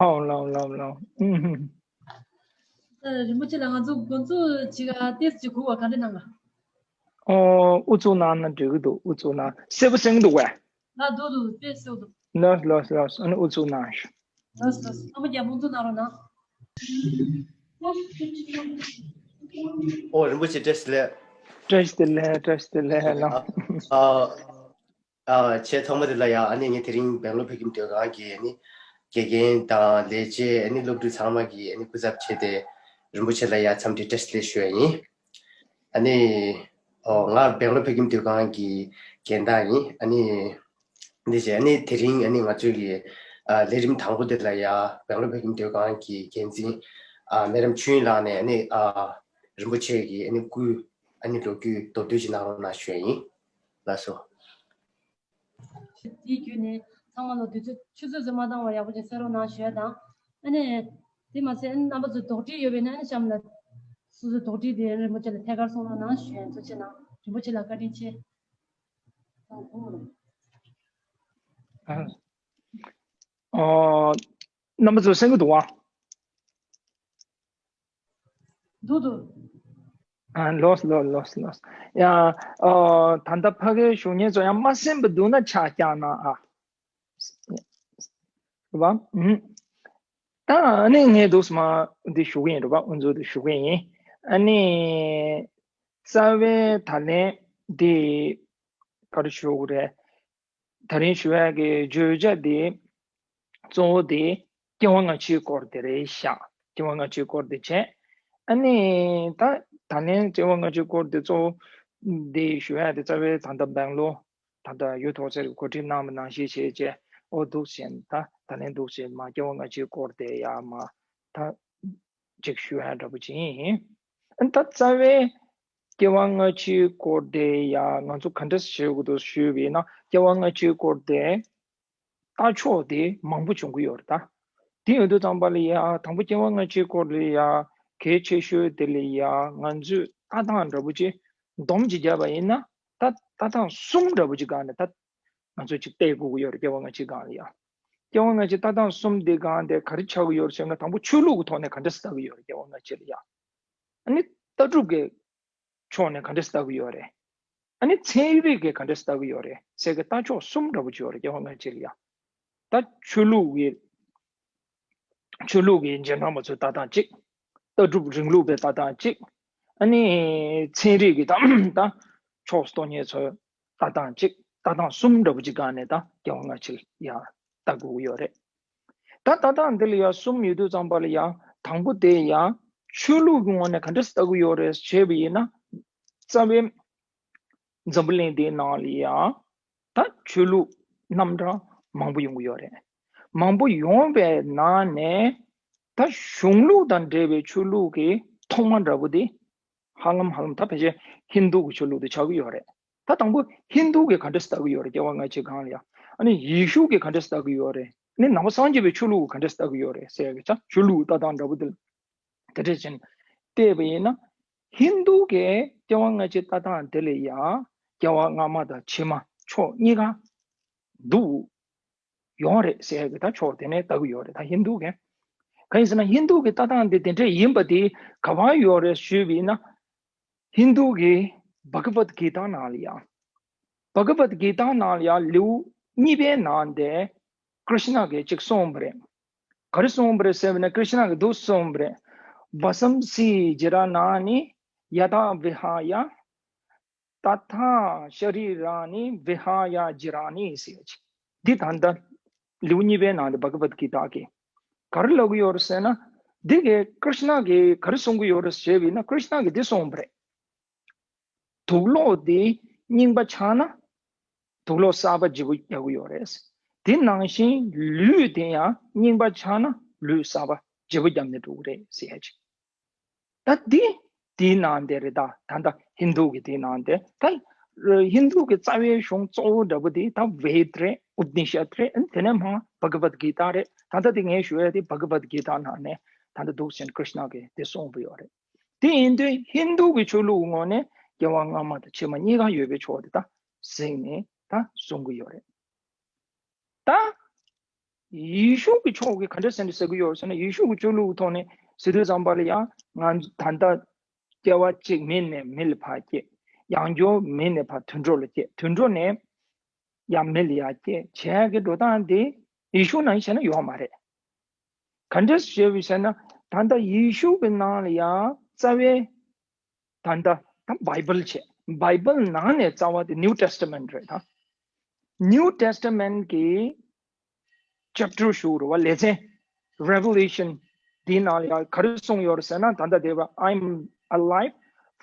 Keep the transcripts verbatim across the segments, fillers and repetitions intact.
ལའོ་ལའོ་ལའོ་ལའོ། ཨུམ། ཨ། རིན་པོ་ཆེ་ལགས། ང་ཚོ་འགོ་འཛུགས་བྱེད་ཀ་ཏོག་ཙམ་གོ་བ་ག་འདྲ་གནང་ག། ཨོ། ཨུ་ཚུགས་གནང་ན་འགྲིག་གི་འདུག། ཨུ་ཚུགས་གནང་། གསལ་པོ་གསན་གྱི་འདུག་གས། ལགས་འདུག་འདུག། དཔེ་གསལ་འདུག། ལགས་ལགས་ལགས། ཨ་ནི་ཨུ་ཚུགས་གནང་ཞུ། ལགས་ལགས། ཚང་མ་རྒྱབ་དཔུང་འཛུགས་གནང་རོགས་གནང་། ཨོ། རིན་པོ་ཆེ་བཀྲ་ཤིས་བདེ་ལེགས། བཀྲ་ཤིས་བདེ་ལེགས། བཀྲ་ཤིས་བདེ་ལེགས་ལགས། ཨ། ཨ། ཨ། ཁྱེད་ཚང་མ་དེ་ལ་ཡ། ཨ་ནི་ངས་དེ་རིང་སྦེང་ལོར་བོད་ཁྱིམ་སྡོད་ཁང་གི་ཨ་ནི་དགེ་རྒན་དང་ལས་བྱེད། ཨ་ནི་སློབ་ཕྲུག་ཚང་མ་གི་ཨ་ནི་སྐུ་ཚབ་བྱས་ཏེ་རིན་པོ་ཆེ་ལ་ཡ་འཚམས་འདྲི་བཀྲ་ཤིས་བདེ་ལེགས་ཞུ་ཡ་ཡིན། ཨ་ནི། ཨོ། ང་སྦེང་ལོར་བོད་ཁྱིམ་སྡོད་ཁང་གི་རྒན་བདག་ཡིན། ཨ་ནི། འདི་བྱས། ཨ་ནི་དེ་རིང་ཨ་ནི་ང་ཚོའི་གི། ཨ། ལས་རིམ་དང་པོ་འདི་ལ་ཡ་སྦེང་ལོར་བོད་ཁྱིམ་སྡོད་ཁང་གི་འགན་འཛིན། ཨ། སྨན་རམས་ཆོས་དབྱིངས་ལགས་ནས་ཨ་ནི། ཨ། རིན་པོ་ཆེ་གི་ཨ་ནི་སྐུའི་ཨ་ནི་ལོ་རྒྱུས་མདོར་བསྡུས་ཅིག་གནང་རོགས་གནང་ཞུ་ཡ་ཡིན། ལགས་སོ། དེའི་བརྒྱུད་ནས་ཚང་མ་ལ་དུས་ཚོད་ཆུ་ཚོད་ཙམ་མ་བཏང་བར་ཡག་པོ་ཅིག་གསན་རོགས་གནང་ཞུ་ཡ་དང་། ཨ་ནི། དེ་མ་ཟད་ཨ་ནི་རྣམ་པ་ཚོས་དོགས་འདྲི་ཡོད་པས་ན། ཨ་ནི་གཤམ་ལ་སོ་སོའི་དོགས་འདྲི་དེ་རིན་པོ་ཆེ་ལ་ཐད་ཀར་གསུང་རོགས་གནང་ཞུ་ཡ། ཐུགས་རྗེ་གནང་། རིན་པོ་ཆེ་ལ་བཀའ་དྲིན་ཆེ། ཨ། ཨ། རྣམ་པ་ཚོ་གསན་གྱི་འདུག་ག། འདུག་འདུག། ཨ། ལགས་ལགས་ལགས་ལགས། ཡ། ཨ། ད་ལྟ་ཕ་གིའི་ཞུ་མཁན་ཚོ་ཡང་མ་གསན་པ་འདུག་ན་ཕྱག་བརྐྱངས་གནང་ཨ། རེད་པ། ཨུམ། ད་ཨ་ནི་ངས་འདུག་སེ་མར་འདི་ཞུ་གི་ཡིན། རེད་པ། དབུ་འཛུགས་འདི་ཞུ་གི་ཡིན། ཨ་ནི། རྩ་བའི་ད་ལན་འདི་ག་རེ་ཞུ་དགོས་རེད། ད་རིང་ཞུ་ཡག་གི་བརྗོད་བྱ་དེ་གཙོ་བོ་དེ་སྐྱེ་བ་སྔ་ཕྱིའི་སྐོར་དེ་རེད་ཤག། སྐྱེ་བ་སྔ་ཕྱིའི་སྐོར་དེ་བྱས། ཨ་ནི་ད་ད་ལན་སྐྱེ་བ་སྔ་ཕྱིའི་སྐོར་དེ་གཙོ་བོ་དེ་ཞུ་ཡག་དེ་རྩ་བའི་ད་ལྟ་སྦེང་ལོར་ད་ལྟ་ཡུལ་ཐོག་ཚད་གོ་སྒྲིག་གནང་བ་ནང་བཞིན་བྱས་བྱས། ཨོ་འདུག་སེ་ད་ད་ལན་འདུག་སེ་མར་སྐྱེ་བ་སྔ་ཕྱིའི་སྐོར་དེ་ཡར་མར་ད་ཅིག་ཞུ་ཡག་འདྲ་པོ་ཅིག་ཡིན། ཨ་ནི་ད་རྩ་བའི་སྐྱེ་བ་སྔ་ཕྱིའི་སྐོར་དེ་ཡང་ང་ཚོ་ག་འདྲ་ཞིག་བྱེད་དགོས་འདུག་ཞུས་པ་ཡིན་ན། སྐྱེ་བ་སྔ་ཕྱིའི་སྐོར་དེ་ལྟ་ཕྱོགས་དེ་མང་པོ་བྱུང་གི་ཡོད་རེད་ད། དེ་ཡིན་དུས་ཙམ་པ་ལ་ཡང་དང་པོ་སྐྱེ་བ་སྔ་ཕྱིའི་སྐོར་ལ་ཡང་གལ་ཆེ་ཤོས་དེ་ལ་ཡང་ང་ཚོས་ལྟ་སྟངས་འདྲ་པོ་ཅིག་སྡོམ་ཅིག་བརྒྱབ་པ་ཡིན་ན། ད་ལྟ་སྟངས་གསུམ་འདྲ་པོ་ཅིག་སྒང་ནས་ད་ང་ཚོས་ཅིག་བལྟ་དགོས་ཀྱི་ཡོད་རེད། སྐྱེ་བ་སྔ་ཕྱིའི་སྒང་ལ་ཡང་། སྐྱེ་བ་སྔ་ཕྱིའི་ལྟ་སྟངས་གསུམ་དེ་སྒང་དེ་ག་རེ་ཆགས་ཀྱི་ཡོད་རེད་ཟེར་ན། དང་པོ་ཆོས་ལུགས་ཀྱི་ཐོག་ནས་ག་འདྲ་ལྟ་གི་ཡོད་རེད། སྐྱེ་བ་སྔ་ཕྱི་ལ་ཡང་། ཨ་ནི་ལྟ་གྲུབ་ཀྱི་ཕྱོགས་ནས་ག་འདྲ་ལྟ་གི་ཡོད་རེད། ཨ་ནི་ཚན་རིག་གིས་ག་འདྲ་ལྟ་གི་ཡོད་རེད་ཟེར་གི་ལྟ་ཕྱོགས་གསུམ་འདྲ་པོ་ཅིག་ཡོད་རེད། སྐྱེ་བ་སྔ་ཕྱི་ལ་ཡང་། ད་ཆོས་ལུགས་ཀྱི་ཆོས་ལུགས་ཀྱི་རྗེས་འབྲང་པ་ཚོའི་ལྟ་སྟངས་གཅིག། ལྟ་གྲུབ་རིང་ལུགས་པའི་ལྟ་སྟངས་གཅིག། ཨ་ནི་ཚན་རིག་གི་ད་ད་ཕྱོགས་གཏོགས་མཁན་ཚོའི་ལྟ་སྟངས་གཅིག། ལྟ་སྟངས་གསུམ་འདྲ་པོ་ཅིག་སྒང་ནས་ད་སྐྱེ་བ་སྔ་ཕྱི་ལ་ཡང་ལྟ་དགོས་ཀྱི་ཡོད་རེད། ད་ལྟ་སྟངས་འདི་ལ་ཡང་གསུམ་ཡོད་དུས་ཙམ་པ་ལ་ཡང་། དང་པོ་དེ་ཡང་ཆོས་ལུགས་ཀྱི་ངོས་ནས་ག་འདྲ་ལྟ་གི་ཡོད་རེད་ཞེས་པ་ཡིན་ན། རྩ་བའི་འཛམ་བུ་གླིང་འདིའི་ནང་ལ་ཡང་ད་ཆོས་ལུགས་རྣམ་གྲངས་མང་པོ་ཡོང་གི་ཡོད་རེད། མང་པོ་ཡོང་བའི་ནང་ནས་ད་གཞུང་ལུགས་དང་འབྲེལ་བའི་ཆོས་ལུགས་ཀྱི་ཐོག་མ་འདྲ་པོ་དེ་ཧ་ལམ་ཧ་ལམ་ད་ཕལ་ཆེར་ཧིན་རྡུ་གི་ཆོས་ལུགས་དེ་ཆགས་ཀྱི་ཡོད་རེད། ད་དང་པོ་ཧིན་རྡུ་གིས་ག་འདྲ་ལྟ་གི་ཡོད་རེད། སྐྱེ་བ་སྔ་ཕྱི་སྒང་ལ་ཡང་། ཨ་ནི་ཡེ་ཤུ་གིས་ག་འདྲ་ལྟ་གི་ཡོད་རེད། ཨ་ནི་ནང་པ་སངས་རྒྱས་པའི་ཆོས་ལུགས་གིས་ག་འདྲ་ལྟ་གི་ཡོད་རེད་ཟེར་གི་ཆ། ཆོས་ལུགས་ལྟ་སྟངས་འདྲ་པོ་དེ་ལ་དེ་འདྲ་བྱས་ནས་བལྟས་པ་ཡིན་ན། ཧིན་རྡུ་གིས་སྐྱེ་བ་སྔ་ཕྱི་ལྟ་སྟངས་དེ་ལ་ཡང་སྐྱེ་བ་སྔ་མ་དང་ཕྱི་མ་ཕྱོགས་གཉིས་ཀ་འདུག་ཡོད་རེད་ཟེར་གི་ད་ཕྱོགས་དེ་ནས་ལྟ་གི་ཡོད་རེད། ད་ཧིན་རྡུ་གིས། གང་ཡིན་ཟེར་ན་ཧིན་རྡུ་གི་ལྟ་སྟངས་དེ་དེ་འདྲ་ཡིན་པ་དེ་ག་པར་ཡོད་རེད་ཞུས་པ་ཡིན་ན། ཧིན་རྡུ་གི་བྷ་ག་བད་གི་ཏཱ་ནང་ལ་ཡང་། བྷ་ག་བད་གི་ཏཱ་ནང་ལ་ཡང་ལེའུ་གཉིས་པའི་ནང་དེ་ཀྲིཤ་ན་གིས་ཅིག་གསུངས་པ་རེད། ག་རེ་གསུངས་པ་རེད་ཟེར་བ་ན། ཀྲིཤ་ན་གིས་འདུག་གསུངས་པ་རེད། བྷ་སམ་སི་ཇི་ར་ན་ནི་ཡ་ཐ་བི་ཧ་ཡ། ཏ་ཐ་ཤ་རི་ར་ནི་བི་ཧ་ཡ་ཇི་ར་ནི་ཟེར་ཅིག། འདི་ད་ལྟ་ལེའུ་གཉིས་པའི་ནང་དུ་བྷ་ག་བད་གི་ཏཱ་གིས་ག་རེ་ལབ་ཀྱི་ཡོད་རེད་ཟེར་ན། འདི་གའི་ཀྲིཤ་ན་གིས་ག་རེ་གསུང་གི་ཡོད་རེད་ཞེས་པ་ཡིན་ན། ཀྲིཤ་ན་གིས་འདི་གསུངས་པ་རེད། དུག་ལོག་འདི་རྙིང་པ་ཆགས་ན་དུག་ལོག་གསར་པ་བརྗེ་པོ་རྒྱག་གི་ཡོད་རེད། དེ་ནང་བཞིན་ལུས་དེ་ཡང་རྙིང་པ་ཆགས་ན་ལུས་གསར་པ་བརྗེ་པོ་བརྒྱབ་ནས་འགྲོ་གི་རེད་ཟེར་ཡ་ཅིག། ད་འདི་དེའི་ནང་དེ་རེད། ད་ད་ལྟ་ཧིན་རྡུ་གི་དེའི་ནང་དེ། ད་ཧིན་རྡུ་གི་རྩ་བའི་གཞུང་གཙོ་བོ་འདྲ་པོ་དེ་ད་བེད་རེད། ཨུ་པ་ནི་ཤད་རེད། དེ་ནས་མར་བྷ་ག་བད་གི་ཏཱ་རེད། ད་ལྟ་དེ་ངས་ཞུ་ཡ་དེ་བྷ་ག་བད་གི་ཏཱ་ནང་ནས་ད་ལྟ་འདུག་ཟེར་ཀྲིཤ་ན་གིས་དེ་གསུངས་པ་ཡོད་རེད། དེ་ཡིན་དུས་ཧིན་རྡུ་གི་ཆོས་ལུགས་ངོས་ནས་སྐྱེ་བ་སྔ་མ་དང་ཕྱི་མ་གཉིས་ཀ་ཡོད་པའི་ཕྱོགས་དེ་ད་གཟིགས་ནས་ད་གསུང་གི་ཡོད་རེད། ད་ ཡེ་ཤུ་གི་ཕྱོགས་ཀྱི་ག་འདྲ་ཟེར་ནས་ཟེར་གི་ཡོད་ཟེར་ན། ཡེ་ཤུ་གི་ཆོས་ལུགས་ཐོག་ནས་ཟེར་དུས་ཙམ་པ་ལ་ཡང་ང་ད་ལྟ་སྐྱེ་བ་གཅིག་མི་ནས་མི་ལ་ཕར་སྐྱེ། ཡང་བསྐྱར་མི་ནས་ཕར་དུད་འགྲོ་ལ་སྐྱེ། དུད་འགྲོ་ནས་ཡང་མི་ལ་ཡང་སྐྱེ་བྱས་ཀྱི་འགྲོ་སྟངས་དེ་ཡེ་ཤུ་ནང་བྱས་ན་ཡོད་མ་རེད། ག་འདྲ་ཞེས་པའི་ཟེར་ན། ད་ལྟ་ཡེ་ཤུ་གི་ནང་ལ་ཡང་རྩ་བའི་ད་ལྟ་ད་བྷའི་བལ་བྱས། བྷའི་བལ་ནང་ནས་རྩ་བ་དེ་New Testament རེད་ད། New Testament གི་chapter ཞུ་རུ་བ་ལེ་ཚན། Revelation འདིའི་ནང་ལ་ཡང་ག་རེ་གསུངས་ཡོད་རེད་ཟེར་ན། ད་ལྟ་དེ་བ། I'm alive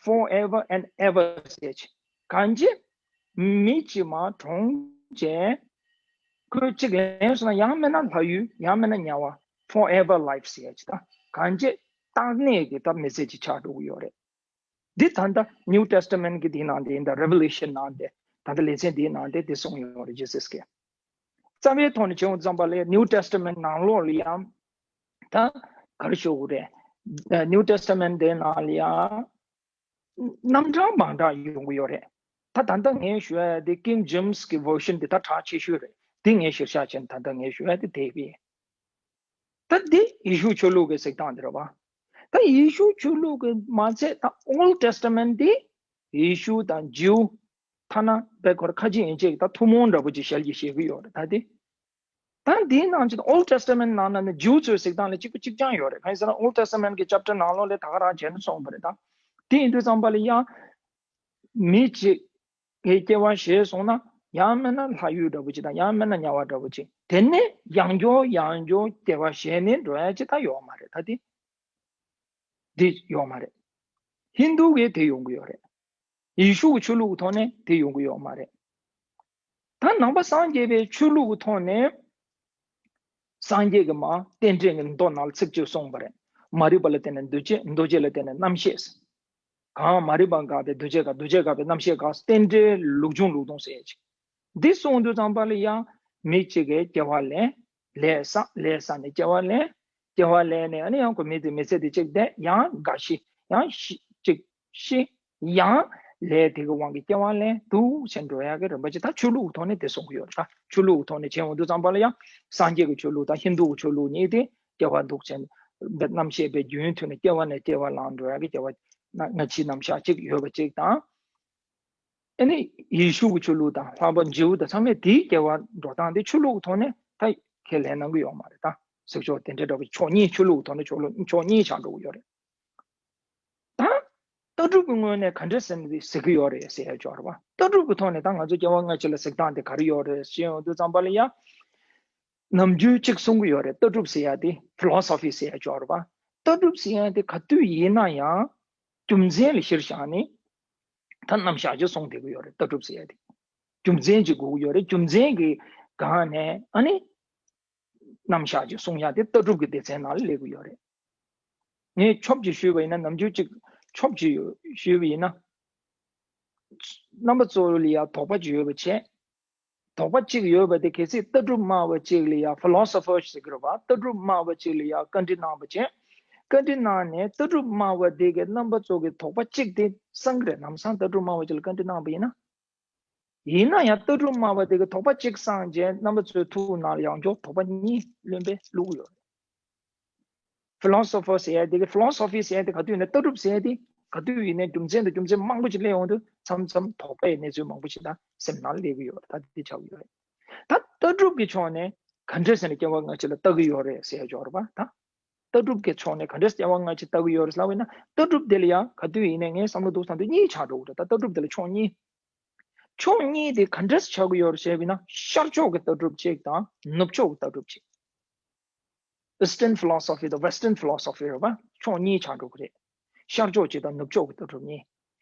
forever and ever ཟེར་ཅིག་གང་ཅི་མི་གཅིག་མ་གྲོངས་བྱས། ཁོས་གཅིག་ལེན་སོང་ན་ཡང་མིན་ན་ལྷ་ཡུལ། ཡང་མིན་ན་དམྱལ་བ། Forever life ཟེར་ཅིག་ད་གང་ཅི་རྟག་གནས་ཀྱི་ད་མི་ཚེ་ཅིག་ཆགས་འགྲོ་གི་ཡོད་རེད། འདི་ད་ལྟ་New Testament གི་འདིའི་ནང་དེ་ཡིན་ད། Revelation ནང་དེ་ད་ལྟ་ལེ་ཚན་འདིའི་ནང་དེ་དེ་གསུངས་ཡོད་རེད། Jesus གིས་རྩ་བའི་ཐོག་ནས་བྱས་ཡོང་ཙམ་པ་ལ་New Testament ནང་ལོགས་ལ་ཡང་ད་ག་རེ་ཞུ་དགོས་རེད། New Testament དེ་ནང་ལ་ཡང་རྣམ་གྲངས་མང་དྲགས་ཡོང་གི་ཡོད་རེད། ད་ད་ལྟ་ངས་ཞུ་ཡ་དེ་King James གི་version དེ་ད་གྲགས་ཆེ་ཤོས་རེད། དེ་ངས་གཞིར་བཞག་བྱས་ནས་ད་ལྟ་ངས་ཞུ་ཡ་དེ་དེ་ཡིན། ད་འདི་ཡེ་ཤུ་ཆོས་ལུགས་ཀྱི་གཟིགས་སྟངས་དེ་རེད་བ། ད་ཡེ་ཤུ་ཆོས་ལུགས་ཀྱི་མ་ཚད་ད་Old Testament དེ་ཡེ་ཤུ་དང་ཇིའུ་ཐ་ན་བེ་ཁོར་ཁ་ཅིག་ཡིན་ཅིག་ད་ཐུན་མོང་འདྲ་པོ་ཅིག་ཞལ་གྱིས་བཞེས་ཀྱི་ཡོད་རེད། ད་དེ་ད་འདིའི་ནང་ཅིག་Old Testament ནང་ན་ནི་ཇིའུ་ཚོའི་གཟིགས་སྟངས་ལ་གཅིག་པ་གཅིག་རྐྱང་ཡོད་རེད། གང་ཡིན་ཟེར་ན་Old Testament གི་chapter ནང་ལོགས་ལ་ད་ག་རང་བྱས་ནས་སོང་བ་རེད། ད་དེ་ཡིན་དུས་ཙམ་པ་ལ་ཡང་མི་གཅིག་གི་སྐྱེ་བ་བཞེས་སོང་ན་ཡང་མིན་ན་ལྷ་ཡུལ་འདྲ་པོ་ཅིག་དང་ཡང་མིན་ན་དམྱལ་བ་འདྲ་པོ་ཅིག་དེ་ནས་ཡང་བསྐྱར་ཡང་བསྐྱར་སྐྱེ་བ་བཞེས་ནས་འགྲོ་ཡ་ཅིག་ད་ཡོད་མ་རེད། ད་དེ་དེ་ཡོད་མ་རེད། ཧིན་དུ་གིས་དེ་ཡོང་གི་ཡོད་རེད། ཡེ་ཤུ་གི་ཆོས་ལུགས་ཀྱི་ཐོག་ནས་དེ་ཡོང་གི་ཡོད་མ་རེད། ད་ནང་པ་སངས་རྒྱས་པའི་ཆོས་ལུགས་ཀྱི་ཐོག་ནས་སངས་རྒྱས་ཀྱི་མ་རྟེན་འབྲེལ་གྱི་མདོ་ནང་ལ་ཚིག་གཅིག་གསུངས་པ་རེད། མ་རིག་པ་ལ་བརྟེན་ནས་འདུ་བྱེད། འདུ་བྱེད་ལ་བརྟེན་ནས་རྣམ་ཤེས། གང་མ་རིག་པ་འགགས་པའི་འདུ་བྱེད་འགག་འདུ་བྱེད་འགགས་པའི་རྣམ་ཤེས་འགག་རྟེན་འབྲེལ་ལུགས་འབྱུང་ལུགས་ལྡོག་ཟེར་ཡ་ཅིག་འདི་གསུངས་དུས་ཙམ་པ་ལ་ཡང་མི་གཅིག་གིས་སྐྱེ་བ་ལེན། ལས་བསགས། ལས་བསགས་ནས་སྐྱེ་བ་ལེན། སྐྱེ་བ་ལེན་ནས་ཨ་ནི་ཡང་ཁོ་མི་དེ་མི་ཚེ་དེ་གཅིག་བསྡད། ཡང་འགའ་ཤི། ཡང་ཤི་གཅིག་ཤི། ཡང་ལས་དེ་གི་དབང་གིས་སྐྱེ་བ་ལེན་འདུག་བྱས་འགྲོ་ཡག་གི་རིམ་པ་ཅིག་ད་ཆོས་ལུགས་ཐོག་ནས་དེ་གསུང་གི་ཡོད་རེད། ད་ཆོས་ལུགས་ཐོག་ནས་བྱས་ཡོང་དུས་ཙམ་པ་ལ་ཡང་སངས་རྒྱས་ཀྱི་ཆོས་ལུགས་དང་ཧིན་དུ་གི་ཆོས་ལུགས་གཉིས་དེ་སྐྱེ་བ་འདུག་བྱས་རྣམ་ཤེས་པའི་རྒྱུན་མཐུད་ནས་སྐྱེ་བ་ནས་སྐྱེ་བ་ལ་འགྲོ་ཡག་གི་སྐྱེ་བ་ན་སྔ་ཕྱི་རྣམ་གཞག་ཅིག་ཡོད་པ་ཅིག་དང་། ཨ་ནི་ཡེ་ཤུ་གི་ཆོས་ལུགས་དང་ལྷག་པར་ཇིའུ་དང་ཚང་མས་དེའི་སྐྱེ་བ་འགྲོ་སྟངས་དེ་ཆོས་ལུགས་ཀྱི་ཐོག་ནས་ད་ཁས་ལེན་གནང་གི་ཡོད་མ་རེད། ད་གཟིགས་ཕྱོགས་དེ་འདྲའི་འདྲ་བོ་ཕྱོགས་གཉིས། ཆོས་ལུགས་ཀྱི་ཐོག་ནས་ཕྱོགས་ལུགས་ཕྱོགས་གཉིས་ཆགས་འགྲོ་གི་ཡོད་རེད། ད་ལྟ་གྲུབ་ཀྱི་ངོས་ནས་ག་འདྲ་ཟེར་ནས་གཟིགས་ཀྱི་ཡོད་རེད་ཟེར་ཡ་ཅིག་ཡོད་རེད་བ། ལྟ་གྲུབ་ཀྱི་ཐོག་ནས་ད་ང་ཚོ་སྐྱེ་བ་སྔ་ཕྱི་ལ་གཟིགས་སྟངས་དེ་ག་རེ་ཡོད་རེད་ཞེས་ཡོང་དུས་ཙམ་པ་ལ་ཡ། ནམ་རྒྱུན་གཅིག་གསུང་གི་ཡོད་རེད། ལྟ་གྲུབ་ཟེར་ཡ་དེ་ཕི་ལོ་སོ་ཕི་ཟེར་ཡ་ཅིག་ཡོད་རེད་བ། ལྟ་གྲུབ་ཟེར་ཡ་དེ་ག་དུས་ཡིན་ན་ཡང་རྒྱུ་མཚན་ལ་གཞིར་བཞག་ནས་ད་རྣམ་གཞག་ཅིག་གསུང་བསྡད་ཀྱི་ཡོད་རེད། ལྟ་གྲུབ་ཟེར་ཡ་དེ་རྒྱུ་མཚན་ཅིག་དགོས་ཀྱི་ཡོད་རེད། རྒྱུ་མཚན་གྱི་སྒང་ནས་ཨ་ནི་རྣམ་གཞག་ཅིག་གསུང་ཡ་དེ་ལྟ་གྲུབ་ཀྱི་སྡེ་ཚན་ནང་ལ་སླེབས་ཀྱི་ཡོད་རེད། ངས་ཆོབ་ཅིག་ཞུས་པ་ཡིན་ན། ནམ་རྒྱུན་ཅིག་ཆོབ་ཅིག་ཞུས་པ་ཡིན་ན། རྣམ་པ་ཚོ་ལ་ཡ་དོགས་པ་ཅིག་ཡོད་པ་བྱས། དོགས་པ་གཅིག་ཡོད་པ་དེ་གལ་སྲིད་ལྟ་གྲུབ་སྨྲ་བ་གཅིག་ལ་ཡ་ཕི་ལོ་སོ་ཕར་ཟེར་གྱི་རེད་བ། ལྟ་གྲུབ་སྨྲ་བ་གཅིག་ལ་ཡ་བཀའ་འདྲི་གནང་བ་བྱས། བཀའ་འདྲི་གནང་ནས་ལྟ་གྲུབ་སྨྲ་བ་དེ་གི་རྣམ་པ་ཚོ་གི་དོགས་པ་གཅིག་དེ་གསང་གི་རེད། ལམ་སང་ལྟ་གྲུབ་སྨྲ་བ་གཅིག་ལ་བཀའ་འདྲི་གནང་བ་ཡིན་ན། ཡིན་ན་ཡང་ལྟ་གྲུབ་སྨྲ་བ་དེ་གི་དོགས་པ་གཅིག་གསང་རྗེས་རྣམ་པ་ཚོའི་ཐུགས་ནང་ལ་ཡང་བསྐྱར་དོགས་པ་གཉིས་ལོན་པའི་བླུགས་ཡོད། ཕི་ལོ་སོ་ཕར་ཟེར་ཡ་དེ་གི་ཕི་ལོ་སོ་ཕི་ཟེར་ཡ་དེ་ག་དུས་ཡིན་ན་ལྟ་གྲུབ་ཟེར་ཡ་དེ་ག་དུས་ཡིན་ནའི་རྒྱུ་མཚན་དང་རྒྱུ་མཚན་མང་པོ་ཅིག་སླེབས་ཡོང་དུས་མཚམས་མཚམས་དོགས་པའི་གནས་ཚུལ་མང་པོ་ཅིག་ད་སེམས་ནང་སླེབས་ཀྱི་ཡོད་རེད། ད་དེ་ཆགས་ཀྱི་ཡོད་རེད། ད་ལྟ་གྲུབ་ཀྱི་ཕྱོགས་ནས་ག་འདྲས་ཟེར་ནས་སྐྱེ་བ་སྔ་ཕྱི་ལ་ལྟ་གི་ཡོད་རེད་ཟེར་ཡ་ཅིག་ཡོད་རེད་པ། ད་ལྟ་གྲུབ་ཀྱི་ཕྱོགས་ནས་ག་འདྲས་སྐྱེ་བ་སྔ་ཕྱི་ལྟ་གི་ཡོད་རེད་ལབ་པ་ཡིན་ན། ལྟ་གྲུབ་དེ་ལ་ཡང་ག་དུས་ཡིན་ནའི་ངའི་བསམ་བློ་འདུག་བསམ་དུས་གཉིས་ཆགས་འགྲོ་གི་རེད། ད་ལྟ་གྲུབ་དེ་ལ་ཕྱོགས་གཉིས། ཕྱོགས་གཉིས་དེ་ག་འདྲས་ཆགས་ཀྱི་ཡོད་རེད་ཞེས་པ་ཡིན་ན། ཤར་ཕྱོགས་ཀྱི་ལྟ་གྲུབ་གཅིག་དང་ནུབ་ཕྱོགས་ཀྱི་ལྟ་གྲུབ་གཅིག Eastern philosophy དང་Western philosophy རེད་པ། ཕྱོགས་གཉིས་ཆགས་འགྲོ་གི་རེད། ཤར་ཕྱོགས་གཅིག་དང་ནུབ་ཕྱོགས་ཀྱི་ལྟ་གྲུབ་གཉིས།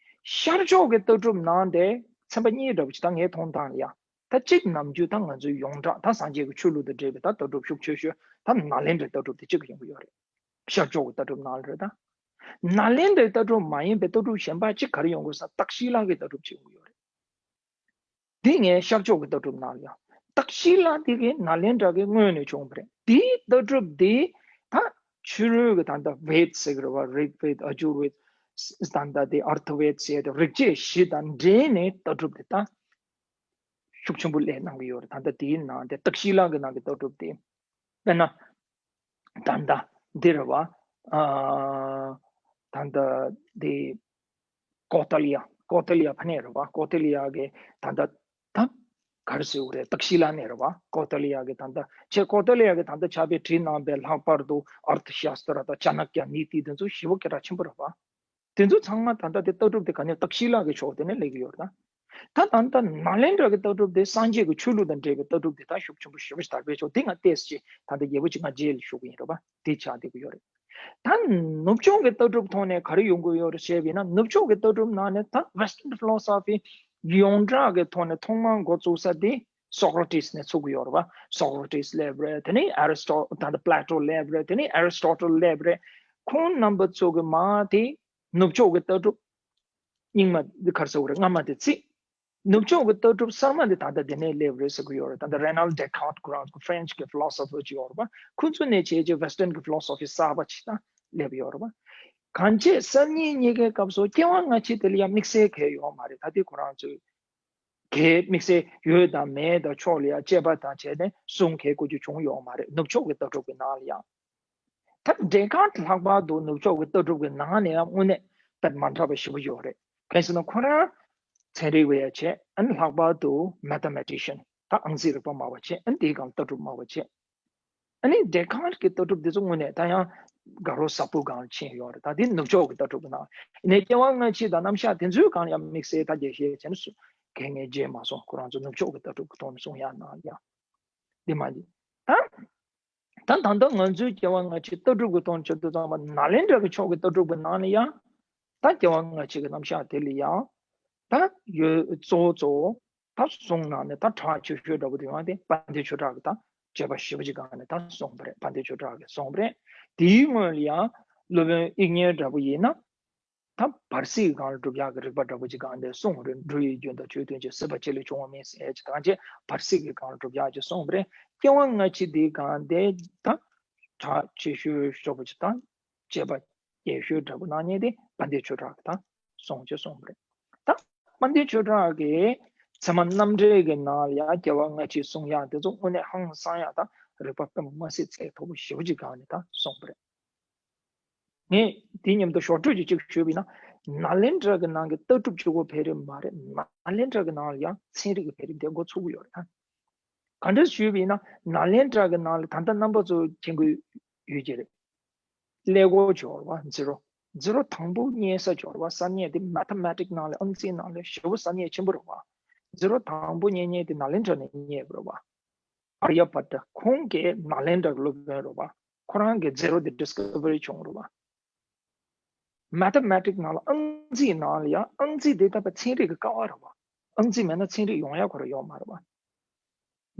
ཤར་ཕྱོགས་ཀྱི་ལྟ་གྲུབ་ནང་དེ་ཚན་པ་གཉིས་འདྲ་པོ་ཅིག་ད་ངའི་མཐོང་སྟངས་ལ་ཡ། ད་གཅིག་ནམ་རྒྱུན་ད་ང་ཚོའི་ཡོངས་གྲགས་ད་སངས་རྒྱས་ཀྱི་ཆོས་ལུགས་དང་འབྲེལ་བའི་ད་ལྟ་གྲུབ་ཤུགས་ཆེ་ཤོས་ད་ནཱ་ལེནྡྲའི་ལྟ་གྲུབ་དེ་གཅིག་ཡོང་གི་ཡོད་རེད། ཤར་ཕྱོགས་ཀྱི་ལྟ་གྲུབ་ནང་ལ་རེད་ད། ནཱ་ལེནྡྲའི་ལྟ་གྲུབ་མ་ཡིན་པའི་ལྟ་གྲུབ་གཞན་པ་གཅིག་ག་རེ་ཡོང་གི་ཡོད་ཟེར་ན། ཏཀ་ཤི་ལ་གི་ལྟ་གྲུབ་ཅིག་ཡོང་གི་ཡོད་རེད། འདི་ངའི་ཤར་ཕྱོགས་ཀྱི་ལྟ་གྲུབ་ནང་ལ་ཡང་། ཏཀ་ཤི་ལ་འདི་གི་ནཱ་ལེནྡྲ་གི་སྔོན་ནས་བྱུང་བ་རེད། འདིའི་ལྟ་གྲུབ་འདི་ད་ཕྱི་རོལ་གྱི་ད་ལྟ་བེད་ཟེར་གྱི་རེད་བ། རིག་བེད། ཨ་ཇུར་བེད། ད་ལྟ་དེ་ཨར་ཐ་བེད་ཟེར་ཏེ་རིག་བྱེད་བཞི་དང་འབྲེལ་ནས་ལྟ་གྲུབ་དེ་ད་ཤུགས་ཆེན་པོ་སླེབས་གནང་གི་ཡོད་རེད། ད་ལྟ་དེའི་ནང་དེ་ཏཀ་ཤི་ལ་གི་ནང་གི་ལྟ་གྲུབ་དེ། དཔེར་ན། ད་ལྟ་འདི་རེད་བ། ཨ། ད་ལྟ་འདི་ཀོ་ཏ་ལི་ཡ། ཀོ་ཏ་ལི་ཡ་ཕ་ནས་རེད་བ། ཀོ་ཏ་ལི་ཡ་གི་ད་ལྟ་ད་ག་རེ་ཟེར་དགོས་རེད། ཏག་ཤི་ལ་ནས་རེད་བ། ཀོ་ཏ་ལི་ཡ་གི་ད་ལྟ་ཁྱེད་ཀོ་ཏ་ལི་ཡ་གི་ད་ལྟ་ཕྱག་དཔེ་བྲིས་གནང་པའི་ལྷག་པར་དུ་ཨར་ཐ་ཤཱསྟྲ་དང་ཅ་ན་ཀྱ་ནི་ཏི་དེ་ཚོ་ཞེ་པོ་སྐད་གྲགས་ཆེན་པོ་རེད་བ། དེ་ཚོ་ཚང་མ་ད་ལྟ་དེ་ལྟ་གྲུབ་དེ་ག་ནས་ཏག་ཤི་ལ་གི་ཕྱོགས་དེ་ནས་སླེབས་ཀྱི་ཡོད་རེད་ད། ད་ད་ལྟ་ནཱ་ལེནྡྲ་གི་ལྟ་གྲུབ་དེ་སངས་རྒྱས་ཀྱི་ཆོས་ལུགས་དང་འབྲེལ་བའི་ལྟ་གྲུབ་དེ་ད་ཤུགས་ཆེན་པོ་ཞེ་པོ་ཞིག་དར་བའི་ཕྱོགས་དེ་ང་ཏོག་ཙམ་ཅིག་ད་ལྟ་རྒྱས་པོ་ཅིག་ང་རྗེས་ལ་ཞུ་གི་ཡིན་རེད་པ། དེ་ཆགས་བསྡད་ཀྱི་ཡོད་རེད། ད་ནུབ་ཕྱོགས་ཀྱི་ལྟ་གྲུབ་ཐོག་ནས་ག་རེ་ཡོང་གི་ཡོད་རེད་ཞེས་པ་ཡིན་ན། ནུབ་ཕྱོགས་ཀྱི་ལྟ་གྲུབ་ནང་ནས་ད་Western philosophy ཡོངས་གྲགས་ཀྱི་ཐོག་ནས་ཐོག་མར་འགོ་བཙུགས་ས་དེ་Socrates ནས་ཚུགས་ཀྱི་ཡོད་རེད་པ། Socrates སླེབས་རེད། དེ་ནས་Aristotle ད་ལྟ་Plato སླེབས་རེད། དེ་ནས་Aristotle སླེབས་རེད། ཁོང་རྣམ་པ་ཚོ་གི་མ་དེ་ནུབ་ཕྱོགས་ཀྱི་ལྟ་གྲུབ་རྙིང་མ་འདི་ག་རེ་ཟེར་དགོས་རེད། སྔ་མ་དེ་ཚིག་ནུབ་ཕྱོགས་ཀྱི་ལྟ་གྲུབ་གསར་མ་འདི་ད་ལྟ་འདི་ནས་སླེབས་རེད་ཟེར་གྱི་ཡོད་རེད། ད་ལྟ་René Descartes ཁོ་རང་ཚོ་French གི་philosopher ཅིག་ཡོད་རེད་པ། ཁོ་ཚོ་ནས་བྱས་རྗེས་Western གི་philosophy གསར་པ་ཅིག་ད་སླེབས་ཡོད་རེད་པ། གང་ཅི་སང་ཉིན་གཉིས་ཀའི་སྐབས་སུ་སྐྱེ་བ་སྔ་ཕྱི་དེ་ལ་ཡང་དམིགས་བསལ་གང་ཡང་ཡོད་མ་རེད། ད་ལྟའི་ཁོ་རང་ཚོས་གང་དམིགས་བསལ་ཡོད་དང་མེད་དང་ཕྱོགས་ལ་ཡང་དཔྱད་པ་དང་བྱས་ནས་གསུང་གང་དགོས་རྒྱུ་བྱུང་ཡོད་མ་རེད། ནུབ་ཕྱོགས་ཀྱི་ལྟ་གྲུབ་ཀྱི་ནང་ལ་ཡང་། ད་Descartes ལྷག་པར་དུ་ནུབ་ཕྱོགས་ཀྱི་ལྟ་གྲུབ་ཀྱི་ནང་ནས་ཡང་དངོས་གནས་དཔེ་མ་འདྲ་བ་ཞེ་པོ་ཡོད་རེད། གང་ཡིན་ཟེར་ན་ཁོ་རང་ཚན་རིག་པ་ཡང་བྱས། ཨ་ནི་ལྷག་པར་དུ་mathematician ད་ཨང་རྩིས་རིག་པ་སྨྲ་བ་བྱས། ཨ་ནི་དེའི་སྒང་ལ་ལྟ་གྲུབ་སྨྲ་བ་བྱས། ཨ་ནི་Descartes གི་ལྟ་གྲུབ་འདི་ཚོ་དངོས་གནས་ད་ཡང་དགའ་རབ་ཟབ་པོའི་སྒང་ལ་ཕྱིན་ཡོད་རེད། ད་འདི་ནུབ་ཕྱོགས་ཀྱི་ལྟ་གྲུབ་ཀྱི་ནང་ནས་སྐྱེ་བ་སྔ་ཕྱི་དང་རྣམ་གཞག་དེ་ཚོའི་སྒང་ལ་ཡང་དམིགས་བསལ་ད་རྒྱས་བཤད་བྱས་ནས་སུ་གང་ངས་བརྗེད་མ་སོང་། ཁོ་རང་ཚོ་ནུབ་ཕྱོགས་ཀྱི་ལྟ་གྲུབ་ཀྱི་ཐོག་ནས་གསུང་ཡག་གནང་ཡག་འདི་མ་ཡིན། ད་ད་ད་ལྟ་ང་ཚོའི་སྐྱེ་བ་སྔ་ཕྱི་ལྟ་གྲུབ་ཀྱི་ཐོག་ནས་བྱེད་དུས་ཙམ་པ་ནཱ་ལེནྡྲ་གི་ཕྱོགས་ཀྱི་ལྟ་གྲུབ་ཀྱི་ནང་ནས་ཡང་ད་སྐྱེ་བ་སྔ་ཕྱི་གི་རྣམ་གཞག་དེ་ལ་ཡང་ད་ཡོད། གཙོ་བོ་གཙོ་བོ་ད་གསུང་ནང་ནས་ད་གྲགས་ཆེ་ཤོས་འདྲ་པོ་དེ་ཡང་དེ་དཔལ་ལྡན་ཆོས་གྲགས་ཀྱི་ད་དཔྱད་པ་ཞེ་པོ་ཅིག་སྒང་ནས་ད་གསུངས་པ་རེད། དཔལ་ལྡན་ཆོས་གྲགས་ཀྱིས་གསུངས་པ་རེད། དེའི་སྔོན་ལ་ཡང་སློབ་དཔོན་དབྱིག་གཉེན་འདྲ་པོ་ཡིན་ན། ད་བར་སྲིད་ཀྱི་སྒང་ལ་སྒྲུབ་ཡག་གི་རིགས་པ་འདྲ་པོ་ཅིག་སྒང་ནས་གསུངས་རེད། འབྲུ་ཡི་རྒྱུན་དང་ཆོས་ཐམས་ཅད་སྲིད་པ་གཅིག་ལས་བྱུང་བ་མིན་ཟེར་ཅིག་ད་ཅེས་བར་སྲིད་ཀྱི་སྒང་ལ་སྒྲུབ་ཡག་ཅིག་གསུངས་པ་རེད། སྐྱེ་བ་སྔ་ཕྱི་འདིའི་སྒང་དེ་ད་གྲགས་ཆེ་ཤོས་ཤོས་པོ་ཅིག་དང་དཔྱད་པ་རྒྱས་ཤོས་འདྲ་པོ་གནང་མཁན་དེ་དཔལ་ལྡན་ཆོས་གྲགས་ཀྱིས་ད་གསུངས་ཅེས་གསུངས་པ་རེད། ད་དཔལ་ལྡན་ཆོས་གྲགས་ཀྱིས་ཚད་མ་རྣམ་འགྲེལ་གྱི་ནང་ལ་ཡང་སྐྱེ་བ་སྔ་ཕྱི་གསུང་ཡག་དེ་ཚོ་དངོས་གནས་ཧང་སང་ཡག་དང་རིགས་པ་དཔེ་མ་སྲིད་ཚད་མཐོ་པོ་ཞེ་པོ་ཅིག་སྒང་ནས་ད་གསུངས་པ་རེད། ངས་དེའི་མཉམ་དུ་ཞོར་འཕྲོས་ཀྱི་གཅིག་ཞུས་པ་ཡིན་ན། ནཱ་ལེནྡྲ་གི་ནང་གི་ལྟ་གྲུབ་གཅིག་པོ་ཕལ་རེ་མ་རེད། ནཱ་ལེནྡྲ་གི་ནང་ལ་ཡང་ཚན་རིག་གི་ཕལ་རེ་འདེད་འགོ་ཚུགས་ཀྱི་ཡོད་རེད། ག་འདྲ་ཞུས་པ་ཡིན་ན། ནཱ་ལེནྡྲ་གི་ནང་ལ་ད་ལྟ་རྣམ་པ་ཚོ་མཁྱེན་གྱི་ཡོད་ཀྱི་རེད། ཀླད་ཀོར་སྦྱོར་བ་ཛི་རོ། ཛི་རོ་དང་པོ་རྙེད་ས་སྦྱོར་བ་གསར་རྙེད་དེ་མེ་ཐ་མེ་ཊིག་ནང་ལ་ཨང་རྩིས་ནང་ལ་ཞེ་པོ་གསར་རྙེད་ཆེན་པོ་རེད་བ། ཛི་རོ་དང་པོ་རྙེད་མཁན་དེ་ནཱ་ལེནྡྲ་ནས་རྙེད་པ་རེད་བ། ཨརྱ་བྷ་ཏ་ཁོང་གིས་ནཱ་ལེནྡྲ་གི་སློབ་དཔོན་རེད་བ། ཁོ་རང་གིས་ཛི་རོ་དེ་ཌིས་ཁ་བ་རི་བྱུང་རེད་བ། མེ་ཐ་མེ་ཊིག་ནང་ལ་ཨང་རྩིས་ནང་ལ་ཡང་ཨང་རྩིས་དེ་ད་ཕར་ཚན་རིག་གི་ཀ་བ་རེད་བ། ཨང་རྩིས་མེད་ན་ཚན་རིག་ཡོང་ཡ་ཁོ་རང་ཡོད་མ་རེད་བ།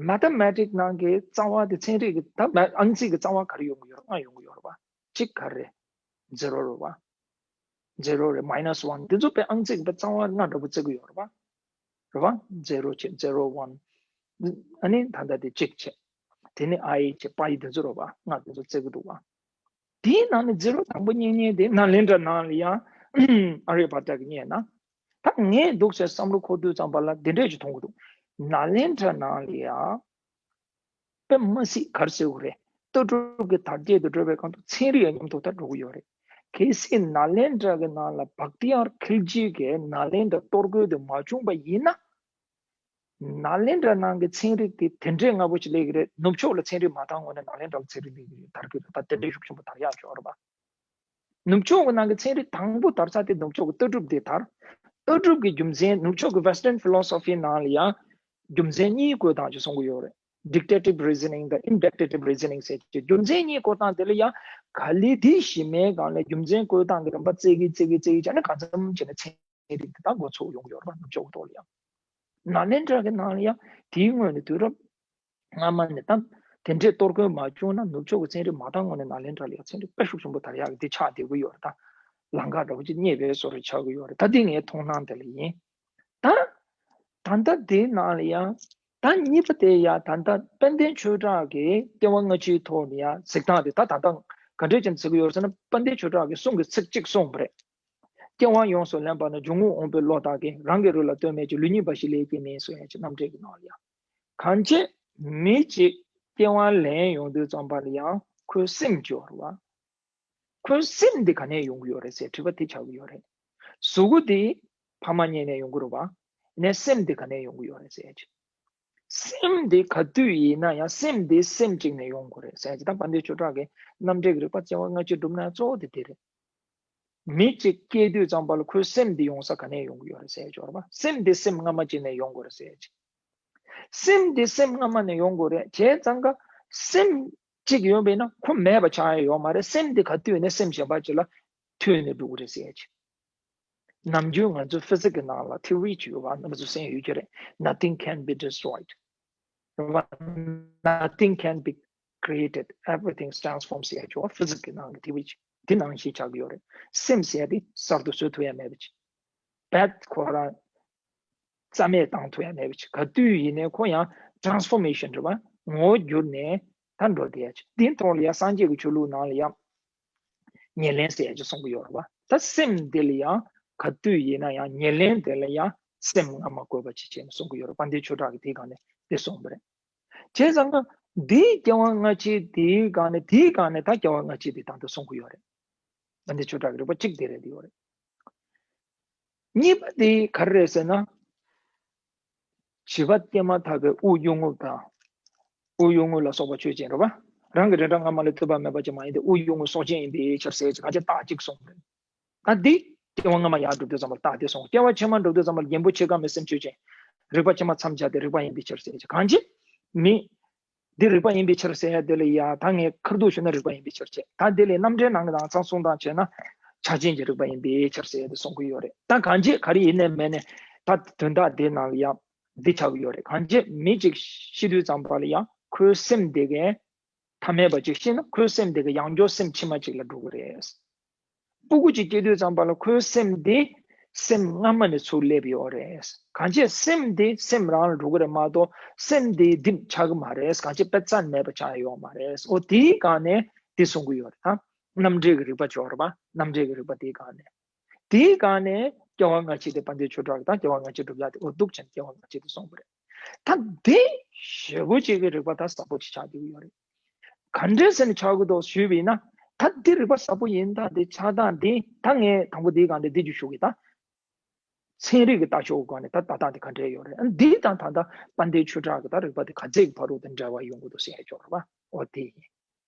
མེ་ཐ་མེ་ཊིག་ནང་གི་རྩ་བ་དེ་ཚན་རིག་གི་ད་མེ་ཨང་རྩིས་ཀྱི་རྩ་བ་ག་རེ་ཡོང་གི་ཡོད་རེད། ལྔ་ཡོང་གི་ཡོད་རེད་བ། གཅིག་ག་རེ་རེད། ཛི་རོ་རེད་བ། ཛི་རོ་རེད། མའི་ནས་ཝན། འདི་ཚོ་དཔེ་ཨང་རྩིས་ཀྱི་དཔེ་རྩ་བ་ལྔ་འདྲ་པོ་བརྩི་གི་ཡོད་རེད་བ། རེད་བ། ཛི་རོ་བྱས། ཛི་རོ་ཝན། ཨ་ནི་ད་ལྟ་དེ་གཅིག་བྱས། དེ་ནས་ཨའི་བྱས། པའི་འདི་ཚོ་རེད་བ། ལྔ་འདི་ཚོ་བརྩི་གི་འདུག་བ། དེའི་ནང་ནས་ཛི་རོ་དང་པོ་རྙེད་མཁན་དེ་ནཱ་ལེནྡྲ་ནང་ལ་ཡང་ཨརྱ་བྷ་ཏ་གིས་རྙེད་ན། ད་ངས་འདུག་ཟེར་བསམ་བློ་འཁོར་དུས་ཙམ་པ་ལ་འདི་འདྲས་ཅིག་མཐོང་གི་འདུག་ནཱ་ལེནྡྲ་ནང་ལ་ཡང་དཔེ་མ་སྲིད་ག་རེ་ཟེར་དགོས་རེད། ལྟ་གྲུབ་ཀྱི་དར་རྒྱས་དུ་འགྲོ་བའི་སྒང་དུ་ཚན་རིག་ཡང་མཉམ་དུ་ད་འགྲོ་གི་ཡོད་རེད། གལ་སྲིད་ནཱ་ལེནྡྲ་གི་ནང་ལ་བྷག་ཏི་ཡར་ཁིལ་ཇི་གིས་ནཱ་ལེནྡྲ་གཏོར་རྒོལ་དེ་མ་བྱུང་པ་ཡིན་ན། ནཱ་ལེནྡྲ་ནང་གི་ཚན་རིག་དེ་དེ་འདྲའི་སྔ་པོ་ཞིག་སླེབས་ཀྱི་རེད། ནུབ་ཕྱོགས་ལ་ཚན་རིག་མ་བཏང་སྔོན་ནས་ནཱ་ལེནྡྲ་ལ་ཚན་རིག་སླེབས་ཀྱི་རེད། དར་གྱི་རེད། ད་དེ་འདྲའི་ཤུགས་ཆེན་པོ་དར་ཡག་ཡོད་རེད་པ། ནུབ་ཕྱོགས་ཀྱི་ནང་གི་ཚན་རིག་དང་པོ་དར་ས་དེ་ནུབ་ཕྱོགས་ཀྱི་ལྟ་གྲུབ་དེ་དར། ལྟ་གྲུབ་ཀྱི་རྒྱུ་མཚན། ནུབ་ཕྱོགས་ཀྱི་Western philosophy ནང་ལ་ཡང་རྒྱུ་མཚན་གཉིས་བཀོད་སྟངས་ཅིག་གསུང་གི་ཡོད་རེད། Deductive reasoning དང་inductive reasoning ཟེར་གྱི་རྒྱུ་མཚན་གཉིས་བཀོད་སྟངས་དེ་ལ་ཡང་ག་ལེ་དེ་གཞི་མའི་སྒང་ལ་རྒྱུ་མཚན་བཀོད་སྟངས་ཀྱི་རིམ་པ་བརྩི་གི་བརྩི་གི་བརྩི་གི་བྱས་ནས་གང་འཚམ་བྱས་ནས་ཚན་རིག་དེ་དག་འགོ་ཚུགས་ཡོང་གི་ཡོད་རེད་པ། ནུབ་ཕྱོགས་ཀྱི་ཐོག་ལ་ཡང་། ནཱ་ལེནྡྲ་གི་ནང་ལ་ཡང་དེའི་སྔོན་ནས་དུས་རབས་སྔ་མ་ནས་ད་དེ་འདྲའི་གཏོར་རྒོལ་མ་བྱུང་ན་ནུབ་ཕྱོགས་ཀྱི་ཚན་རིག་མ་བཏང་སྔོན་ནས་ནཱ་ལེནྡྲ་ལ་ཡང་ཚན་རིག་དཔེ་ཤུགས་ཆེན་པོ་དར་ཡག་གི་དེ་ཆགས་བསྡད་ཀྱི་ཡོད་རེད། ད་ལམ་ཁ་འདྲ་བོ་ཅིག་རྙེད་པའི་བཟོ་འདྲ་ཆགས་ཀྱི་ཡོད་རེད། ད་དེ་ངའི་མཐོང་སྣང་དེ་ལ་ཡིན། ད་ད་ལྟ་དེའི་ནང་ལ་ཡང་ད་གཉིས་པ་དེ་ཡང་ད་ལྟ་དཔལ་ལྡན་ཆོས་གྲགས་ཀྱིས་སྐྱེ་བ་སྔ་ཕྱིའི་ཐོག་ནས་ཡང་གཟིགས་སྟངས་དེ་ད་ད་ལྟ་ག་འདྲས་ཀྱང་གཟིགས་ཀྱི་ཡོད་ཟེར་ན། དཔལ་ལྡན་ཆོས་གྲགས་ཀྱི་གསུང་གི་ཚིག་གཅིག་གསུངས་པ་རེད། སྐྱེ་བ་ཡོངས་སུ་ལེན་པ་ནི་འཇུག་ངོགས་འོང་པའི་བློ་དག་གིས། རང་གི་རོ་ལ་ལྟོས་མེད་ཀྱི། ལུས་རྙིང་པ་ཞིག་ལས་སྐྱེས་མིན་གསུངས་ཡ་ཅིག་རྣམ་འགྲེལ་གྱི་ནང་ལ་ཡང་། གང་བྱས་མི་གཅིག་ སྐྱེ་བ་ལེན་ཡོང་དུས་ཙམ་པ་ལ་ཡང་ཁོའི་སེམས་སྐྱོ་རུ་བ། ཁོའི་སེམས་འདི་ག་ནས་ཡོང་གི་ཡོད་རེད་ཟེར་དྲི་བ་དེ་ཆགས་ཀྱི་ཡོད་རེད། གཟུགས་པོ་འདི་ཕ་མ་མཉེས་ནས་ཡོང་གི་རེད་བ། ནས་སེམས་འདི་ག་ནས་ཡོང་གི་ཡོད་རེད་ཟེར་ཅིག་སེམས་འདི་ག་དུས་ཡིན་ན་ཡང་སེམས་འདི་སེམས་གཅིག་ནས་ཡོང་དགོས་རེད་ཟེར་ཅིག་ད་དཔལ་ལྡན་ཆོས་གྲགས་ཀྱི་རྣམ་འགྲེལ་གྱི་རིགས་པ་སྐྱེ་བ་སྔ་ཕྱི་སྒྲུབ་ན་གཙོ་བོ་དེ་དེ་རེད། མི་གཅིག་སྐྱེས་དུས་ཙམ་པ་ལ་ཁོའི་སེམས་འདི་ཡོང་ས་ག་ནས་ཡོང་གི་ཡོད་རེད་ཟེར་ཅོག་རེད་བ། སེམས་འདི་སེམས་སྔ་མ་གཅིག་ནས་ཡོང་དགོས་རེད་ཟེར་ཅིག་སེམས་འདི་སེམས་སྔ་མ་ནས་ཡོང་དགོས་རེད་བྱས་ཙང་ཀ་སེམས་གཅིག་ཡོད་པས་ན་ཁོ་མེད་པ་ཆགས་ཡ་ཡོད་མ་རེད། སེམས་འདི་ག་དུས་ནས་སེམས་གཞན་པ་ཅིག་ལ་ཐོས་ནས་འགྲོ་གི་རེད་ཟེར་ཅིག་ནམ་རྒྱུན་ང་ཚོ་ཕི་སིག་གི་ནང་ལ་ཐི་རི་ཅིག་ཡོད་པ་རྣམ་པ་ཚོ་གསན་ཡོད་ཀྱི་རེད། Nothing can be destroyed. Nothing can be created. Everything transforms ཟེར་ཡ་ཅིག་ཡོད་པ་ཕི་སིག་གི་ནང་གི་ཐི་རི་ཅིག་དེ་ནང་བཞིན་ཆགས་ཀྱི་ཡོད་རེད། སེམས་ཟེར་ཡ་དེ་གསར་དུ་བཟོ་ཐུབ་ཡ་མེད་པ་ཅིག་རྦད་ཁོ་རང་རྩ་མེད་བཏང་ཐུབ་ཡ་མེད་པ་ཅིག་ག་དུས་ཡིན་ནའི་ཁོ་ཡང་transformation་རེད་བ། ངོ་བོ་བསྒྱུར་ནས་ད་འགྲོ་བསྡད་ཡ་ཅིག་དེའི་ཐོག་ལ་ཡང་སངས་རྒྱས་ཀྱི་ཆོས་ལུགས་ནང་ལ་ཡང་ཉེར་ལེན་ཟེར་ཡ་ཅིག་གསུང་གི་ཡོད་རེད་བ། ད་སེམས་དེ་ལ་ཡང་ག་དུས་ཡིན་ན་ཡང་ཉེར་ལེན་དེ་ལ་ཡང་སེམས་སྔ་མ་དགོས་པ་ཅིག་བྱས་ནས་གསུང་གི་ཡོད་རེད། དཔལ་ལྡན་ཆོས་གྲགས་ཀྱིས་དེའི་སྒང་ནས་དེ་གསུངས་པ་རེད། བྱས་ཙང་ཀ་འདིའི་སྐྱེ་བ་སྔ་ཕྱི་དེའི་སྒང་ནས་དེའི་སྒང་ནས་ད་སྐྱེ་བ་སྔ་ཕྱི་དེ་ད་ལྟ་གསུང་གི་ཡོད་རེད། དཔལ་ལྡན་ཆོས་གྲགས་ཀྱི་རིགས་པ་གཅིག་དེ་རེད་དེ་ཡོད་རེད། གཉིས་པ་དེ་ག་རེ་རེད་ཟེར་ན། བྱིས་པ་སྐྱེས་མ་ཐག་པའི་དབུགས་དབྱུང་རྔུབ་དང་། དབུགས་དབྱུང་རྔུབ་ལ་སོགས་པ་ཆོས་ཅན་རེད་བ། རང་གི་རིན་ཐང་སྔ་མ་ལས་ཐོས་པ་མེད་པ་ཅིག་མ་ཡིན་ཏེ་དབུགས་དབྱུང་རྔུབ་སྲོག་ཅན་ཡིན་པའི་ཕྱིར་ཟེར་ཅིག་ག་ཅེ་རྟགས་གཅིག་གསུངས་རེད། ད་འདི་སྐྱེ་བ་སྔ་མ་ཡར་འགྲོ་དུས་ཙམ་པ་ལ་རྟགས་དེ་སོང་། སྐྱེ་བ་ཕྱི་མ་འགྲོ་དུས་ཙམ་པ་ལ་རྒན་པོ་ཆེ་ཁ་མེད་སེམས་ཆོས་ཅན། རིག་པ་ཕྱི་མ་མཚམས་སྦྱར་ཏེ་རིག་པ་ཡིན་པའི་ཕྱིར་ཟེར་ཅིག་གང་ཅི། མི། འདི་རིག་པ་ཡིན་པའི་ཕྱིར་ཟེར་ཡ་དེ་ལ་ཡ་ད་ངས་ཁ་རྡུང་ཞུས་ན་རིག་པ་ཡིན་པའི་ཕྱིར་བྱས། ད་དེ་ལས་རྣམ་འགྲེལ་ནང་གི་ནང་ཚང་གསུང་སྟངས་བྱས་ན་ཆགས་ཅན་གྱི་རིག་པ་ཡིན་པའི་ཕྱིར་ཟེར་ཡ་དེ་གསུང་གི་ཡོད་རེད། ད་གང་ཅི་ག་རེ་ཡིན་ནའི་མིན་ནའི་ད་དོན་དག་དེ་ནང་ལ་ཡ་འདི་ཆགས་ཀྱི་ཡོད་རེད། གང་ཅི་མི་གཅིག་ཤི་དུས་ཙམ་པ་ལ་ཡ་ཁོའི་སེམས་དེ་གས་ཐ་མལ་པ་ཅིག་ཤི་ན་ཁོའི་སེམས་དེ་ག་ཡང་བསྐྱར་སེམས་ཕྱི་མ་ཅིག་ལ་འགྲོ་གི་རེད། སྤུ་གུ་ཅིག་སྐྱེ་དུས་ཙམ་པ་ལ་ཁོའི་སེམས་དེ་སེམས་སྔ་མ་ནས་ཚུར་སླེབས་ཡོད་རེད། གང་ཅི་སེམས་དེ་སེམས་རང་ལ་འགྲོ་གི་རེད་མ་གཏོགས་སེམས་དེ་འདི་ཆགས་ཀྱི་མ་རེད། གང་ཅི་དཔེ་རྩ་མེད་པ་ཆགས་ཡོད་མ་རེད། འོ་དེའི་སྒང་ནས་དེ་གསུང་གི་ཡོད་རེད། ད་རྣམ་འགྲེལ་གྱི་རིགས་པ་ཅིག་ཡོད་རེད་པ། རྣམ་འགྲེལ་གྱི་རིགས་པ་དེའི་སྒང་ནས། དེའི་སྒང་ནས་སྐྱེ་བ་སྔ་ཕྱི་དེ་དཔལ་ལྡན་ཆོས་གྲགས་ཀྱིས་ད་སྐྱེ་བ་སྔ་ཕྱི་སྒྲུབ་ཡག་དེ་འོ་འདུག་ཅེས་སྐྱེ་བ་སྔ་ཕྱི་དེ་གསུངས་པ་རེད། ད་འདི་ཞེ་པོ་ཅིག་གི་རིགས་པ་ད་ཟབ་པོ་ཅིག་ཆགས་བསྡད་ཀྱི་ཡོད་རེད། ག་འདྲས་ཟེར་ནས་ཆགས་ཀྱི་འདུག་ཞུས་པ་ཡིན་ན། ད་འདི་རིགས་པ་ཟབ་པོ་ཡིན་ད་འདི་ཆགས་སྟངས་འདི་ད་ངས་དང་པོ་འདིའི་སྒང་ནས་འདི་རྒྱུ་ཞུ་གི་ད། ཚན་རིག་གི་ལྟ་ཕྱོགས་སྒང་ནས་ད་ལྟ་སྟངས་དེ་ག་འདྲས་ཡོད་རེད། འདི་དང་ད་ལྟ་དཔལ་ལྡན་ཆོས་གྲགས་ཀྱི་ད་རིགས་པ་དེ་ག་ཚད་ཀྱི་བར་དུ་དེ་འབྲེལ་བ་ཡོང་གི་འདུག་ཟེར་ཡ་ཅིག་ཡོད་རེད་པ། འོ་དེ་ཡིན།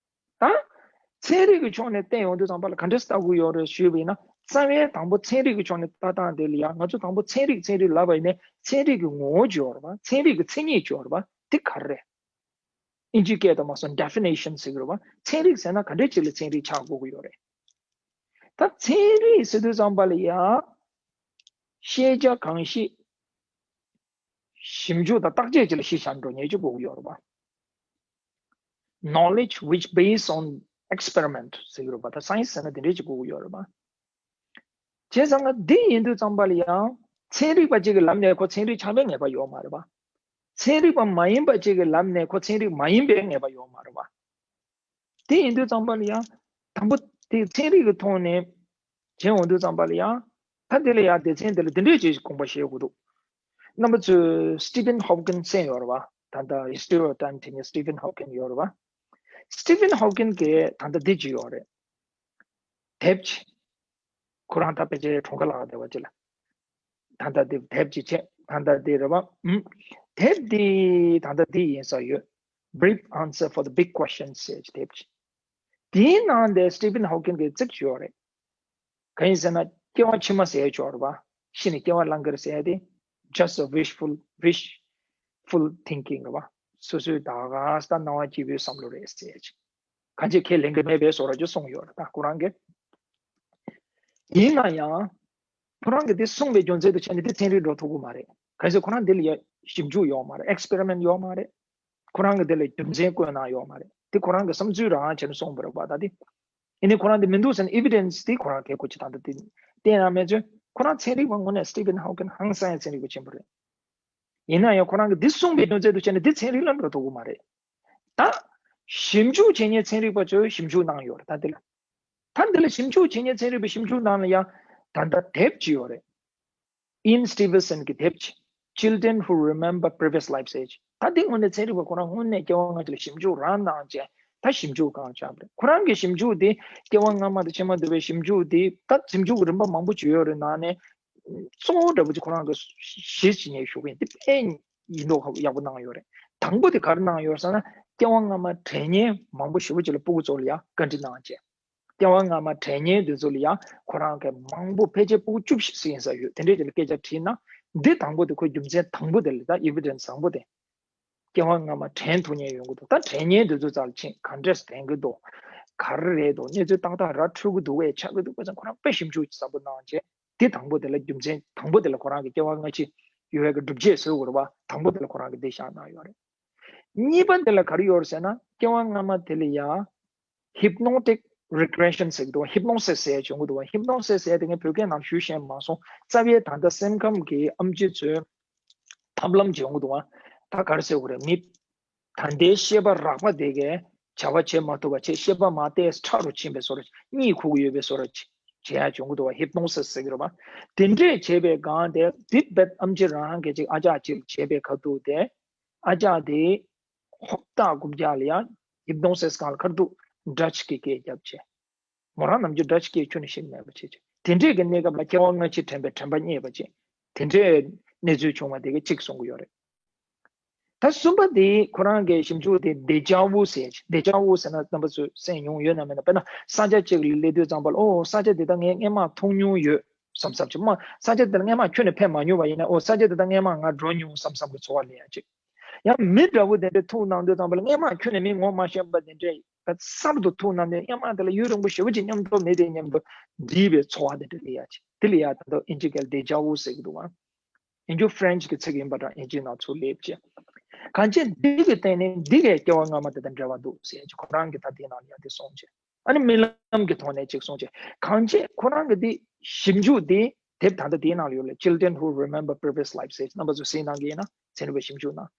ད་ཚན་རིག་གི་ཕྱོགས་ནས་བལྟས་ཡོང་དུས་ཙམ་པ་ལ་ག་འདྲས་ལྟ་དགོས་ཡོད་རེད་ཞུས་པ་ཡིན་ན། རྩ་བའི་དང་པོ་ཚན་རིག་གི་ཕྱོགས་ནས་ལྟ་སྟངས་དེ་ལ་ཡང་ང་ཚོ་དང་པོ་ཚན་རིག་ཚན་རིག་ལབ་པ་ཡིན་ནའི་ཚན་རིག་གི་ངོ་བོ་ཅིག་ཡོད་རེད་པ། ཚན་རིག་གི་མཚན་ཉིད་ཅིག་ཡོད་རེད་པ། དེ་ག་རེ་རེད། ཨིན་ཇིའི་སྐད་དུ་མ་སོང་definition་ཟེར་གི་རེད་པ། ཚན་རིག་ཟེར་ན་ག་འདྲས་ཅིག་ལ་ཚན་རིག་ཆགས་དགོས་ཀྱི་ཡོད་རེད། ད་ཚན་རིག་ཟེར་དུས་ཙམ་པ་ལ་ཡང་ཤེས་བྱ་གང་ཞིག་ཞིབ་འཇུག་དང་བརྟག་དཔྱད་ཅིག་ལ་གཞི་བཞག་འགྲོ་མཁན་ཅིག་དགོས་ཀྱི་ཡོད་རེད་པ། Knowledge which based on experiment ཟེར་གྱི་རེད་པ། ད་science་ཟེར་ན་དེ་འདྲས་ཅིག་དགོས་ཀྱི་ཡོད་རེད་པ། བྱས་ཙང་ང་འདི་ཡིན་དུས་ཙམ་པ་ལ་ཡང་ཚན་རིག་པ་ཅིག་གི་ལམ་ནས་ཁོ་ཚན་རིག་ཆགས་པའི་ངེས་པ་ཡོད་མ་རེད་པ། ཚན་རིག་པ་མ་ཡིན་པ་ཅིག་གི་ལམ་ནས་ཁོ་ཚན་རིག་མ་ཡིན་པའི་ངེས་པ་ཡོད་མ་རེད་པ། དེ་ཡིན་དུས་ཙམ་པ་ལ་ཡང་དང་པོ་དེ་ཚན་རིག་གི་ཐོག་ནས་བྱས་འོང་དུས་ཙམ་པ་ལ་ཡང་ད་དེ་ལ་ཡང་སྡེ་ཚན་དེ་ལ་འདི་འདྲས་ཅིག་དགོངས་པ་བཞེས་དགོས་འདུག་རྣམ་པ་ཚོས་Stephen Hawking་གསན་ཡོད་རེད་པ། ད་ལྟ་History of Time་དེ་ནས་Stephen Hawking་ཡོད་རེད་པ། Stephen Hawking་གིས་ད་ལྟ་འདི་ཅིག་ཡོད་རེད། དེབ་ཅིག་ཁོ་རང་ད་ཕལ་ཆེར་གྲོངས་ཁ་ལ་བསྡད་པ་ཅིག་ལ། ད་ལྟ་འདི་དེབ་ཅིག་བྱས། ད་ལྟ་འདི་རེད་པ། ཨུམ། དེབ་འདི་ད་ལྟ་འདི་ཡིན་ས་ཡོད། Brief Answer for the Big Questions་ཟེར་གྱི་དེབ་ཅིག་དེའི་ནང་དེ་Stephen Hawking་གི་ཚིག་ཅིག་ཡོད་རེད། གང་ཡིན་ཟེར་ན་སྐྱེ་བ་ཕྱི་མ་ཟེར་ཡ་ཅིག་ཡོད་རེད་པ། ཤི་ནས་སྐྱེ་བ་ལེན་གྱི་རེད་ཟེར་ཡ་དེ། Just a wishful, wishful thinking་རེད་པ། སོ་སོའི་ད་ག་ས་སྣང་བ་སྐྱིད་པོའི་བསམ་བློ་རེད་ཟེར་ཡ་ཅིག་གང་ཅི་ཁས་ལེན་གྱི་མེད་པའི་བཟོ་འདྲ་ཅིག་གསུངས་ཡོད་རེད་ད་ཁོ་རང་གིས། ཡིན་ན་ཡང་། ཁོ་རང་གིས་འདི་གསུངས་པའི་རྒྱུ་མཚན་དུ་བྱས་ནས་འདི་ཚན་རིག་འགྲོ་ཐུབ་ཀྱི་མ་རེད། གལ་སྲིད་ཁོ་རང་འདི་ལ་ཡ་ཞིབ་འཇུག་ཡོད་མ་རེད། Experiment་ཡོད་མ་རེད། ཁོ་རང་གིས་འདི་ལ་རྒྱུ་མཚན་བཀོད་གནང་ཡོད་མ་རེད། འདི་ཁོ་རང་གི་བསམ་ཚུལ་རང་བྱས་ནས་གསུངས་པ་རེད་པ། ད་འདི། ཡིན་ནའི་ཁོ་རང་འདི་མི་འདུག་ཟེར་ནས་Evidence་འདི་ཁོ་རང་གལ་དགོས་ཀྱི་ད་འདི་འདི་བསྟན་ཡ་མེད་ཚོད། ཁོ་རང་ཚན་རིག་པ་དངོས་གནས་Stephen Hawking་ཧང་སང་ཡ་ཚན་རིག་པ་ཆེན་པོ་རེད། ཡིན་ན་ཡང་ཁོ་རང་གིས་འདི་གསུངས་པའི་རྒྱུ་མཚན་དུ་བྱས་ནས་འདི་ཚན་རིག་ལ་འགྲོ་ཐུབ་ཀྱི་མ་རེད། ད། ཞིབ་འཇུག་བྱེད་མཁན་ཚན་རིག་པ་ཚོས་ཞིབ་འཇུག་གནང་ཡོད་རེད་ད་འདི་ལ། ད་འདི་ལ་ཞིབ་འཇུག་བྱེད་མཁན་ཚན་རིག་པས་ཞིབ་འཇུག་གནང་ལ་ཡང་ད་ལྟ་དེབ་ཅིག་ཡོད་རེད། Ian Stevenson་གི་དེབ་ཅིག Children Who Remember Previous Lives་ཟེར་ཅིག་ད་འདི་དངོས་གནས་ཚན་རིག་པ་ཁོ་རང་དངོས་གནས་སྐྱེ་བ་སྔ་ཕྱི་ལ་ཞིབ་འཇུག་རང་གནང་བྱས་ད་ཞིབ་འཇུག་གང་བྱ་བ་རེད། ཁོ་རང་གི་ཞིབ་འཇུག་དེ་སྐྱེ་བ་སྔ་མ་དང་ཕྱི་མ་འདུས་པའི་ཞིབ་འཇུག་དེ་ད་ཞིབ་འཇུག་གི་རིམ་པ་མང་པོ་བྱས་ཡོད་རེད། ནང་ནས་གཙོ་བོ་འདྲ་པོ་ཅིག་ཁོ་རང་གི་གཞི་བྱེད་མཁན་ཞུ་གི་ཡིན། དེ་དཔེ་ཡིན་མདོག་ཡག་པོ་གནང་ཡོད་རེད། དང་པོ་དེ་ག་རེ་གནང་ཡོད་ཟེར་ན་སྐྱེ་བ་སྔ་མ་དྲན་མཁན་མང་པོ་ཞེ་པོ་ཅིག་ལ་སྤུ་གུ་ཚོ་ལ་ཡང་བཀའ་འདྲི་གནང་བྱས། སྐྱེ་བ་སྔ་མ་དྲན་མཁན་དེ་ཚོ་ལ་ཡང་ཁོ་རང་གི་མང་པོ་ཕལ་ཆེར་སྤུ་གུ་བཅུ་བཞི་ཙམ་ཡིན་ས་ཡོད། དེ་འདྲས་ཅིག་ལ་སྐད་ཆ་དྲིས་ན་འདི་དང་པོ་དེ་ཁོའི་རྒྱུ་མཚན་དང་པོ་དེ་ལ་ད་ཨེ་བི་ཌེན་སི་བཟང་པོ་དེ། སྐྱེ་བ་སྔ་མ་དྲན་ཐུབ་མཁན་ཡོང་གི་འདུག་ད་དྲན་མཁན་དེ་ཚོ་རྩ་ལ་ཕྱིན་ག་འདྲས་དྲན་གི་འདུག་ག་རེ་རེད་འདུག་གནས་ཚུལ་ཏག་ཏག་ར་འཕྲོད་ཀྱི་འདུག་གས་ཆགས་ཀྱི་འདུག་པ་ཙང་ཁོ་རང་དཔེ་ཞིབ་འཇུག་ཟབ་པོ་གནང་བྱས། དེ་དང་པོ་དེ་ལ་རྒྱུ་མཚན་དང་པོ་དེ་ལ་ཁོ་རང་གི་སྐྱེ་བ་སྔ་ཕྱི་ཡོད་པའི་གི་སྒྲུབ་བྱེད་བཟོ་དགོས་རེད་པ། དང་པོ་དེ་ལ་ཁོ་རང་གི་འདི་བཞག་གནང་ཡོད་རེད། གཉིས་པ་འདི་ལ་ག་རེ་ཡོད་རེད་ཟེར་ན་སྐྱེ་བ་སྔ་མ་དེ་ལ་ཡ་ཧིབ་ནོ་ཊིག་རི་གྷི་རེ་ཤན་ཟེར་གི་འདུག་པ། ཧིབ་ནོ་སིས་ཟེར་ཡ་བྱུང་གི་འདུག་པ། ཧིབ་ནོ་སིས་ཟེར་ཡ་དེ་ངས་བོད་སྐད་ནང་ཞུ་ཤེས་མ་སོང་། རྩ་བའི་ད་ལྟ་སེམས་ཁམས་ཀྱི་ཨེམ་ཆི་ཚོའི་ཐབས་ལམ་བྱུང་གི་འདུག་པ། ད་ག་རེ་ཟེར་དགོས་རེད། མི་ད་ལྟའི་ཤེས་པ་རགས་པ་དེ་གས་བྱ་བ་བྱེད་མ་ཐུབ་པ་བྱས། ཤེས་པ་མར་ཏོག་ཙམ་ཕྲ་རུ་ཕྱིན་པའི་བཟོ་འདྲ། གཉིད་ཁུག་གི་ཡོད་པའི་བཟོ་འདྲ་བྱེད་ཡ་བྱུང་གི་འདུག་པ། ཧིབ་ནོ་སིས་ཟེར་གི་རེད་པ། དེ་འདྲས་བྱས་པའི་སྒང་དེ་དེ་བེད་ཨེམ་ཆི་རང་གིས་ཅིག་ཨ་ཅག་ཅིག་བྱས་པའི་ཁ་ཐུག་དེ་ཨ་ཅག་དེ་ཧོབ་སྟེ་རྐུབ་བཀྱག་ལ་ཡ་ཧིབ་ནོ་སིས་སྒང་ལ་ཁ་ཐུག་ཌ་ཅི་གི་སྐད་རྒྱབ་བྱས། མོ་རང་ནམ་རྒྱུན་ཌ་ཅི་སྐད་ཁྱོན་ནས་ཤེས་མེད་པ་བྱས་བྱས། དེ་འདྲས་ཀྱི་གནས་སྐབས་ལ་སྐྱེ་བ་སྔ་ཕྱི་དྲན་པའི་དྲན་པ་རྙེད་པ་བྱས། དེ་འདྲས་གནས་ཚུལ་བྱུང་བ་དེ་ག་གཅིག་གསུང་གི་ཡོད་རེད། ད་གསུམ་པ་དེ་ཁོ་རང་གི་ཞིབ་འཇུག་དེ་ཌེ་ཇ་ཝུ་ཟེར། ཌེ་ཇ་ཝུ་ཟེར་ན་རྣམ་པ་ཚོས་གསན་མྱོང་ཡོད་ན་མེད་ན། དཔེར་ན་ས་ཆ་གཅིག་ལ་སླེབས་དུས་ཙམ་པ་ལ་ཨོ་ས་ཆ་དེ་ད་ངས་སྔན་མ་མཐོང་མྱོང་ཡོད་བསམ་བསམ་བྱས། མ་ས་ཆ་དེ་ལ་སྔན་མ་ཁྱོན་ནས་ཕེབས་མ་མྱོང་བ་ཡིན་ན་ཨོ་ས་ཆ་དེ་ད་སྔན་མ་ང་འགྲོ་མྱོང་བསམ་བསམ་གྱི་ཚོར་བ་སླེབས་ཡ་ཅིག་ཡང་མི་འདྲ་བོ་དེ་འདྲས་ཐུག་གནང་དུས་ཙམ་པ་ལ་སྔན་མ་ཁྱོན་ནས་མི་ངོ་མ་ཤེས་པ་དེ་འདྲས་གསར་དུ་ཐུག་གནང་དུས་སྔན་མ་དེ་ལ་ཡུན་རིང་པོ་ཞེ་པོ་ཅིག་མཉམ་དུ་མེད་དེ་མཉམ་དུ་འདྲིས་པའི་ཚོར་བ་དེ་འདྲས་སླེབས་ཡ་ཅིག་དེ་ལ་ཡ་ད་ལྟ་ཨིན་ཇི་སྐད་ལ་ཌེ་ཇ་ཝུ་ཟེར་གི་འདུག་པ། ཨིན་ཇི་ཕ་རེན་ཆི་གི་ཚིག་ཡིན་པ་འདྲ། ཨིན་ཇི་ནང་ཚུར་སླེབས་བྱས། གང་ཅི་འདི་གི་སྟེང་ནས་འདི་གའི་སྐྱེ་བ་སྔ་མ་དེ་དང་འབྲེལ་བ་འདུག་ཟེར་གྱི་ཁོ་རང་གིས་ད་དེའི་ནང་ལ་ཡང་དེ་གསུངས་བྱས། ཨ་ནི་རྨི་ལམ་གྱི་ཐོག་ནས་ཅིག་གསུངས་བྱས། གང་ཅི་ཁོ་རང་གི་འདི་ཞིབ་འཇུག་འདི་དེབ་ད་ལྟ་དེའི་ནང་ལ་ཡོད་ལ། Children Who Remember Previous Lives ཟེར། རྣམ་པ་ཚོས་གཟིགས་གནང་གི་ཡིན་ན་ཚན་རིག་པའི་ཞིབ་འཇུག་ནང་།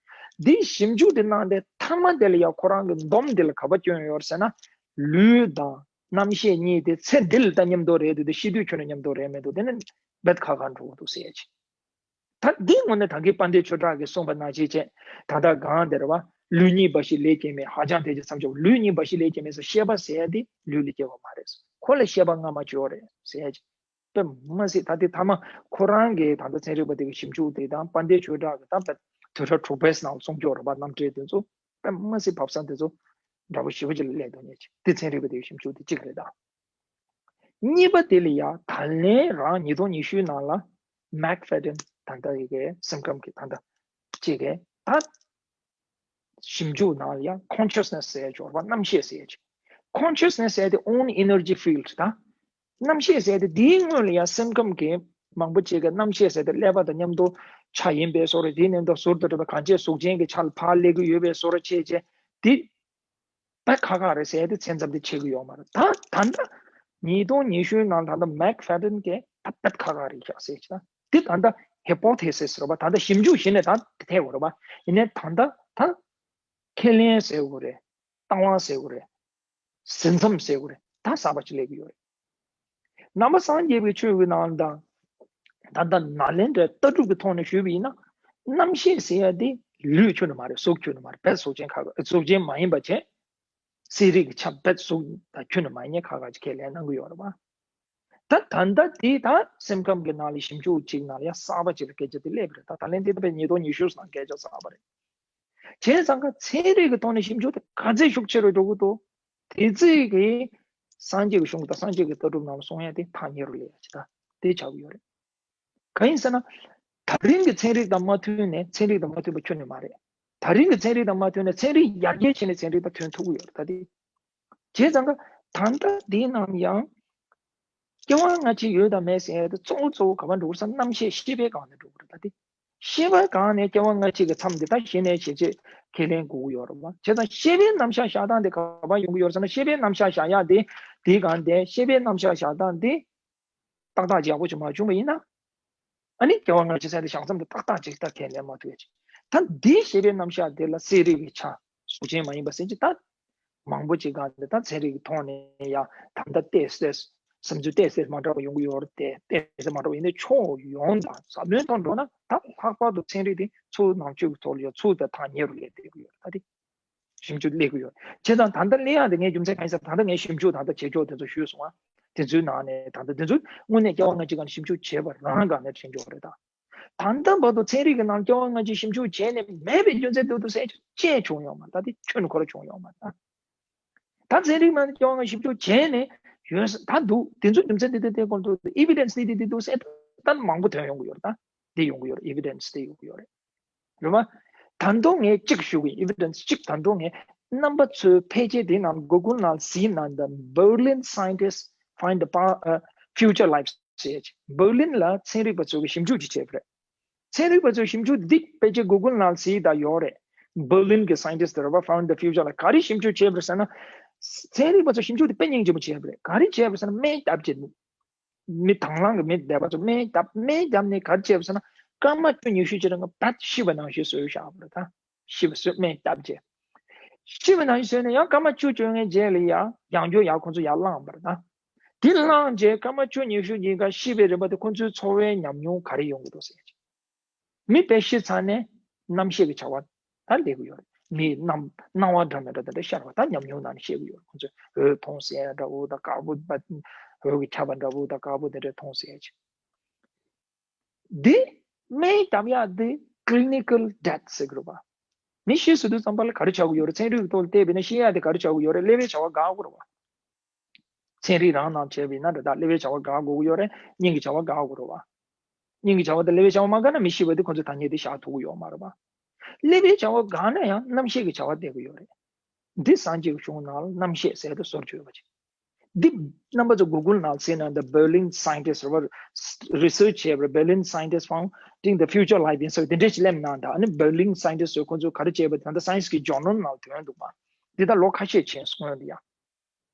འདི་ཞིབ་འཇུག་དེ་གནང་སྟེ་མཐའ་མ་དེ་ལ་ཡང་ཁོ་རང་གི་འདོམས་དེ་ལ་ག་པར་བསྐྱོན་ཡོད་ཟེར་ན། ལུས་དང་རྣམ་ཤེས་གཉིས་དེ་ཚེ་འདི་ལ་ད་མཉམ་དུ་རེད་འདུག་དེ་ཤི་དུས་ཁྱོན་ནས་མཉམ་དུ་རེད་མི་འདུག་དེ་ནི་རྦད་ཁག་ཁག་འགྲོ་གི་འདུག་ཟེར་ཡ་ཅིག་ད་འདི་དངོས་གནས་ད་གིན་དཔལ་ལྡན་ཆོས་གྲགས་ཀྱིས་གསུངས་པ་ནང་བཞིན་བྱས། ད་ལྟ་གང་དེར་བ་ལུས་གཉིས་འབའ་ཞིག་ལས་སྐྱེས་མེད། ཧ་ཅང་དེ་ཅིག་མཚམས་སྦྱོར། ལུས་གཉིས་འབའ་ཞིག་ལས་སྐྱེས་མེད་ཟེར། ཤེས་པ་ཟེར་ཡ་དེ་ལུས་ལས་སྐྱེ་བ་མ་རེད། ཁོ་ལ་ཤེས་པ་སྔ་མ་ཅིག་ཡོད་རེད་ཟེར་ཡ་ཅིག་དཔེ་མ་སྲིད། ད་དེ་ཐ་མ་ཁོ་རང་གིས་ད་ལྟ་ཚན་རིག་པ་དེ་གི་ཞིབ་འཇུག་དེ་དང་དཔལ་ལྡན་ཆོས་གྲགས་ཀྱིས་ད་དཔེ་དུས་རབས་དྲུག་པའི་ནང་གསུང་སྐྱོར་ར་བ་རྣམ་འགྲེལ་དེ་ཚོ་དཔེ་མ་སྲིད་བབ་ས་དེ་ཚོ་འདྲ་པོ་ཞེ་པོ་ཅིག་ལ་སླེབས་འདུག་ཉེ་ཆེ་དེ་ཚན་རིག་པ་དེ་གི་ཞིབ་འཇུག་དེ་གཅིག་རེད་ད། གཉིས་པ་དེ་ལ་ཡ་ད་ལན་རང་ཉིས་སྟོང་ཉི་ཤུའི་ནང་ལ་མེག་ཕེ་ཌེན་ད་ལྟ་ཡི་གེ་སེམས་ཁམས་ཀྱི་ད་ལྟ་གཅིག་གིས་ད་ཞིབ་འཇུག་ནང་ལ་ཡང་consciousness་ཟེར་ཡ་ཅིག་ཡོད་རེད་པ། རྣམ་ཤེས་ཟེར་ཡ་ཅིག consciousness་ཟེར་ཡ་དེ་own energy field་ད། རྣམ་ཤེས་ཟེར་ཡ་དེ་དེའི་སྔོན་ལ་ཡང་སེམས་ཁམས་ཀྱི་མང་པོ་ཅིག་གི་རྣམ་ཤེས་ཟེར་ཡ་དེ་ཀླད་པ་དང་མཉམ་དུ་ཆ་ཡིན་པའི་བཟོ་འདྲ། དེའི་མཉམ་དུ་ཟུར་དུ་འདྲ་བའི་གང་ཅིའི་གཟུགས་ཅན་གྱི་ཆ་ལ་ཕར་སླེབས་ཀྱི་ཡོད་པའི་བཟོ་འདྲ་བྱས་བྱས་དེ། དཔེ་ཁག་ཁག་རེད་ཟེར་ཡ་དེ་མཚན་ཙམ་དེ་ཆད་ཀྱི་ཡོད་མ་རེད། ད་ད་ལྟ་ཉིས་སྟོང་ཉི་ཤུའི་ནང་ད་ལྟ་མེག་ཕེ་ཌེན་གྱིས་ད་དཔེ་ཁག་ཁག་རེད་ཤག་ཟེར་ཅིག་ད་དེ་ད་ལྟ་ཧའི་པོ་ཐེ་སིས་རེད་པ། ད་ལྟ་ཞིབ་འཇུག་གཞི་ནས་ད་དེ་ཐེག་དགོས་རེད་པ། ཡིན་ནའི་ད་ལྟ་ད་ཁས་ལེན་ཟེར་དགོས་རེད། བཏང་བ་ཟེར་དགོས་རེད། ཟིན་མཚམས་ཟེར་དགོས་རེད། ད་གསར་པ་ཅིག་སླེབས་ཀྱི་ཡོད་རེད། ནང་པ་སངས་རྒྱས་པའི་ཆོས་ཀྱི་ནང་དང་། ད་ལྟ་ནཱ་ལེནྡྲའི་ལྟ་གྲུབ་ཀྱི་ཐོག་ནས་ཞུས་པ་ཡིན་ན། རྣམ་ཤེས་ཟེར་ཡ་དེ་ལུས་ཁྱོན་ནས་མ་རེད། གཟུགས་ཁྱོན་ནས་མ་རེད། རྦད་གཟུགས་ཅན་ཁག་གཟུགས་ཅན་མ་ཡིན་པ་བྱས། གསལ་རིག་གི་ཆ་རྦད་གཟུགས་དང་ཁྱོན་ནས་མ་ཡིན་མཁན་ཁག་ཁག་ཅིག་ཁས་ལེན་གནང་གི་ཡོད་རེད་པ། ད་ད་ལྟ་དེ་ད་སེམས་ཁམས་ཀྱི་ནང་ལ་ཞིབ་འཇུག་ཅིག་ནང་ལ་ཡ་གསར་པ་ཅིག་ལ་སྐད་ཆ་དེ་སླེབས་པ་རེད། ད་ད་ལན་དེ་ད་དཔེ་ཉིས་སྟོང་ཉི་ཤུ་ནང་སྐད་ཆ་གསར་པ་རེད། བྱས་ཙང་ཀ་ཚན་རིག་གི་ཐོག་ནས་ཞིབ་འཇུག་དེ་ག་ཚད་ཤུགས་ཆེ་རུ་འགྲོ་གི་འདུག་དེ་ཚད་ཀྱིས་སངས་རྒྱས་ཀྱི་གཞུང་དང་སངས་རྒྱས་ཀྱི་ལྟ་གྲུབ་ནང་ལ་གསུང་ཡ་དེ་ཐག་ཉེ་རུ་སླེབས་ཡ་ཅིག་ད་དེ་ཆགས་ཀྱི་ཡོད་རེད། གང་ཡིན་ཟེར་ན། ད་རིང་གི་ཚན་རིག་དང་མ་མཐུན་ནས་ཚན་རིག་དང་མ་མཐུན་པ་ཁྱོན་ནས་མ་རེད། ད་རིང་གི་ཚན་རིག་དང་མ་མཐུན་ནས་ཚན་རིག་ཡར་རྒྱས་ཕྱིན་ནས་ཚན་རིག་དང་མཐུན་ཐུབ་ཀྱི་ཡོད་རེད་ད་དེ། བྱས་ཙང་ཀ་ད་ལྟ་འདིའི་ནང་ཡང་། སྐྱེ་བ་སྔ་ཕྱི་ཡོད་དང་མེད་ཟེར་ཡ་དེ་གཙོ་བོ་གཙོ་བོ་ག་པར་འགྲོ་གི་རེད་ཟེར་ན་རྣམ་ཤེས་ཤེས་པའི་སྒང་ནས་འགྲོ་གི་རེད་ད་དེ། ཤེས་པའི་སྒང་ནས་སྐྱེ་བ་སྔ་ཕྱི་གི་མཚམས་དེ་ད་གཞི་ནས་ཇེ་ཆེ་ཁས་ལེན་དགོས་ཀྱི་ཡོད་རེད་པ། བྱས་ཙང་ཤེས་པའི་རྣམ་གཞག་བཞག་སྟངས་དེ་ག་པར་ཡོང་གི་ཡོད་རེད་ཟེར་ན། ཤེས་པའི་རྣམ་གཞག་བཞག་ཡ་དེ་དེའི་སྒང་དེ་ཤེས་པའི་རྣམ་གཞག་བཞག་སྟངས་དེ་ཏག་ཏག་ཅིག་ཡག་པོ་ཅིག་མ་བྱུང་བ་ཡིན་ན། ཨ་ནི་སྐྱེ་བ་སྔ་ཕྱི་ཟེར་དེ་བཞག་མཚམས་དེ་ཏག་ཏག་ཅིག་ད་ཁས་ལེན་མ་ཐུབ་ཡ་ཅིག་ད་འདིའི་ཤེས་པའི་རྣམ་གཞག་དེ་ལ་གསལ་རིག་གི་ཆ་གཟུགས་ཅན་མ་ཡིན་པ་ཟེར་གྱི་ད། མང་པོ་ཅིག་ག་འདི་ད་ཚན་རིག་གི་ཐོག་ནས་ཡང་ད་ལྟ་ཏོག་ཙམ་ བསམ་ཚུལ་ཏོག་ཙམ་མ་འདྲ་བ་ཡོང་གི་ཡོད་རེད་དེ། ཏོག་ཙམ་མ་འདྲ་བ་ཡིན་ནའི་ཕྱོགས་ཡོངས་དང་ཟབ་མོའི་ཐོག་འགྲོ་ན། ད་ལྷག་པར་དུ་ཚན་རིག་དེ་ཚུར་ནང་ཆོས་ཀྱི་ཐོག་ལ་ཡོད། ཚུར་དང་ཐག་ཉེ་རུ་སླེབས་བསྡད་ཀྱི་ཡོད་རེད། ད་དེ་ཞིབ་འཇུག་སླེབས་ཀྱི་ཡོད། བྱས་ཙང་ད་ལྟ་སླེབས་ཡག་དེ་ངའི་རྒྱུ་མཚན་གང་ཡིན་ཟེར་ན། ད་ལྟ་ངས་ཞིབ་འཇུག་ད་ལྟ་བྱེད་ཕྱོགས་དེ་ཚོ་ཞུས་སོང་ང་། དེ་ཚོའི་ནང་ནས་ད་ལྟ་དེ་ཚོ་དངོས་གནས་སྐྱེ་བ་སྔ་ཕྱི་སྒང་ནས་ཞིབ་འཇུག་བྱས་པ་རང་སྒང་ནས་དྲན་འཇོག་རེད། ད་ད་ལྟ་བར་དུ་ཚན་རིག་གི་ནང་སྐྱེ་བ་སྔ་ཕྱི་ཞིབ་འཇུག་བྱས་ནས་མེད་པའི་རྒྱུ་མཚན་དེ་ཚོ་ཟེར་ཅི་བྱུང་ཡོད་མ་རེད། ད་དེ་ཁྱོན་ནས་ཁོ་རང་བྱུང་ཡོད་མ་རེད། ད་ད་ཚན་རིག་ནང་སྐྱེ་བ་སྔ་ཕྱི་ཞིབ་འཇུག་བྱས་ནས་ཡོད་ས་ད་འདུག་དེ་ཚོ་རྒྱུ་མཚན་དེ་དེ་དེ་སྐོར་དུ་ཨི་བི་ཌེན་སི་དེ་དེ་དེ་འདུག་ཟེར་ད་མང་པོ་ཐོན་ཡོང་གི་ཡོད་རེད། ད་དེ་ཡོང་གི་ཡོད་རེད། ཨི་བི་ཌེན་སི་དེ་ཡོང་གི་ཡོད་རེད། རེད་བ། ད་དུང་ངས་གཅིག་ཞུ་གི་ཡིན། ཨི་བི་ཌེན་སི་གཅིག་ད་དུང་ངས་རྣམ་པ་ཚོའི་ཕལ་ཆེར་དེ་ནང་Google་ནང་གཟིགས་ན། The Berlin scientists find the pa- uh, future life ཟེར་ཅིག་བྷར་ལིན་ལ་ཚན་རིག་པ་ཚོ་གིས་ཞིབ་འཇུག་ཅིག་བྱས་པ་རེད། ཚན་རིག་པ་ཚོའི་ཞིབ་འཇུག་འདི་ཕལ་ཆེར་Google་ནང་གཟིགས་ད་ཡོད་རེད། བྷར་ལིན་གྱི་scientist་རེད་བ། Found the future ལ་ག་རེ་ཞིབ་འཇུག་བྱས་པ་རེད་ཟེར་ན། ཚན་རིག་པ་ཚོ་ཞིབ་འཇུག་དེ་དཔེ་སྙིང་རྗེ་པོ་བྱས་པ་རེད། ག་རེ་བྱས་པ་རེད་ཟེར་ན། སྨན་བཏབ་བྱས། མི་དང་བླངས་ཀྱི་མི་སྡེ་པ་ཚོ་སྨན་བཏབ། སྨན་བཏབ་ནས་ག་རེ་བྱས་པ་ཟེར་ན། སྐར་མ་བཅུ་ཉི་ཤུ་ཅིག་རིང་ལ་ད་ཤི་བ་ནང་བཞིན་བཟོས་བཞག་པ་རེད། ད་ཤི་བ་བཟོས། སྨན་བཏབ་བྱས། ཤི་བ་ནང་བཞིན་བཟོས་ནས་ཡང་སྐར་མ་བཅུ་བཅོ་ལྔའི་རྗེས་ལ་ཡང་ཡང་བསྐྱར་ཡང་ཁོ་ཚོ་ཡར་བླངས་པ་རེད། ད་དེ་བླངས་རྗེས་སྐར་མ་བཅུ་ཉི་ཤུ་ཉིན་ཀ་ཤི་བའི་རིམ་པ་དེ་ཁོ་ཚོའི་འཚོ་བའི་ཉམས་མྱོང་ག་རེ་ཡོང་གི་འདུག་ཟེར་ཅིག་མི་དཔེ་ཤི་ཚར་ནས་རྣམ་ཤེས་ཀྱི་བྱ་བ་ད་སླེབས་ཀྱི་ཡོད་རེད། མིའི་རྣམ་སྣང་བ་འདྲ་མི་འདྲ་དེ་འདྲ་ཤར་བ་ད་ཉམས་མྱོང་ནང་ནས་ཤེས་ཀྱི་ཡོད་རེད། ཁོ་ཚོས་འོད་མཐོང་ཟེར་ཡ་འདྲ་བོ་དང་། དཀར་པོ་འོད་ཀྱིས་ཁྱབ་པ་འདྲ་བོ་དང་། དཀར་པོ་དེ་འདྲ་མཐོང་ཟེར་ཡ་ཅིག་འདི་སྨན་བཏབ་ཡག་འདི་clinical death ཟེར་གྱི་རེད་པ། མི་ཤི་སོང་དུས་ཙམ་པ་ལ་ག་རེ་ཆགས་ཀྱི་ཡོད་རེད། ཚན་རིག་གི་ཐོག་ལ་བལྟས་པ་ཡིན་ན་ཤི་ཡག་དེ་ག་རེ་ཆགས་ཀྱི་ཡོད་རེད། ཀླད་པའི་བྱ་བ་འགག་དགོས་རེད་པ། ཚན་རིག་རང་ནང་བྱས་པ་ཡིན་ན་འདྲ། ད་ཀླད་པའི་བྱ་བ་འགག་དགོས་ཀྱི་ཡོད་རེད། སྙིང་གི་བྱ་བ་འགག་དགོས་རེད་པ། སྙིང་གི་བྱ་བ་དང་ཀླད་པའི་བྱ་བ་མ་འགག་ན་མི་ཤི་བ་དེ་ཁོ་ཚོས་ཐ་སྙད་དེ་བཞག་ཐུབ་ཀྱི་ཡོད་མ་རེད་པ། ཀླད་པའི་བྱ་བ་འགག་ན་ཡང་རྣམ་ཤེས་ཀྱི་བྱ་བ་སླེབས་ཀྱི་ཡོད་རེད། འདི་སངས་རྒྱས་ཀྱི་གཞུང་ནང་ལ་རྣམ་ཤེས་ཟེར་ཏེ་བཟོ་བཅོས་པ་ཅིག་འདི་རྣམ་པ་ཚོ་Google་ནང་གཟིགས་ན། The Berlin scientist རེད་པ། Research བྱས་པ་རེད། Berlin scientist founding the future life ཡིན་ཟེར་དེ་འདྲས་ཅིག་སླེབས་ན། ད་ཨ་ནི་Berlin scientist ཚོས་ཁོ་ཚོས་ག་རེ་བྱས་པ་དེ་ད་ལྟ་Science་གི་journal་ནང་ཐོན་འདུག་པ། འདི་ད་ལོ་ཁ་ཤས་ཕྱིན་སོང་ཡོད་འདི་ཡ།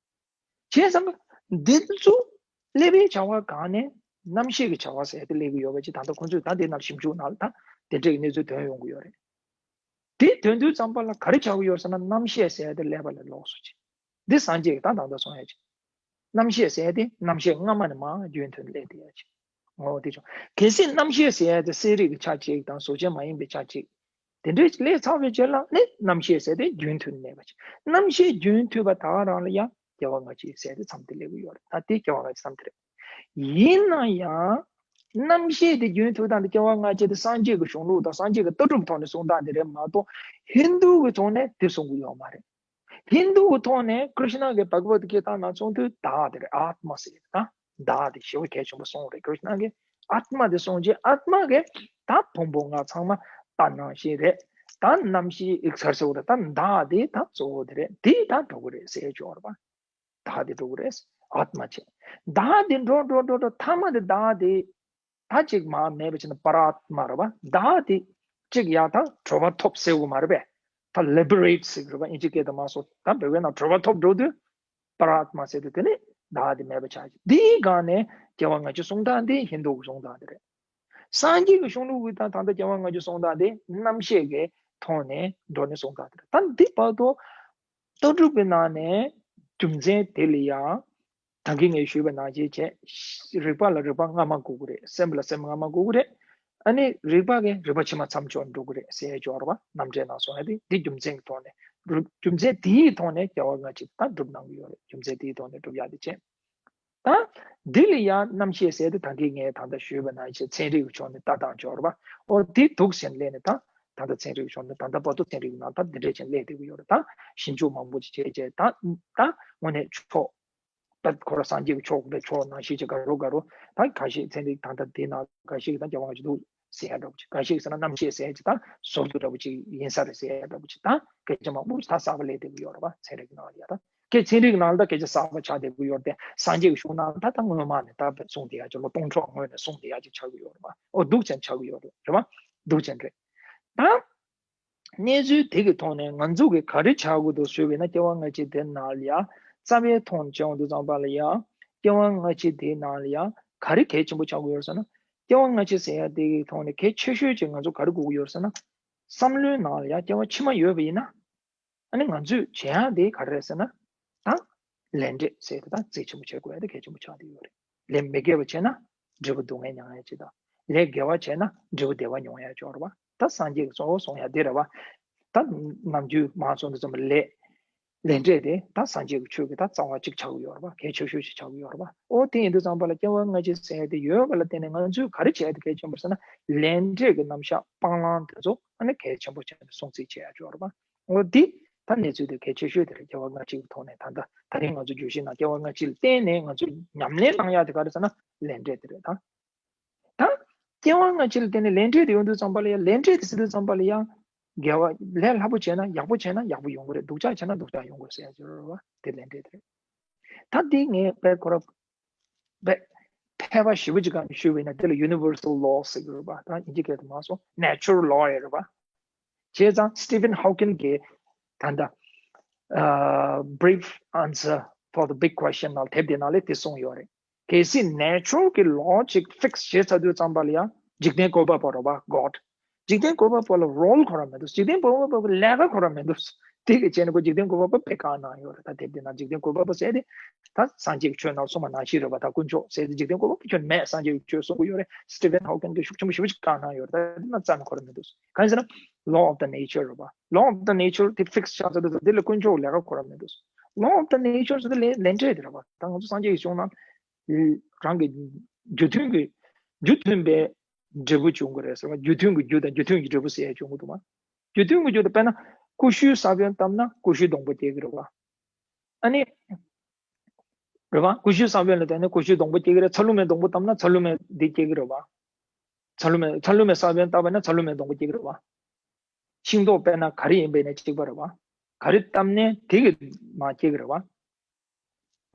བྱས་ཙང་འདི་ཚོ་ཀླད་པའི་བྱ་བ་སྒང་ནས་རྣམ་ཤེས་ཀྱི་བྱ་བ་ཟེར་ཏེ་སླེབས་ཀྱི་ཡོད་པ་ཅིག་ད་ལྟ་ཁོ་ཚོས་ད་འདི་ནང་ཞིབ་འཇུག་ནང་ལ་ད་དེ་འདྲས་ཀྱི་གནས་ཚུལ་ཐོན་ཡོང་གི་ཡོད་རེད། དེ་ཐོན་དུས་ཙམ་པ་ལ་ག་རེ་ཆགས་ཀྱི་ཡོད་ཟེར་ན། རྣམ་ཤེས་ཟེར་ཡ་དེ་ཀླད་པ་ལ་ལོགས་སུ་ཅིག་འདི་སངས་རྒྱས་ཀྱིས་ད་ད་ལྟ་གསུང་ཡ་ཅིག་རྣམ་ཤེས་ཟེར་ཡ་དེ་རྣམ་ཤེས་སྔ་མ་ནས་མར་རྒྱུན་མཐུད་སླེབས་བསྡད་ཡ་ཅིག་འོ་དེ་བྱུང་། གལ་སྲིད་རྣམ་ཤེས་ཟེར་ཡ་དེ་གསལ་རིག་གི་ཆ་གཅིག་དང་གཟུགས་ཅན་མ་ཡིན་པའི་ཆ་གཅིག་དེ་འདྲས་སླེབས་ཚར་བའི་རྗེས་ལ་ནི་རྣམ་ཤེས་ཟེར་དེ་རྒྱུན་མཐུད་གནས་པ་ཅིག་རྣམ་ཤེས་རྒྱུན་མཐུད་པ་དག་རང་ལ་ཡང་སྐྱེ་བ་སྔ་ཕྱི་ཟེར་དེ་མཚམས་དེ་སླེབས་ཀྱི་ཡོད་རེད། ད་དེ་སྐྱེ་བ་སྔ་ཕྱི་མཚམས་དེ་རེད། ཡིན་ན་ཡང་རྣམ་ཤེས་དེ་རྒྱུན་མཐུད་སྟངས་དེ་སྐྱེ་བ་སྔ་ཕྱི་དེ་སངས་རྒྱས་ཀྱི་གཞུང་ལུགས་དང་སངས་རྒྱས་ཀྱི་ལྟ་གྲུབ་ཐོག་ནས་གསུང་སྟངས་དེ་རེད་མ་གཏོགས། ཧིན་རྡུ་གི་ཐོག་ནས་དེ་གསུང་གི་ཡོད་མ་རེད། ཧིན་རྡུ་གི་ཐོག་ནས་ཀྲིཤ་ན་གི་བྷག་བད་གི་ཏཱ་ནང་གསུང་དུས་བདག་དེ་རེད། ཨཱཏྨ་ཟེར་ད། བདག་དེ་ཞེ་པོ་གལ་ཆེན་པོ་གསུངས་རེད། ཀྲིཤ་ན་གི་ཨཱཏྨ་དེ་གསུངས་རྗེས་ཨཱཏྨ་གི་ད་ཕུང་པོ་ལྔ་ཚང་མ་ད་ནང་བཞིན་རེད། ད་རྣམ་ཤེས་ཨིག་ཚར་ཟེར་བ་རེད། ད་བདག་དེ་ད་གཙོ་བོ་དེ་རེད། དེ་ད་འགྲོ་གི་རེད་ཟེར་ཆོག་རེད་པ། བདག་དེ་འགྲོ་གི་རེད། ཨཱཏྨ་བྱས། བདག་དེ་འགྲོ་འགྲོ་འགྲོ་འགྲོ་མཐའ་མ་དེ་བདག་དེ་ད་ཅིག་མར་མེད་པ་བྱས་ན་པ་ར་ཨཱཏྨ་རེད་པ། བདག་དེ་ཅིག་ཡར་ད་གྲོལ་བ་ཐོབ་ཟེར་དགོས་མ་རེད་པས། ད་ལི་བྷ་རེཊ་ཟེར་གི་རེད་པ། དབྱིན་ཇི་སྐད་དུ་མ་སོང་ད་བོད་སྐད་ནང་གྲོལ་བ་ཐོབ་འགྲོ་དུས་པ་ར་ཨཱཏྨ་ཟེར་དུས་དེ་ནི་བདག་དེ་མེད་པ་ཆགས་ཀྱི། དེའི་སྒང་ནས་སྐྱེ་བ་སྔ་ཕྱི་གསུང་སྟངས་དེ་ཧིན་རྡུ་གི་གསུང་སྟངས་དེ་རེད། སངས་རྒྱས་ཀྱི་གཞུང་ལུགས་ཀྱི་ད་ད་ལྟ་སྐྱེ་བ་སྔ་ཕྱི་གསུང་སྟངས་དེ་རྣམ་ཤེས་ཀྱི་ཐོག་ནས་འགྲོ་ནས་གསུང་སྟངས་དེ་རེད། ད་འདི་བར་དུ་ལྟ་གྲུབ་ཀྱི་ནང་ནས་རྒྱུ་མཚན་དེ་ལ་ཡང་ད་གིན་ངས་ཞུས་པ་ནང་བཞིན་བྱས། རིག་པ་ལ་རིག་པ་སྔ་མ་དགོས་ཀྱི་རེད། སེམས་ལ་སེམས་སྔ་མ་དགོས་ཀྱི་རེད། ཨ་ནི་རིག་པ་གིས་རིག་པ་ཕྱི་མ་མཚམས་འཇོག་འགྲོ་གི་རེད་ཟེར་ཡ་ཅིག་ཡོད་རེད་པ། རྣམ་འགྲེལ་ནང་གསུངས་ཡ་དེ་འདི་རྒྱུ་མཚན་གྱི་ཐོག་ནས་རུ་རྒྱུ་མཚན་དེའི་ཐོག་ནས་སྐྱེ་བ་སྔ་ཕྱི་ད་སྒྲུབ་གནང་གི་ཡོད་རེད། རྒྱུ་མཚན་དེའི་ཐོག་ནས་སྒྲུབ་ཡ་དེ་བྱས། ད་འདི་ལ་ཡང་རྣམ་ཤེས་ཟེར་དེ་ད་གིན་ངས་ད་ལྟ་ཞུས་པ་ནང་བཞིན་ཚན་རིག་གི་ཕྱོགས་ནས་ལྟ་སྟངས་ཅིག་ཡོད་རེད་པ། ཨོ་དེ་འདུག་ཟེར་ནས་ལས་ནས་ད་ད་ལྟ་ཚན་རིག་གི་ཕྱོགས་ནས་ད་ལྟ་བར་དུ་ཚན་རིག་གི་ནང་ད་འདི་འདྲས་བྱས་ནས་སླེབས་བསྡད་ཀྱི་ཡོད་རེད། ད་ཞིབ་འཇུག་མང་པོ་ཅིག་བྱས་བྱས་ད་ད་དངོས་གནས་ཕྱོགས་ད་ཁོ་རང་སངས་རྒྱས་ཀྱི་ཕྱོགས་པའི་ཕྱོགས་ནང་བཞིན་ཅིག་དགའ་རོགས་དགའ་རོགས་ད་འགའ་ཞིག་ཚན་རིག་ད་ལྟ་འདི་ནང་འགའ་ཞིག་ད་སྐྱེ་བ་སྔ་ཕྱི་འདུག་ཟེར་ཡ་འདྲ་པོ་ཅིག་འགའ་ཞིག་ཟེར་ན་རྣམ་ཤེས་ཟེར་ཡ་ཅིག་ད་ཟུར་དུ་འདྲ་པོ་ཅིག་ཡིན་ས་རེད་ཟེར་ཡ་འདྲ་པོ་ཅིག་ད་སྐད་ཆ་མང་པོ་ད་གསར་པ་སླེབས་བསྡད་ཀྱི་ཡོད་རེད་པ། ཚན་རིག་ནང་ལ་ཡ་ད་སྐད་ཚན་རིག་ནང་ལ་ད་སྐད་ཆ་གསར་པ་ཆགས་བསྡད་ཀྱི་ཡོད་རེད་དེ། སངས་རྒྱས་ཀྱི་གཞུང་ནང་ལ་ད་ད་སྔོན་མ་ནས་ད་གསུངས་བསྡད་ཡ་ཅིག་ལོ་སྟོང་ཕྲག་སྔོན་ནས་གསུངས་བསྡད་ཡ་ཅིག་ཆགས་ཀྱི་ཡོད་རེད་པ། ཨོ་འདུག་ཅན་ཆགས་ཀྱི་ཡོད་རེད། རེད་པ། འདུག་ཅན་རེད། ད་གནས་ཚུལ་དེ་གི་ཐོག་ནས་ང་ཚོ་གི་ག་རེ་ཆགས་དགོས་འདུག་ཟེར་བས་ན། སྐྱེ་བ་སྔ་ཕྱི་དེ་ནང་ལ་ཡ་རྩ་བའི་ཐོག་ནས་བྱས་ཡོང་དུས་ཙམ་པ་ལ་ཡ་སྐྱེ་བ་སྔ་ཕྱི་དེ་ནང་ལ་ཡ་ག་རེ་གལ་ཆེན་པོ་ཆགས་ཀྱི་ཡོད་རེད་ཟེར་ན། སྐྱེ་བ་སྔ་ཕྱི་ཟེར་ཡ་དེ་གི་ཐོག་ནས་གལ་ཆེ་ཤོས་ཅིག་ང་ཚོ་ག་རེ་དགོས་ཀྱི་ཡོད་རེད་ཟེར་ན། བསམ་བློའི་ནང་ལ་ཡ་སྐྱེ་བ་ཕྱི་མ་ཡོད་པ་ཡིན་ན། ཨ་ནི་ང་ཚོས་བྱེད་ཡག་དེ་ག་རེ་རེད་ཟེར་ན། ད་ ལས་འབྲས་ཟེར་དེ་དང་རྩིས་ཆེན་པོ་བྱེད་དགོས་ཡ་དེ་གལ་ཆེན་པོ་ཆགས་བསྡད་ཡོད་རེད། ལས་མི་དགེ་བ་བྱས་ན་འབྲས་བུ་སྡུག་བསྔལ་མྱོང་ཡ་ཅིག་དང་། ལས་དགེ་བ་བྱས་ན་འབྲས་བུ་བདེ་བ་མྱོང་ཡ་ཅིག་ཡོད་རེད་བ། ད་སངས་རྒྱས་ཀྱིས་གཙོ་བོ་གསུང་ཡ་དེ་རེད་བ། ད་ནམ་རྒྱུན་མང་ཚོགས་འདི་ཚོ་ལས་ལས་འབྲས་དེ་ད་སངས་རྒྱས་ཀྱི་ཆོས་ཀྱི་ད་རྩ་བ་གཅིག་ཆགས་ཀྱི་ཡོད་རེད་བ། གལ་ཆེ་ཤོས་ཤིག་ཆགས་ཀྱི་ཡོད་རེད་བ། ཨོ་དེ་ཡིན་དུས་ཙམ་པ་ལ་སྐྱེ་བ་སྔ་ཕྱི་ཟེར་ཡ་དེ་ཡོད་པ་ལ་བརྟེན་ནས་ང་ཚོས་ག་རེ་བྱས་ཏེ་གལ་ཆེན་པོ་ཟེར་ན། ལས་འབྲས་ཀྱི་རྣམ་གཞག་སྤང་བླང་དེ་ཚོ་ཨ་ནི་གལ་ཆེན་པོ་བྱས་ནས་སྲུང་བརྩི་བྱེད་ཡ་ཅིག་ཡོད་རེད་བ། ཨོ་དེ་ད་གནས་ཚུལ་དེ་གལ་ཆེ་ཤོས་དེ་རེད། སྐྱེ་བ་སྔ་ཕྱི་གི་ཐོག་ནས་ད་ལྟ་ད་རིང་ང་ཚོ་བརྗོད་གཞི་ནང་སྐྱེ་བ་སྔ་ཕྱི་ལ་བརྟེན་ནས་ང་ཚོས་ཉམས་ལེན་གནང་ཡ་དེ་ག་རེ་ཟེར་ན་ལས་འབྲས་དེ་རེད་ད། ད་སྐྱེ་བ་སྔ་ཕྱི་ལ་བརྟེན་ནས་ལས་འབྲས་དེ་ཡོང་དུས་ཙམ་པ་ལ་ཡང་། ལས་འབྲས་དེ་ཟེར་དུས་ཙམ་པ་ལ་ཡང་། དགེ་བ་ལས་སླ་པོ་བྱས་ན་ཡག་པོ་བྱས་ན་ཡག་པོ་ཡོང་གི་རེད། སྡུག་ཅག་བྱས་ན་སྡུག་ཅག་ཡོང་གི་རེད་ཟེར་ཡ་ཅིག་ཡོད་རེད་བ། དེ་ལས་འབྲས་དེ་རེད། ད་འདི་ངས་དཔེ་ཁོ་ར་དཔེ་ཕལ་པ་ཞེ་པོ་ཅིག་སྒང་ནས་ཞུས་པ་ཡིན་ན་དེ་ལ་universal law ཟེར་གྱི་རེད་བ། ད་དབྱིན་ཇི་སྐད་དུ་མ་སོང་natural law ཡོད་རེད་བ། བྱས་ཙང་Stephen Hawking གིས་ད་ལྟ་ཨ་Brief Answer for the Big Question ནང་དེབ་དེ་ནང་ལ་དེ་གསུངས་ཡོད་རེད། གལ་སྲིད་natural གི་law ཅིག་fix བྱས་ཚར་དུས་ཙམ་པ་ལ་ཡང་འཇིག་རྟེན་བཀོད་པ་པོ་རེད་བ། God འཇིག་རྟེན་བཀོད་པ་པོ་ལ་role ཁོ་རང་མི་འདུག་འཇིག་རྟེན་བཀོད་པ་པོ་གི་ལས་ཀ་ཁོ་རང་མི་འདུག་དེ་གི་བྱས་ནས་ཁོ་འཇིག་རྟེན་བཀོད་པ་པོ་དཔེ་བཀའ་གནང་ཡོད་རེད། ད་དེབ་དེ་ནང་འཇིག་རྟེན་བཀོད་པ་པོ་ཟེར་དེ་ད་སངས་རྒྱས་ཀྱི་ཆོས་ནང་གསུངས་པ་ནང་བཞིན་རེད་བ། ད་དཀོན་མཆོག་ཟེར་དེ་འཇིག་རྟེན་བཀོད་པ་པོ་ཁྱོན་མེད། སངས་རྒྱས་ཀྱི་ཆོས་གསུང་གི་ཡོད་རེད། Stephen Hawking གིས་ཤུགས་ཆེན་པོ་ཞེ་པོ་ཅིག་བཀའ་གནང་ཡོད་རེད། ད་དེ་ན་རྩ་ནས་ཁོ་རང་མི་འདུག་གང་ཡིན་ཟེར་ན་law of the nature རེད་བ། Law of the nature དེ་fix ཆགས་ཚར་དུས་དེ་ལ་དཀོན་མཆོག་ལས་ཀ་ཁོ་རང་མི་འདུག law of the nature ཟེར་དེ་ལས་ལས་འབྲས་དེ་རེད་བ། ད་ང་ཚོ་སངས་རྒྱས་ཀྱི་གསུང་ནང་རང་གི་རྒྱུ་མཐུན་གྱི་རྒྱུ་མཐུན་པའི་འབྲས་བུ་འབྱུང་གི་རེད་ཟེར་བ། རྒྱུ་མཐུན་གྱི་རྒྱུ་དང་རྒྱུ་མཐུན་གྱི་འབྲས་བུ་ཟེར་ཡ་བྱུང་གི་འདུག་མ། རྒྱུ་མཐུན་གྱི་རྒྱུ་དེ་དཔེར་ན་ཀུ་ཤུའི་ས་བོན་བཏབ་ན་ཀུ་ཤུའི་སྡོང་པོ་སྐྱེ་གི་རེད་བ། ཨ་ནི། རེད་བ། ཀུ་ཤུའི་ས་བོན་ལ་བརྟེན་ནས་ཀུ་ཤུའི་སྡོང་པོ་སྐྱེ་གི་རེད། ཚ་ལུ་མའི་སྡོང་པོ་བཏབ་ན་ཚ་ལུ་མའི་འདི་སྐྱེ་གི་རེད་བ། ཚ་ལུ་མའི་ཚ་ལུ་མའི་ས་བོན་བཏབ་པ་ན་ཚ་ལུ་མའི་སྡོང་པོ་སྐྱེ་གི་རེད་བ། ཤིང་ཏོག་དཔེར་ན་ག་རེ་ཡིན་པའི་ནས་གཅིག་པ་རེད་བ། ག་རེ་བཏབ་ནས་དེ་གི་མ་སྐྱེ་གི་རེད་བ།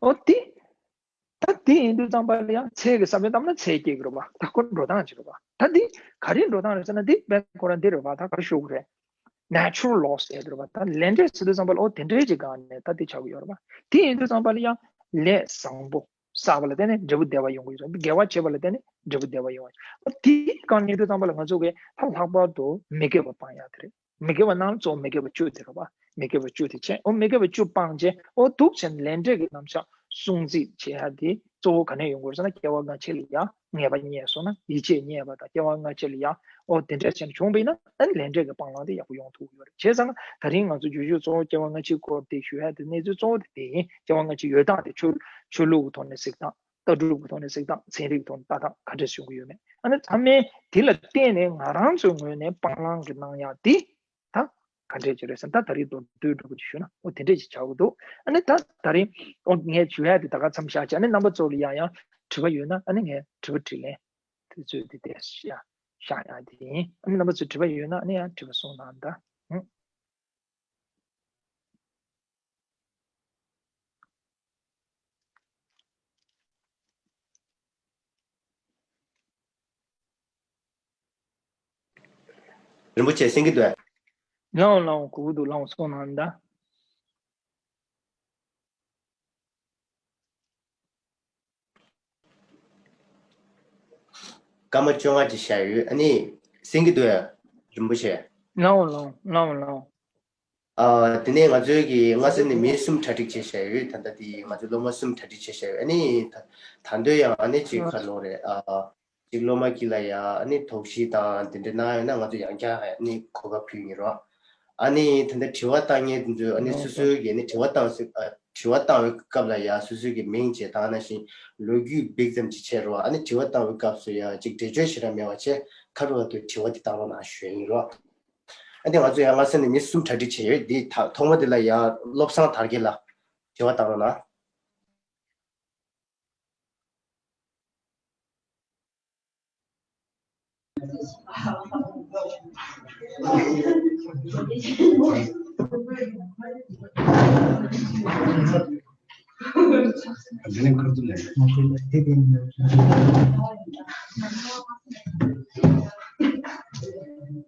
ཨོ་དེ། ད་དེ་ཡིན་དུས་ཙམ་པ་ལ་ཡང་ཚལ་གྱི་ས་བོན་བཏབ་ན་ཚལ་སྐྱེ་གི་རེད་བ། ད་ཁོ་འགྲོ་སྟངས་ཅིག་རེད་བ། ད་འདི་ག་རེ་འགྲོ་སྟངས་རེད་ཟེར་ན་འདི་དཔེ་ཁོ་རང་འདི་རེད་བ། ད་ག་རེ་ཞུ་དགོས་རེད། Natural laws ཟེར་དེ་རེད་བ། ད་ལས་འབྲས་ཟེར་དུས་ཙམ་པ་ལ་ཨོ་དེ་འདྲའི་ཅིག་སྒང་ནས་ད་འདི་ཆགས་ཀྱི་ཡོད་རེད་བ། དེ་ཡིན་དུས་ཙམ་པ་ལ་ཡང་ལས་བཟང་པོ་བསགས་པ་ལ་བརྟེན་ནས་འབྲས་བུ་བདེ་བ་ཡོང་གི་ཡོད་རེད། དགེ་བ་བྱས་པ་ལ་བརྟེན་ནས་འབྲས་བུ་བདེ་བ་ཡོང་བ་ཅིག་ཨོ་དེའི་སྒང་ནས་ཡིན་དུས་ཙམ་པ་ལ་ང་ཚོ་གིས་ད་ལྷག་པར་དུ་མི་དགེ་བ་སྤང་ཡ་དེ་རེད། མི་དགེ་བ་རྣམས་གཙོ་བོ་མི་དགེ་བ་བཅུ་དེ་རེད་བ། མི་དགེ་བ་བཅུ་དེ་བྱས། ཨོ་མི་དགེ་བ་བཅུ་སྤངས་བྱས། ཨོ་འདུག་བྱས་ནས་ལས་འབྲས་ཀྱི་རྣམ་གཞག་སྲུང་བརྩི་བྱེད་ཡ་དེ་གཙོ་བོ་ག་ནས་ཡོང་དགོས་ཟེར་ན་སྐྱེ་བ་སྔ་ཕྱི་ལ་ཡང་ངེས་པ་རྙེད་སོང་ན་ཡིད་ཆེས་རྙེད་པ་དང་སྐྱེ་བ་སྔ་ཕྱི་ལ་ཡང་ཨོ་དེ་འདྲ་བྱས་ནས་བྱུང་བ་ཡིན་ན་ཨ་ནི་ལས་འབྲས་ཀྱི་སྤང་བླང་དེ་ཡག་པོ་ཡོང་ཐུབ་ཡོད་རེད། བྱས་ཙང་ད་རིང་ང་ཚོ་བརྗོད་གཞི་གཙོ་བོ་སྐྱེ་བ་སྔ་ཕྱིའི་སྐོར་དེ་ཞུ་ཡ་དེ་གནས་ཚུལ་གཙོ་བོ་དེ་དེ་ཡིན། སྐྱེ་བ་སྔ་ཕྱི་ཡོད་སྟངས་དེ་ཆོས་ཆོས་ལུགས་ཀྱི་ཐོག་ནས་གཟིགས་སྟངས། ལྟ་གྲུབ་ཀྱི་ཐོག་ནས་གཟིགས་སྟངས། ཚན་རིག་གི་ཐོག་ནས་ལྟ་སྟངས་ག་འདྲས་བྱུང་གི་ཡོད་མེད། ཨ་ནི་ཚང་མས་དེ་ལ་བརྟེན་ནས་ང་རང་ཚོའི་ངོས་ནས་སྤང་བླང་གི་གནང་ཡག་དེ་ད་ག་འདྲས་ཅིག་རེད་ཟེར་ན། ད་ད་རེས་མདོར་བསྡུས་འདྲ་པོ་ཅིག་ཞུས་ན་ཨོ་དེ་འདྲས་ཅིག་ཆགས་ཀྱི་འདུག་ཨ་ནི་ད་ད་རེས་ཨོ་ངས་ཞུ་ཡག་དེ་ད་ག་མཚམས་བཞག་བྱས། ཨ་ནི་རྣམ་པ་ཚོ་ལ་ཡང་ཡང་དྲི་བ་ཡོད་ན་ཨ་ནི་ངས་དྲི་བ་དྲིས་ལན་དེ་ཚོས་དེ་དེ་བཞག་བཞག་ཡག་དེ་ཡིན། ཨ་ནི་རྣམ་པ་ཚོས་དྲི་བ་ཡོད་ན་ཨ་ནི་ཡང་དྲི་བ་གསུངས་གནང་ད། ཨང་། རིན་པོ་ཆེ་གསན་གྱི་འདུག་ཨ། ལའོ་ལའོ་གོ་གི་འདུག་ལའོ་གསུངས་གནང་ད། སྐར་མ་བཅོ་ལྔ་ཅིག་བཞག་ཡོད། ཨ་ནི་གསན་གྱི་འདུག་ཨ། རིན་པོ་ཆེ། ལའོ་ལའོ་ལའོ་ལའོ། ཨ། དེ་ནས་ང་ཚོའི་གི་སྔ་ས་ནས་མི་གསུམ་གྲ་སྒྲིག་བྱས་བཞག་ཡོད། ད་ལྟ་དེ་ང་ཚོའི་སློབ་མ་གསུམ་གྲ་སྒྲིག་བྱས་བཞག་ཡོད། ཨ་ནི་ད་ད་འདོད་ཡང་ཨ་ནི་ཅིག་ཁ་ལོ་རེད། ཨ། ཅིག་སློབ་མ་གི་ལ་ཡ་ཨ་ནི་དོགས་གཞི་དང་དེ་འདྲ་གནང་ཡོད་ན་ང་ཚོ་ཡང་བསྐྱར་ཨ་ནི་གོ་སྐབས་ཕུལ་ཡིན་རོགས། ཨ་ནི་ད་ལྟ་དྲི་བ་བཏང་མཁན་དེ་ཚོས་ཨ་ནི་སོ་སོའི་གི་ཨ་ནི་དྲི་བ་བཏང་སྲིད། ཨ། དྲི་བ་བཏང་བའི་སྐབས་ལ་ཡ་སོ་སོའི་གི་མིང་བྱས་དང་ནང་བཞིན་ལོ་རྒྱུས་འབིག་ཙམ་ཅིག་བྱས་རོགས། ཨ་ནི་དྲི་བ་བཏང་བའི་སྐབས་སུ་ཡ་ཅིག་འགྲེལ་བརྗོད་ཞེ་དྲག་མེད་པ་བྱས་ཁ་རུ་ཁ་ཐུག་དྲི་བ་དེ་བཏང་རོགས་གནང་ཞུ་ཡིན་རོགས། ཨ་ནི་ང་ཚོ་ཡང་སྔ་ས་ནས་མི་གསུམ་གྲ་སྒྲིག་བྱས་ཡོད། འདི་ཐ་ཐོག་མ་དེ་ལ་ཡ་བློ་བཟང་དར་རྒྱས་ལགས་དྲི་བ་བཏང་རོགས་གནང་།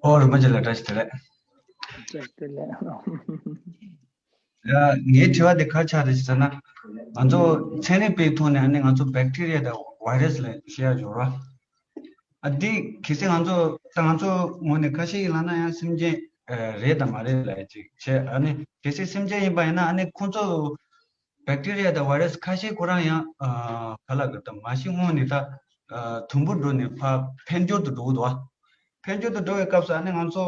ཨོ་རིན་པོ་ཆེ་ལ་བཀྲ་ཤིས་བདེ་ལེགས། བཀྲ་ཤིས་བདེ་ལེགས། ཡ། ངའི་དྲི་བ་དེ་ག་ཆགས་རེད་ཟེར་ན། ང་ཚོ་ཚན་རིག་པའི་ཐོག་ནས་ཨ་ནི་ང་ཚོ་བེག་ཊི་རི་ཡ་དང་བྷའི་རེ་སི་ལ་བཤད་ཡ་ཡོད་ར། ཨ་འདི་གལ་སྲིད་ང་ཚོ་ད་ང་ཚོ་ངོས་ནས་ཁ་ཤས་ཀྱིས་ལབ་ན་ཡང་སེམས་ཅན་རེད་དང་མ་རེད་ལབ་ཡ་ཅིག་བྱས། ཨ་ནི་གལ་སྲིད་སེམས་ཅན་ཡིན་པ་ཡིན་ན་ཨ་ནི་ཁོང་ཚོ་ bacteria་དང་virus་ཁ་ཤས་ཁོ་རང་ཡང་ཨ་ག་ལ་གི་ད་མ་ཤི་སྔོན་ནས་ད་ཨ་དུམ་བུ་འགྲོ་ནས་ཕར་འཕེལ་འགྱུར་དུ་འགྲོ་གི་འདུག་བ། འཕེལ་འགྱུར་དུ་འགྲོ་བའི་སྐབས་སུ་ཨ་ནི་ང་ཚོ་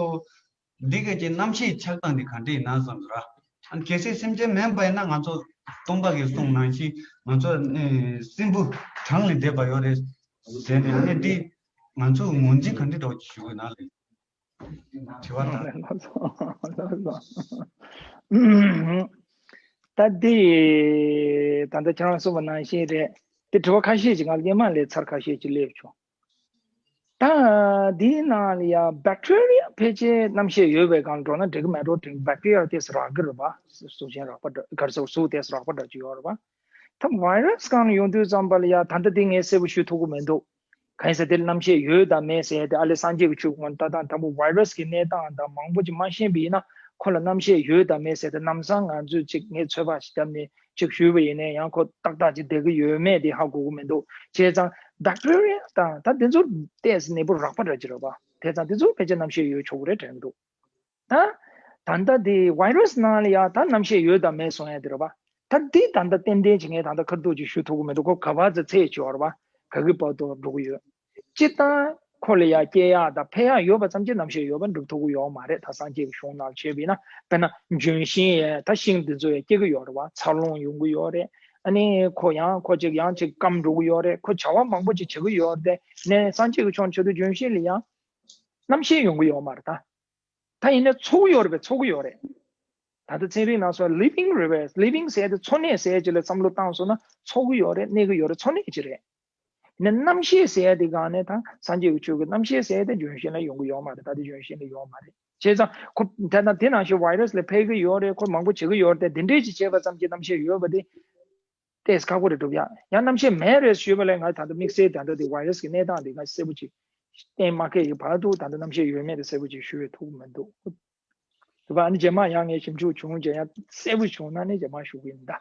འདི་ག་གི་རྣམ་ཤེས་ཆགས་སྟངས་འདི་ག་འདྲ་ཡིན་ན་བསམ་ཟེར་ར། ཨ་ནི་གལ་སྲིད་སེམས་ཅན་མིན་པ་ཡིན་ན་ང་ཚོ་སྟོན་པ་གིས་གསུངས་ནང་བཞིན་ང་ཚོ་ཨ་ནི་སྲིན་བུ་གྲངས་ལས་འདས་པ་ཡོད་རེད་ཟེར་ནས། ཨ་ནི་འདི་ང་ཚོ་ངོས་འཛིན་ག་འདྲ་འདྲ་བོ་ཞུ་གི་ན་ལེ། དྲི་བ་དང་། ལགས་སོ། ལགས་སོ། ད་འདི་ད་ལྟ་ཁྱེད་རང་གསུངས་པ་ནང་བཞིན་རེད། དེ་དྲི་བ་ཁ་ཤས་ཅིག་ང་ལ་སྔོན་མ་ལས་ཚར་ཁ་ཤས་ཅིག་སླེབས་བྱུང་། ད་འདིའི་ནང་ལ་ཡ་bacteria་ཕལ་ཆེར་རྣམ་ཤེས་ཡོད་པའི་སྒང་འགྲོ་ན་འགྲིག་གི་མེད་འགྲོ་དྲན། bacteria་དེ་རག་གི་རེད་པ། གཟུགས་ཅན་རགས་པ་འདྲ་ག་རེ་ཟེར། གཟུགས་དེ་རགས་པ་འདྲ་ཅིག་ཡོད་རེད་པ། ད་virus་སྒང་ལ་ཡོང་དུས་ཙམ་པ་ལ་ཡ་ད་ལྟ་འདི་ངས་གསལ་པོ་ཞུ་ཐུབ་ཀྱི་མི་འདུག་གང་ཡིན་ཟེར་དེ་རྣམ་ཤེས་ཡོད་དང་མེད་ཟེར་དེ་ཨ་ལས་སངས་རྒྱས་ཀྱི་ཆོས་ཀྱི་ངོ་ལྟ་སྟངས་དང་པོ་virus་གི་གནས་སྟངས་དང་མང་པོ་ཅིག་མ་ཤེས་པ་ཡིན་ན་ཁོ་ལ་རྣམ་ཤེས་ཡོད་དང་མེད་ཟེར་དེ་ལམ་སང་ང་ཚོས་ཅིག་ངས་ཚོད་དཔག་ཞིག་བརྒྱབ་ནས་ཅིག་ཞུས་པ་ཡིན་ན་ཡང་ཁོ་ཏག་ཏག་ཅིག་བསྡད་ཀྱི་ཡོད་མེད་དེ་ཧ་གོ་གི་མི་འདུག་བྱས་ཙང་bacteria་དང་ད་དེ་ཚོ་ཏོག་ཙམ་ནད་འབུ་རགས་པ་འདྲ་ཅིག་རེད་པ། དེ་ཙང་དེ་ཚོ་ཕལ་ཆེར་རྣམ་ཤེས་ཡོད་ཆོག་གི་རེད་དྲན་གྱི་འདུག་ད་ད་ལྟ་དེ་virus་ནང་ལ་ཡ་ད་རྣམ་ཤེས་ཡོད་དང་མེད་གསུང་ཡ་དེ་རེད་པ། ད་འདི་ད་ལྟ་ཏན་ཏན་ཅིག་ངས་ད་ལྟ་ཁ་ཐུག་ཅིག་ཞུ་ཐུབ་ཀྱི་མི་འདུག་ཁོ་ག་བ་ཚེ་ཚད་ཅིག་ཡོད་རེད་པ། ག་གི་བར་དུ་འགྲོ་གི་ཡོད། སྤྱིར་བཏང་ཁོ་ལ་ཡ་སྐྱེ་ཡག་དང་འཕེལ་ཡག་ཡོད་པ་ཙམ་གྱིས་རྣམ་ཤེས་ཡོད་པ་འགྲུབ་ཐུབ་ཀྱི་ཡོད་མ་རེད། ད་སངས་རྒྱས་ཀྱི་གཞུང་ནང་བྱས་པ་ཡིན་ན་དཔེར་ན་ལྗོན་ཤིང་ཡ་ད་ཤིང་འདི་ཚོ་ཡ་སྐྱེ་གི་ཡོད་རེད་པ། འཚར་ལོངས་ཡོང་གི་ཡོད་རེད། ཨ་ནི་ཁོ་ཡང་ཁོ་ཅིག་ཡང་ཅིག་སྐམ་འགྲོ་གི་ཡོད་རེད། ཁོ་བྱ་བ་མང་པོ་ཅིག་བྱེད་ཀྱི་ཡོད་རེད། དེ་ནས་སངས་རྒྱས་ཀྱི་ཆོས་བྱེད་དུས་ལྗོན་ཤིང་ལ་ཡང་རྣམ་ཤེས་ཡོང་གི་ཡོད་མ་རེད་ད། ད་ཡིན་ན་འཚོ་གི་ཡོད་རེད་པས། འཚོ་གི་ཡོད་རེད། ད་ལྟ་ཚན་རིག་ནང་སོགས་living་རེད་པས། living་ཟེར་ཡ་དེ་འཚོ་གནས་ཟེར་ཡ་ཅིག་ལ་བསམ་བློ་བཏང་སོང་ན་འཚོ་གི་ཡོད་རེད། གནས་ཀྱི་ཡོད་རེད། འཚོ་གནས་ཅིག་རེད། ཡིན་ན་རྣམ་ཤེས་ཟེར་ཡ་དེ་གང་ནས་ད་སངས་རྒྱས་ཀྱི་ཆོས་ཀྱི་རྣམ་ཤེས་ཟེར་ཡ་དེ་ལྗོན་ཤིང་ལ་ཡོང་གི་ཡོད་མ་རེད། ད་དེ་ལྗོན་ཤིང་ལ་ཡོད་མ་རེད། བྱས་ཙང་ཁོ་ད་ལྟ་དེ་ནང་བཞིན་virus་ལ་འཕེལ་གི་ཡོད་རེད། ཁོ་མང་པོ་བྱེད་གི་ཡོད་རེད། དེ་འདྲས་ཅིག་བྱས་པ་ཙམ་གྱིས་རྣམ་ཤེས་ཡོད་པ་དེ་ཏོག་ཙམ་ཁག་པོ་རེད་འགྲུབ་ཡ། ཡང་རྣམ་ཤེས་མེད་རེད་ཞུས་པ་ལས་ང་ད་ལྟ་དམིགས་བསལ་ད་ལྟ་དེ་virus་གི་གནས་སྟངས་དེ་ང་གསལ་པོ་ཅིག་གཏན་མ་འཁེལ་གི་བར་དུ་ད་ལྟ་རྣམ་ཤེས་ཡོད་མེད་དེ་གསལ་པོ་ཅིག་ཞུ་ཡ་ཐུབ་ཀྱི་མི་འདུག་དེ་བ་ཨ་ནི་རྗེས་མ་ཡང་ངས་ཞིབ་འཇུག་བྱུང་རྗེས་ཡང་གསལ་པོ་བྱུང་ན་ནི་རྗེས་མ་ཞུ་གི་ཡིན་ད།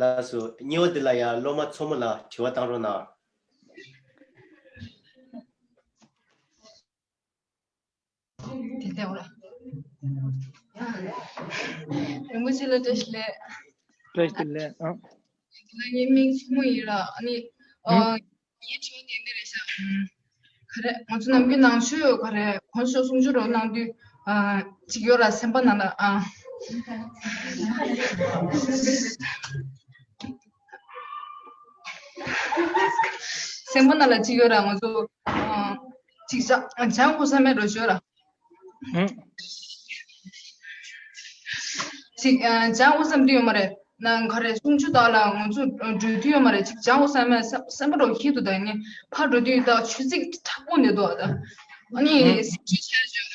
ལགས་སོ། གཉིས་པ་འདི་ལ་ཡང་སློབ་མ་མཚོ་མོ་ལགས་དྲི་བ་བཏང་རོགས་གནང་། དེ་ལྟ་བ། རིན་པོ་ཆེ་ལ་བཀྲ་ཤིས་བདེ་ལེགས། བཀྲ་ཤིས་བདེ་ལེགས། ཨ། ང་ངའི་མིང་མཚོ་མོ་ཡིན་ལ། ཨ་ནི། ཨ། ངའི་དྲི་བ་དེ་འདི་རེད་ཤག་ཨ། ག་རེ་ང་ཚོ་ནམ་རྒྱུན་ནང་ཆོས་ག་རེ་གོང་ཆོས་གསུང་ཆོས་རོགས་གནང་དུས། ཨ། ཅིག་ཡོད་ར་སེམས་པ་ནང་ལ། ཨ། སེམས་པ་ནང་ལ་ཅིག་ཡོད་ར་ང་ཚོ། ཨ། ཅིག་སྦྱང་སྦྱང་དགོས་ས་མེད་རོ་ཞོར་ར། ཧུམ། ཅིག་ཨ། སྦྱང་དགོས་བསམ་གྱི་ཡོད་མ་རེད། ནང་ག་རེ་གསུང་ཆོས་དག་ལ་ང་ཚོ་འགྲོ་རྒྱུ་ཡོད་མ་རེད། ཅིག་སྦྱང་དགོས་བསམ་མེད་སེམས་སེམས་པ་རོ་ཁྱི་དུ་དང་ནི་ཕར་འགྲོ་དུས་ད་ཆུ་ཚིག་དྲག་པོ་འདི་འདུག་ད་ཨ་ནི་ཧུམ། སེམས་ཆུ་ཆེ་ཆེ་ར་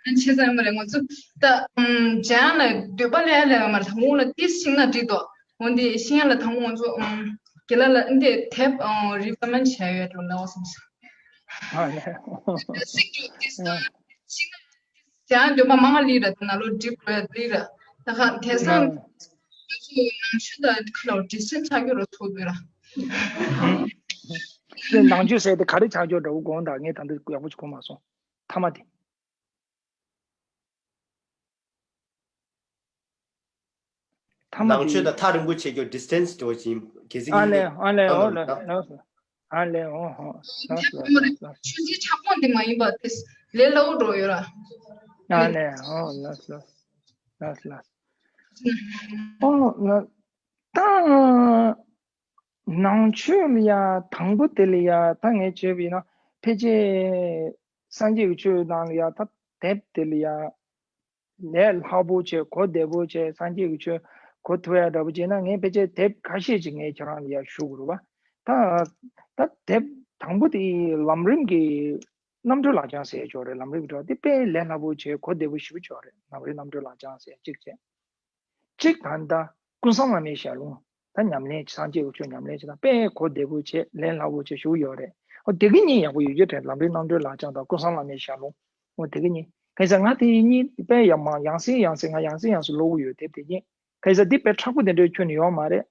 ཨ་ཆེ་ས་ཡོད་མ་རེད། ང་ཚོ་ད་ཨམ་སྦྱང་ལ་འདོད་པ་ལས་ལས་ཡོད་མ་རེད། ད་ངོ་ལ་ཏིས་ཤིང་ན་འགྲིག་འདུག་འོན་ཏེ་ཤིང་ཡ་ལ་དང་པོ་ང་ཚོ་ཨམ་དགེ་ལགས་ལ་འདི་དེབ་ཨ་རི་ཀོ་མེན་བྱས་ཡོད་འགྲོ་ལའོ་བསམ་སོང་། ཨ་ལས། སིག་ཏུ་ཏིས་ཨ། ཤིང་ན་ཏིས་ཡང་འདོད་པ་མང་ལི་ར་ད་ན་ལོ་འགྲིག་རོ་ལི་ར་ད་ཁ་དེ་སང་ང་ཚོ་ནང་ཆོས་དང་ཁ་ལོ་ཌི་སི་ཊེན་སི་ཆགས་རྒྱུ་རོ་ཐུག་འདུག་ར། དེ་ནང་ཆོས་ཟེར་དེ་ག་རེ་ཆགས་རྒྱུ་འདྲ་བོ་དགོངས་དག་ངས་ད་འདི་ཡག་པོ་ཅིག་གོ་མ་སོང་། ཐ་མ་དེ། ཐ་མ་ནང་ཆོས་དེ་དང་ཐག་རིང་པོ་བྱེད་རྒྱུ་ཌི་སི་ཊེན་སི་འགྲོ་བཞིན་གལ་སྲིད་ཨ་ལས་ཨ་ལས་ཨོ་ལས་ལས་སོ་ཨ་ལས་ཨོ་ཧོ་ལས་སོ་ལས་སོ། ཆུ་ཚོད་ཆག་པོ་འདི་མ་ཡིན་པ་དེ་ལས་སླ་བོ་འགྲོ་ཡོད་ར། ཨ་ལས་ཨོ་ལས་སོ་ལས་སོ་ལས་སོ། ཨོ་ལས་ད། ནང་ཆོས་ལ་ཡ་དང་པོ་དེ་ལ་ཡ་ད་ངས་བྱས་པ་ཡིན་ན་ཕལ་ཆེར་སངས་རྒྱས་ཀྱི་ཆོས་ནང་ལ་ཡ་ད་དེབ་དེ་ལ་ཡ་ལས་སླ་པོ་བྱས་གོ་བདེ་པོ་བྱས་སངས་རྒྱས་ཀྱི་ཆོས་གོ་ཐུབ་ཡ་འདྲ་པོ་བྱས་ན་ངས་ཕལ་ཆེར་དེབ་ཁ་ཤས་ཅིག་ངས་ཁྱེད་རང་ལ་ཡ་ཞུ་དགོས་རེད་པ། ད་ད་དེབ་དང་པོ་དེ་ལམ་རིམ་གྱི་རྣམ་གྲོལ་ལག་བཅངས་ཟེར་ཡ་ཅིག་ཡོད་རེད། ལམ་རིམ་གྱི་འགྲོ་དེ་དཔེ་ལས་སླ་པོ་བྱས་གོ་བདེ་པོ་ཞེ་པོ་ཅིག་ཡོད་རེད། ལམ་རིམ་རྣམ་གྲོལ་ལག་བཅངས་ཟེར་ཡ་གཅིག་བྱས། གཅིག་ད་ལྟ་ཀུན་བཟང་བླ་མའི་ཞལ་ལུང་ད་ཉམས་ལེན་སངས་རྒྱས་ཀྱི་ཆོས་ཉམས་ལེན་བྱེད་སྟངས་དཔེ་གོ་བདེ་པོ་བྱས་ལས་སླ་པོ་བྱས་ཞུ་གི་ཡོད་རེད། འོ་དེ་གི་གཉིས་ཡག་པོ་ཡོད་རྒྱུ་རེད། ལམ་རིམ་རྣམ་གྲོལ་ལག་བཅངས་དང་ཀུན་བཟང་བླ་མའི་ཞལ་ལུང་། འོ་དེ་གི་གཉིས་གང་ཟེར་ང་དེ་གཉིས་དཔེ་ཡག་མ་ཡང་སེ་ཡང་སེ་ང་ཡང་སེ་ཡང་སེ་ཀློག་གི་ཡོད། དེབ་དེ་གཉིས་གང་ཟེར་འདི་དཔེ་མཁྲེགས་པོ་དེ་འདྲའི་ཁྱོན་ནས་ཡོད་མ་རེད།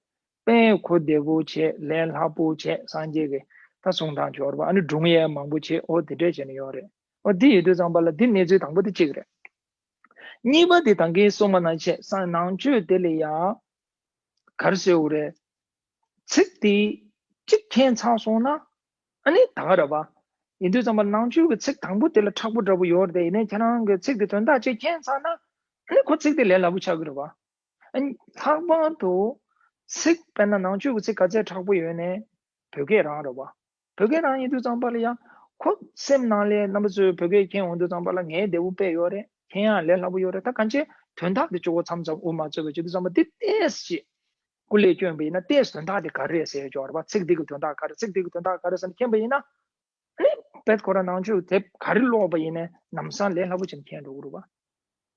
དཔེ་གོ་བདེ་པོ་བྱས་ལས་སླ་པོ་བྱས་སངས་རྒྱས་ཀྱི་ད་གསུང་སྟངས་ཅིག་ཡོད་རེད་པ། ཨ་ནི་སྒྲུང་ཡང་མང་པོ་བྱས་འོ་དེ་འདྲས་བྱས་ནས་ཡོད་རེད། འོ་དེ་ཡོད་དུས་ཙམ་པ་ལ་འདི་གནས་ཚུལ་དང་པོ་དེ་གཅིག་རེད། གཉིས་པ་དེ་ད་གིན་གསུངས་པ་ནང་བཞིན་ནང་ཆོས་དེ་ལ་ཡང་ག་རེ་ཟེར་དགོས་རེད། ཚིག་དེ་གཅིག་མཁྱེན་ཚར་སོང་ན་ཨ་ནི་ད་ག་རེད་པ། ཡིན་དུས་ཙམ་པ་ནང་ཆོས་ཀྱི་ཚིག་དང་པོ་དེ་ལ་མཁྲེགས་པོ་འདྲ་པོ་ཡོད་རེད་དེ། ཡིན་ནའི་ཁྱེད་རང་གི་ཚིག་དེ་དོན་དག་གཅིག་མཁྱེན་ཚར་ན་ཨ་ནི་ཁོ་ཚིག་དེ་ལས་སླ་པོ་ཆགས་ཀྱི་རེད་པ། ཨ་ནི་ལྷག་པར་དུ་ཚིག་དཔེར་ན་ནང་ཆོས་ཀྱི་ཚིག་ག་ཚད་མཁྲེགས་པོ་ཡོད་ནའི་བོད་སྐད་རང་རེད་པ། བོད་སྐད་རང་ཡིན་དུས་ཙམ་པ་ལ་ཡང་ཁོ་སེམས་ནང་ལ་རྣམ་པ་ཚོས་བོད་སྐད་མཁྱེན་འོང་དུས་ཙམ་པ་ལ་ངའི་བདེ་པོ་དཔེ་ཡོད་རེད། མཁྱེན་ཡང་ལས་སླ་པོ་ཡོད་རེད། ད་གང་ཅི་དོན་དག་དེ་གཅིག་པོ་མཚམས་མཚམས་དབུ་མ་རྩོད་པ་བྱེད་དུས་ཙམ་པ་དེ་ཏོག་ཙམ་ཞིག་སྐུ་ལས་བསྐྱོན་པ་ཡིན་ན་ཏོག་ཙམ་དོན་དག་དེ་ག་རེ་རེད་ཟེར་ཡོད་ཀྱི་ཡོད་རེད་པ། ཚིག་འདི་གི་དོན་དག་ག་རེ། ཚིག་འདི་གི་དོན་དག་ག་རེ་ཟེར་ནས་མཁྱེན་པ་ཡིན་ན། ཨ་ནི་དཔེ་ཁོ་རང་ནང་ཆོས་དེབ་ག་རེ་ཀློག་པ་ཡིན་ནའི་ལམ་སང་ལས་སླ་པོ་ཅིག་མཁྱེན་འགྲོ་གི་རེད་པ།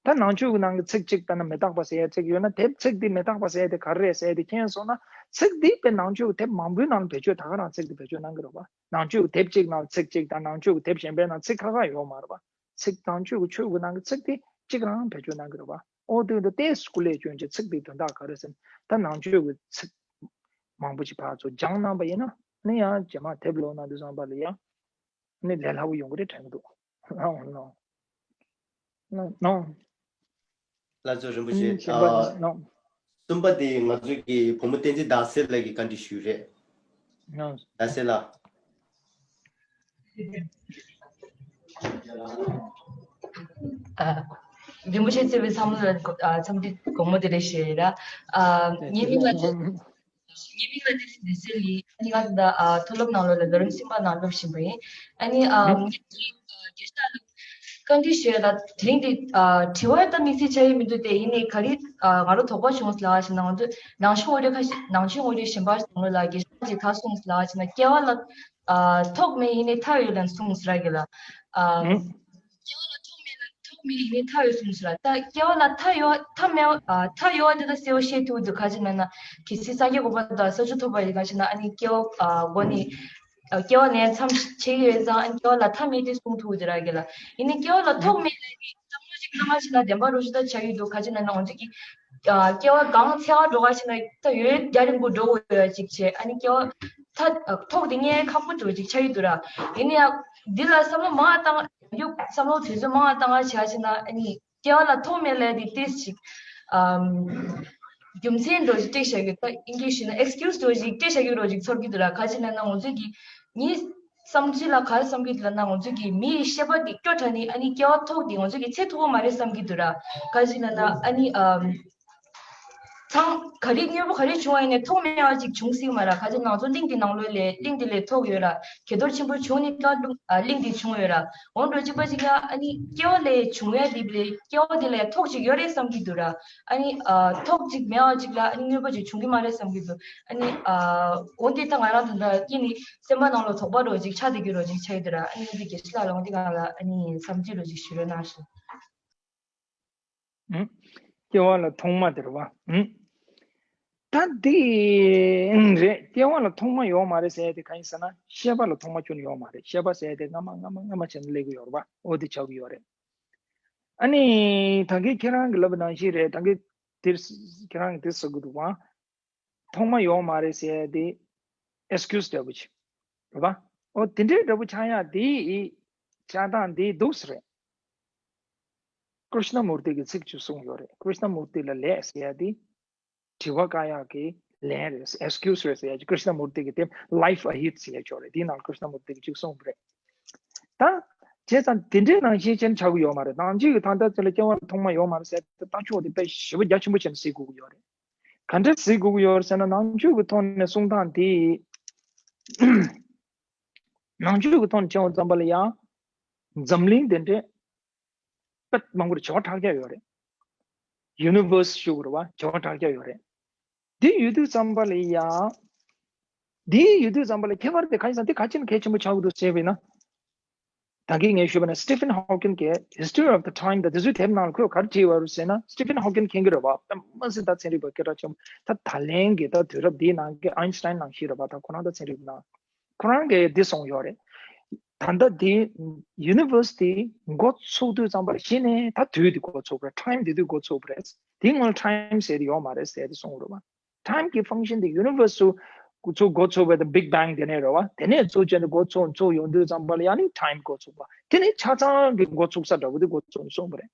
ད་ནང་ཆོས་ཀྱི་ནང་གི་ཚིག་གཅིག་ལྟར་ན་མི་རྟག་པ་ཟེར་ཡ་གཅིག་ཡོད་ན། དེབ་ཚིག་འདི་མི་རྟག་པ་ཟེར་ཡ་དེ་ག་རེ་རེད་ཟེར་ཡ་དེ་མཁྱེན་སོང་ན། ཚིག་འདི་དཔེ་ནང་ཆོས་ཀྱི་དེབ་མང་པོའི་ནང་ལ་བེད་སྤྱོད་ད་ག་རང་ཚིག་འདི་བེད་སྤྱོད་གནང་གི་རེད་པ། ནང་ཆོས་ཀྱི་དེབ་གཅིག་ནང་ཚིག་གཅིག་དང་ནང་ཆོས་ཀྱི་དེབ་གཞན་པའི་ནང་ཚིག་ཁ་ཁ་ཡོད་མ་རེད་པ། ཚིག་ནང་ཆོས་ཀྱི་ཆོས་ཀྱི་ནང་གི་ཚིག་དེ་གཅིག་རང་བེད་སྤྱོད་གནང་གི་རེད་པ། ཨོ་དེ་འདི་ཏོག་ཙམ་སྐུ་ལས་བསྐྱོན་བྱས་ཚིག་དེའི་དོན་དག་ག་རེ་ཟེར་ན། ད་ནང་ཆོས་ཀྱི་ཚིག་མང་པོ་ཅིག་ཕར་ཚུར་སྦྱངས་གནང་པ་ཡིན་ན་ནི་ཡང་རྗེས་མ་དེབ་ཀློག་གནང་དུས་ཙམ་པ་ལ་ཡང་ནི་ལས་སླ་པོ་ཡོང་གི་རེད་དྲན་གྱི་འདུག་ལགས་སོ་རིན་པོ་ཆེ། གསུམ་པ་དེ་ང་ཚོའི་གི་བུ་མོ་བསྟན་འཛིན་ཟླ་ཟེར་ལགས་ཀྱིས་བཀའ་འདྲི་ཞུས་རེད། ཟླ་ཟེར་ལགས། རིན་པོ་ཆེ་གཙོས་པའི་འཚམས་འདྲི་དགོང་མོ་དེ་རེད་ཞུ་ཡ་ཡིན་ར། ངའི་མིང་ལ་ངའི་མིང་ལ་ཏི་སི་ལི། ཨ་ནི་ང་ད་མཐོ་སློབ་ནང་ལོགས་ལ་ལོ་རིམ་གསུམ་པ་ནང་སློབ་བཞིན་པ་ཡིན། ཨ་ནི་ངས་དེ་རིང་བཀའ་འདྲི་ཞུ་ཡ་ལ་དེ་རིང་དེ་དྲི་བ་ད་དམིགས་བསལ་ཆགས་ཡོད་མི་འདུག་དེ་ཡིན་ནའི་ག་རེ་ང་རང་དོགས་པ་བྱུང་ལབ་ཞེ་ན། ང་ཚོ་ནང་ཆོས་ངོ་སྤྲོད་ཁ་ཤས་ནང་ཆོས་ངོ་སྤྲོད་གཞན་པ་ནང་ལོགས་ལ་དགེ་བཤེས་ཀྱིས་ག་གསུངས་ལབ་ཞེ་ན། སྐྱེ་བ་ལ་ཐོག་མེད་ཡིན་ནའི་མཐའ་ཡོད་ལབ་གསུངས་ཟེར་གི་ལ། སྐྱེ་བ་ལ་ཐོག་མེད་ལ་ཐོག་མེད་ཡིན་ནའི་མཐའ་ཡོད་གསུངས་ཟེར་ལ། ད་སྐྱེ་བ་ལ་མཐའ་ཡོད་མཐའ་མེད་མཐའ་ཡོད་དེ་ད་གསལ་པོ་ཤེས་ཐུབ་འདུག་ག་ཅི་ན་ན་གལ་སྲིད་སངས་རྒྱས་གོ་འཕང་དང་ས་བཅུ་ཐོབ་པ་ཡིན་ག་ཅི་ན། ཨ་ནི་སྐྱེ་བ་མགོ་ནས་སྐྱེ་བ་ལན་མཚམས་ཆད་ཡོད་ཙང་། ཨ་ནི་སྐྱེ་བ་ལ་མཐའ་མེད་དེ་གསུངས་ཐུབ་འདུག་ར་གི་ལ། ཡིན་ནའི་སྐྱེ་བ་ལ་ཐོག་མེད་ལ་ནི་བསམ་བློ་ཅིག་བཏང་བ་ཞིག་ན་བདེན་པ་རུ་ཞིག་ད་ཆགས་ཡོད་འདུག་ག་ཅི་ན་ན་ང་ཚོ་གི་སྐྱེ་བ་གང་འཚོལ་བ་འགྲོ་ག་ཞིག་ན་ད་ཡོད་རྒྱ་རིང་པོ་འགྲོ་དགོས་ཡོད་ཅིག་བྱས། ཨ་ནི་སྐྱེ་བ་ཐ་ཐོག་དེ་ངའི་ཁག་པོ་འགྲོ་ཅིག་ཆགས་ཡོད་འདུག་ར། ཡིན་ནའི་ཡང་འདི་ལ་བསམ་བློ་མང་བཏང་ཡོད་བསམ་བློ་དུས་ཚོད་མང་བཏང་བ་བྱས་ཞིག་ན། ཨ་ནི་སྐྱེ་བ་ལ་ཐོག་མེད་ལབ་དེ་ཏིས་ཅིག་རྒྱུ་མཚན་འགྲོ་ཞིག་སྤྲད་བཞག་ཡོད། ད་ཨིན་ཇི་ཞིག་ན་ཨེགས་ཀིའུ་སི་འགྲོ་ཞིག་སྤྲད་བཞག་ཡོད་རོ་ཅིག་ཚོར་གི་འདུག་ར། ག་ཅི་ན་ན་ང་ཚོ་གི་ངའི་བསམ་ཚུལ་ལ་ག་རེ་བསམ་གི་འདུག་ལབ་ན། ང་ཚོ་གི་མི་ཡི་ཤེས་པ་དེ་སྐྱོ་དྲགས་ནི་ཨ་ནི་སྐྱེ་བ་ཐོག་དེ་ང་ཚོ་གི་ཚེ་ཐུང་བ་མ་རེད་བསམ་གི་འདུག་ར། ག་ཅི་ན་ན་ཨ་ནི་ཨམ། ཚང་ག་རེ་དངོས་པོ་ག་རེ་བྱུང་བ་ཡིན་ནའི་ཐོག་མེད་པ་ཅིག་བྱུང་སྲིད་མ་ར། ག་ཅི་ན་ང་ཚོ་གླིང་འདི་ནང་ལོགས་ལ་གླིང་འདི་ལ་ཐོག་ཡོད་ར། གྱེས་རྡོར་ཆེན་པོ་བྱུང་ནི་ཀ་གླིང་འདི་བྱུང་ཡོད་ར། འོན་ཏེ་གཅིག་པ་ཅིག་ཡ་ཨ་ནི་སྐྱེ་བ་ལ་བྱུང་ཡ་དེ་ལ་སྐྱེ་བ་དེ་ལ་ཐོག་ཅིག་ཡོད་རེད་བསམ་གི་འདུག་ར། ཨ་ནི་ཐོག་ཅིག་མེད་པ་ཅིག་ལ་ཨ་ནི་དངོས་པོ་ཅིག་བྱུང་གི་མ་རེད་བསམ་གི་འདུག་ཨ་ནི་འོན་ཏེ་ད་ང་རང་ད་ལྟ་ཡིན་ནི་སེམས་པ་ནང་ལ་དོགས་པ་འདྲ་ཅིག་ཆགས་བསྡད་ཀྱི་རོ་ཅིག་ཆགས་ཀྱི་འདུག་ར། ཨ་ནི་འདི་དགེ་བཤེས་ལགས་ལ་འོན་ཏེ་ང་ལ་ཨ་ནི་བསམ་ཚུལ་འདྲ་ཅིག་ཞུ་རོགས་གནང་ཞུ། ཨུ། སྐྱེ་བ་ལ་ཐོག་མ་དེ་རེད་བ། ཨུ། ད་འདི་རེད། སྐྱེ་བ་ལ་ཐོག་མ་ཡོད་མ་རེད་ཟེར་ཡ་དེ་གང་ཡིན་ཟེར་ན། ཤེས་པ་ལ་ཐོག་མ་ཁྱོན་ནས་ཡོད་མ་རེད། ཤེས་པ་ཟེར་ཡ་དེ་སྔ་མ་སྔ་མ་སྔ་མ་བྱས་ནས་སླེབས་ཀྱི་ཡོད་རེད་བ། འོ་དེ་ཆགས་ཀྱི་ཡོད་རེད། ཨ་ནི་ད་གིན་ཁྱེད་རང་གིས་ལབ་པ་ནང་བཞིན་རེད། ད་གིན་དེར་ཁྱེད་རང་གིས་དེ་ཟེར་གྱི་འདུག་བ། ཐོག་མ་ཡོད་མ་རེད་ཟེར་ཡ་དེ་ཨེགས་ཀིའུ་སི་འདྲ་པོ་ཅིག་རེད་བ། འོ་དེ་འདྲའི་འདྲ་པོ་ཆགས་ཡ་དེ་ཆགས་སྟངས་དེ་འདུག་སེ་རེད། ཀྲིཤ་ན་མུར་ཏི་གི་ཚིག་ཅིག་གསུངས་ཡོད་རེད། ཀྲིཤ་ན་མུར་ཏི་ལ་ལས་ཟེར་ཡ་དེ་དྲི་བ་བཀག་ཡག་གི་ལན་རེད། ཨེགས་ཀིའུ་སི་རེད་ཟེར་ཡ་ཅིག་ཀྲིཤ་ན་མུར་ཏི་གི་དེབ་ལའིཕ་ཨ་ཧེཌ་ཟེར་ཡ་ཅིག་ཡོད་རེད། དེའི་ནང་ཀྲིཤ་ན་མུར་ཏི་གི་ཅིག་གསུངས་པ་རེད། ད་བྱས་ཙང་དེ་འདྲའི་ནང་བཞིན་ཅན་ཆགས་ཀྱི་ཡོད་མ་རེད། ནང་ཆོས་ཀྱི་ད་ལྟ་ཚོ་ལ་སྐྱེ་བ་ལ་ཐོག་མ་ཡོད་མ་རེད་ཟེར་ཏེ་ལྟ་ཕྱོགས་དེ་དཔེ་ཞེ་པོ་རྒྱ་ཆེན་པོ་བྱས་ནས་གཟིགས་དགོས་ཀྱི་ཡོད་རེད། ག་འདྲ་གཟིགས་དགོས་ཀྱི་ཡོད་རེད་ཟེར་ན། ནང་ཆོས་ཀྱི་ཐོག་ནས་གསུང་སྟངས་དེ། ནང་ཆོས་ཀྱི་ཐོག་ནས་བྱས་པ་ཙམ་པ་ལ་ཡང་འཛམ་གླིང་དེ་འདྲའི་དཔེ་མང་པོ་རེད། བྱེ་བ་ཕྲག་བརྒྱ་ཡོད་རེད། ཡུ་ནི་ཝར་སི་ཞུ་དགོས་རེད་བ། བྱེ་བ་ཕྲག་བརྒྱ་ཡོད་རེད། དེ་ཡོད་དུས་ཙམ་པ་ལ་ཡང་། དེ་ཡོད་དུས་ཙམ་པ་ལ་ཁྱད་པར་དེ་ག་ཡིན་ཟེར་ན། དེ་ག་ཅི་ན་གལ་ཆེན་པོ་ཆགས་ཀྱི་འདུག་ཟེར་བས་ན། ད་གིན་ངས་ཞུས་པ་ན་Stephen Hawking གིས་History of the Time དང་དེ་ཚོའི་དེབ་ནང་ལ་ཁོས་ག་རེ་བྲིས་པ་རེད་ཟེར་ན། Stephen Hawking མཁྱེན་གྱི་རེད་བ། ད་མ་ཟད་ད་ཚན་རིག་པ་སྐད་གྲགས་ཆེན་པོ། ད་ད་ལན་གྱི་ད་དུས་རབས་འདིའི་ནང་གི་Einstein ནང་བཞིན་རེད་བ། ད་ཁོ་རང་ད་ཚན་རིག་པ་ནང་། ཁོ་རང་གིས་འདི་གསུངས་ཡོད་རེད། ད་ལྟ་འདི་ཡུ་ནི་ཝར་སི་འདི་འགོ་ཚུགས་དུས་ཙམ་པར་གཞི་ནས་ད་དུས་འདི་འགོ་ཚུགས་པ་རེད། ཊའིམ་འདི་དུས་འགོ་ཚུགས་པ་རེད། དེའི་སྔོན་ཊའིམ་ཟེར་དེ་ཡོད་མ་རེད་ཟེར་དེ་གསུངས་རེད་བ། ཊའིམ་གྱི་ཕང་ཤན་དེ་ཡུ་ནི་ཝར་སི་ཚུགས་འགོ་ཚུགས་པའི་དེ་བིག་བེང་དེ་ནས་རེད་བ། དེ་ནས་ཚུགས་བྱས་ནས་འགོ་ཚུགས་ཚུགས་ཡོང་དུས་ཙམ་པ་ལ་ཡང་ནི་ཊའིམ་འགོ་ཚུགས་པ། དེ་ནས་ཆ་ཚང་གི་འགོ་ཚུགས་ས་འདྲ་པོ་དེ་འགོ་ཚུགས་ནས་གསུངས་པ་རེད།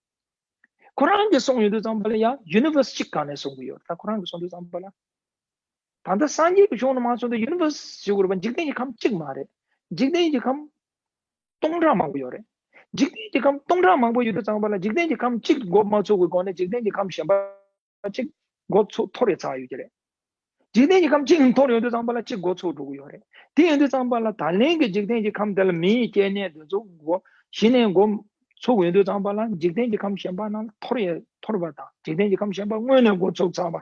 ཁོ་རང་གིས་གསུངས་ཡོང་དུས་ཙམ་པ་ལ་ཡང་ཡུ་ནི་ཝར་སི་གཅིག་སྒང་ནས་གསུང་གི་ཡོད་རེད། ད་ཁོ་རང་གིས་གསུང་དུས་ཙམ་པ་ལ། ད་ལྟ་སངས་རྒྱས་ཀྱི་གཞུང་ནས་མར་སོང་དུས་ཡུ་ནི་ཝར་སི་ཞུ་དགོས་རེད་པ། འཇིག་རྟེན་གྱི་ཁམས་གཅིག་མ་རེད། འཇིག་རྟེན་གྱི་ཁམས་སྟོང་ཕྲག་མང་པོ་ཡོད་རེད། འཇིག་རྟེན་གྱི་ཁམས་སྟོང་ཕྲག་མང་པོ་ཡོད་དུས་ཙམ་པ་ལ་འཇིག་རྟེན་གྱི་ཁམས་གཅིག་འགོ་མ་ཚུགས་པའི་སྒང་ནས་འཇིག་རྟེན་གྱི་ཁམས་གཞན་པ་གཅིག་འགོ་ཚུགས་འཐོར་ཡ་ཚར་ཡོད་ཀྱི་རེད། འཇིག་རྟེན་གྱི་ཁམས་གཅིག་འཐོར་ཡོང་དུས་ཙམ་པ་ལ་གཅིག་འགོ་ཚུགས་འགྲོ་གི་ཡོད་རེད། དེ་ཡོང་དུས་ཙམ་པ་ལ་ད་ལན་གྱི་འཇིག་རྟེན་གྱི་ཁམས་དེ་ལ་མིའི་སྐྱེ་གནས་དེ་ཚོ་འགོ་གཞི་ནས་འགོ་ཚུགས་ཡོང་དུས་ཙམ་པ་ལ་འཇིག་རྟེན་གྱི་ཁམས་གཞན་པ་ནང་ལ་འཐོར་ཡ་འཐོར་བ་དང་། འཇིག་རྟེན་གྱི་ཁམས་གཞན་པ་སྔོན་ནས་འགོ་ཚུགས་ཚར་བ་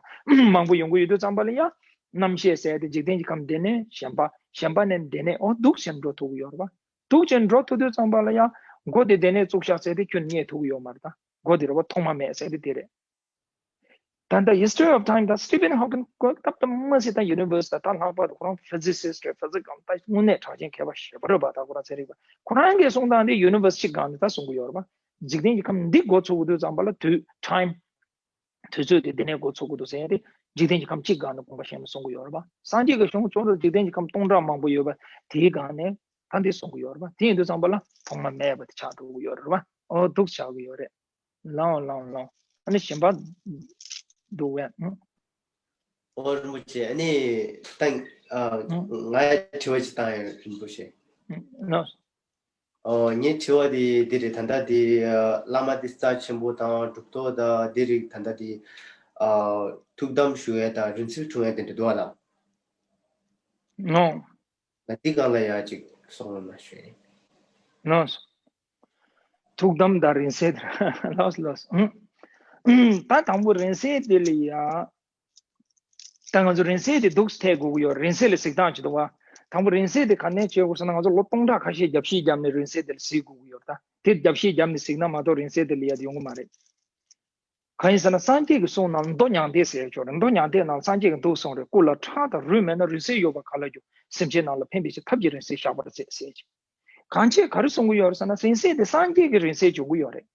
མང་པོ་ཡོང་གི་ཡོད་དུས་ཙམ་པ་ལ་ཡང་རྣམ་ཤེས་ཟེར་ཏེ་འཇིག་རྟེན་གྱི་ཁམས་འདི་ནས་གཞན་པ། གཞན་པ་ནས་འདི་ནས། འོ་འདུག་སེ་འགྲོ་ཐུབ་ཀྱི་ཡོད་རེད་པ། འདུག་སེ་འགྲོ་ཐུབ་དུས་ཙམ་པ་ལ་ཡང་འགོ་དེ་འདི་ནས་བཙུགས་ཤག་ཟེར་ཏེ་ཁྱོན་རྙེད་ཐུབ་ཀྱི་ཡོད་མ་རེད། ད་འགོ་དེ་རེད་པ། ཐོག་མ་མེད་ཟེར་ཏེ་དེ་རེད། ད་ལྟ་History of Time དང་Stephen Hawking སྐབས་ད་མ་ཟད་ད་ཡུ་ནི་ཝར་སི་དང་ད་ལྷག་པར་དུ་ཁོ་རང་ཕི་ཛི་སིསི་རེད། ཕི་ཛིག་སི་གམ་ད་དངོས་གནས་གྲགས་ཅན་མཁས་པ་ཞེ་པོ་རེད་པ། ད་ཁོ་རང་ཚན་རིག་པ་ཁོ་རང་གིས་གསུངས་སྟངས་དེ་ཡུ་ནི་ཝར་སི་གཅིག་སྒང་ནས་ད་གསུང་གི་ཡོད་རེད་པ། འཇིག་རྟེན་གྱི་ཁམས་འདི་འགོ་ཚུགས་དུས་ཙམ་པ་ལ་དུས་time དུས་ཚོད་དེ་འདི་ནས་འགོ་ཚུགས་ཀྱི་འདུག་ཟེར་ཡ་དེ་འཇིག་རྟེན་གྱི་ཁམས་གཅིག་སྒང་ནས་དགོངས་པ་བཞེས་ནས་གསུང་གི་ཡོད་རེད་པ། སངས་རྒྱས་ཀྱི་གཞུང་གཙོ་བོ་འཇིག་རྟེན་གྱི་ཁམས་སྟོང་ཕྲག་མང་པོ་ཡོད་པ་དེའི་སྒང་ནས་ད་འདི་གསུང་གི་ཡོད་རེད་པ། དེ་ཡིན་དུས་ཙམ་པ་ལ་ཐོག་མ་མེད་པ་དེ་ཆགས་འགྲོ་གི་ཡོད་རེད་པ། འོ་འདུག་ཆགས་ཀྱི་ཡོད་རེད། ལའོ་ལའོ་ལའོ། ཨ་ནི་གཞན་པ་འདུག་པས། ཨོ་རིན་པོ་ཆེ། ཨ་ནི་ད་ང་ཡ་དྲི་བ་ཅིག་བཏང་ཡོད། རིན་པོ་ཆེ། ལགས། ཨོ་ངའི་དྲི་བ་དེ་འདི་རེད། ད་ལྟ་དེ་བླ་མ་དེ་རྩ་ཆེན་པོ་དང་གྲུབ་ཐོབ་དང་དེ་རིགས་ད་ལྟ་དེ་ཐུགས་དམ་ཞུ་ཡས་དང་རིང་བསྲེལ་འཁྲུངས་ཡས་དེ་འདྲ་འདུག་ཨ་ལ། ལགས། ང་འདི་སྒང་ལ་ཡ་ཅིག་གསུང་རོགས་གནང་ཞུ་ཡིན། ལགས། ཐུགས་དམ་དང་རིང་བསྲེལ་དེ། ལགས་ལགས། ད་དང་པོ་རིང་བསྲེལ་དེ་ལ་ཡ། ད་ང་ཚོ་རིང་བསྲེལ་དེ་འདུག་སེ་ཐེག་དགོས་ཀྱི་ཡོད། རིང་བསྲེལ་ལ་གཟིགས་སྟངས་ཅིག་འདུག་པ། དང་པོ་རིང་བསྲེལ་དེ་ག་ནས་བྱེད་དགོས་ཟེར་ན། ང་ཚོ་ལོ་སྟོང་ཕྲག་ཁ་ཤས་རྒྱབ་བཤིག་བརྒྱབ་ནས་རིང་བསྲེལ་དེ་ལ་གཟིགས་དགོས་ཀྱི་ཡོད། ད་དེ་རྒྱབ་བཤིག་བརྒྱབ་ནས་གཟིགས་ན་མ་གཏོགས་རིང་བསྲེལ་དེ་ལ་ཡ་དེ་ཡོང་གི་མ་རེད། གང་ཡིན་ཟེར་ན་སངས་རྒྱས་ཀྱི་གསུང་ནང་མདོ་མྱང་འདས་ཟེར་ཡ་ཅིག་ཡོད་རེད། མདོ་མྱང་འདས་ནང་སངས་རྒྱས་ཀྱིས་འདུག་གསུངས་རེད། སྐུ་ལ་ཁྲག་དང་རུས་མེད་ན་རིང་བསྲེལ་ཡོད་པར་ག་ལ་འགྱུར། སེམས་ཅན་རྣམས་ལ་ཕན་པའི་ཕྱིར་ཐབས་ཀྱིས་རིང་བསྲེལ་བཞག་པར་མཛད་ཟེར་ཅིག་གང་བྱས་ག་རེ་གསུང་གི་ཡོད་རེད་ཟེར་ན། རིང་བསྲེལ་དེ་སངས་རྒྱས་ཀྱིས་རིང་བསྲེལ་བྱུང་གི་ཡོད་རེད།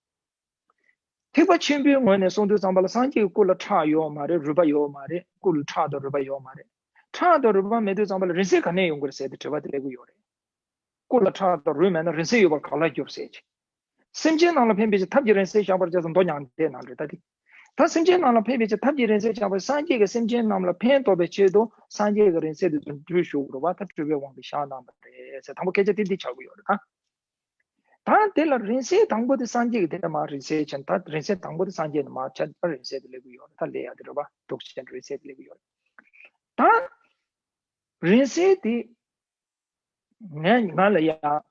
ཐེག་པ་ཆེན་པོའི་ངོས་ནས་གསུང་དུས་ཙམ་པ་ལ་སངས་རྒྱས་ཀྱི་སྐུ་ལ་ཁྲག་ཡོད་མ་རེད། རུས་པ་ཡོད་མ་རེད། སྐུ་ལ་ཁྲག་དང་རུས་པ་ཡོད་མ་རེད། ཁྲག་དང་རུས་པ་མེད་དུས་ཙམ་པ་ལ་རིང་བསྲེལ་ག་ནས་ཡོང་གི་རེད་ཟེར་ཏེ་དྲི་བ་དེ་སླེབས་ཀྱི་ཡོད་རེད། སྐུ་ལ་ཁྲག་དང་རུས་མེད་ན་རིང་བསྲེལ་ཡོད་པར་ག་ལ་འགྱུར་ཟེར་ཅིག་སེམས་ཅན་རྣམས་ལ་ཕན་པའི་ཕྱིར་ཐབས་ཀྱིས་རིང་བསྲེལ་བཞག་པར་མཛད་ཟེར་མདོ་མྱང་འདས་ནང་རེད། ད་དེ་ད་སེམས་ཅན་རྣམས་ལ་ཕན་པའི་ཕྱིར་ཐབས་ཀྱིས་རིང་བསྲེལ་བཞག་པར། སངས་རྒྱས་ཀྱིས་སེམས་ཅན་རྣམས་ལ་ཕན་ཐོགས་པའི་ཆེད་དུ་སངས་རྒྱས་ཀྱིས་རིང་བསྲེལ་དེ་ཚོ་འབྲུ་ཞུགས་དགོས་པ། ད་སྤྲུལ་པའི་དབང་གིས་བཞག་གནང་བ་རེད་ཟེར། དང་པོ་སྐད་ཆ་དེ་འདི་ཆགས་ཀྱི་ཡོད་རེད། ད་ད་དེ་ལ་རིང་བསྲེལ་དང་པོ་དེ་སངས་རྒྱས་ཀྱིས་དེ་ནས་མར་རིང་བསྲེལ་བྱས། ད་རིང་བསྲེལ་དང་པོ་དེ་སངས་རྒྱས་ནས་མར་བྱས། ད་རིང་བསྲེལ་དེ་སླེབས་ཀྱི་ཡོད་རེད། ད་ལས་ཡག་དེ་རེད་པ། འདུག་སེ་རིང་བསྲེལ་དེ་སླེབས་ཀྱི་ཡོད་རེད། ད་རིང་བསྲེལ་དེ་ངས་ང་ལ་ཡ་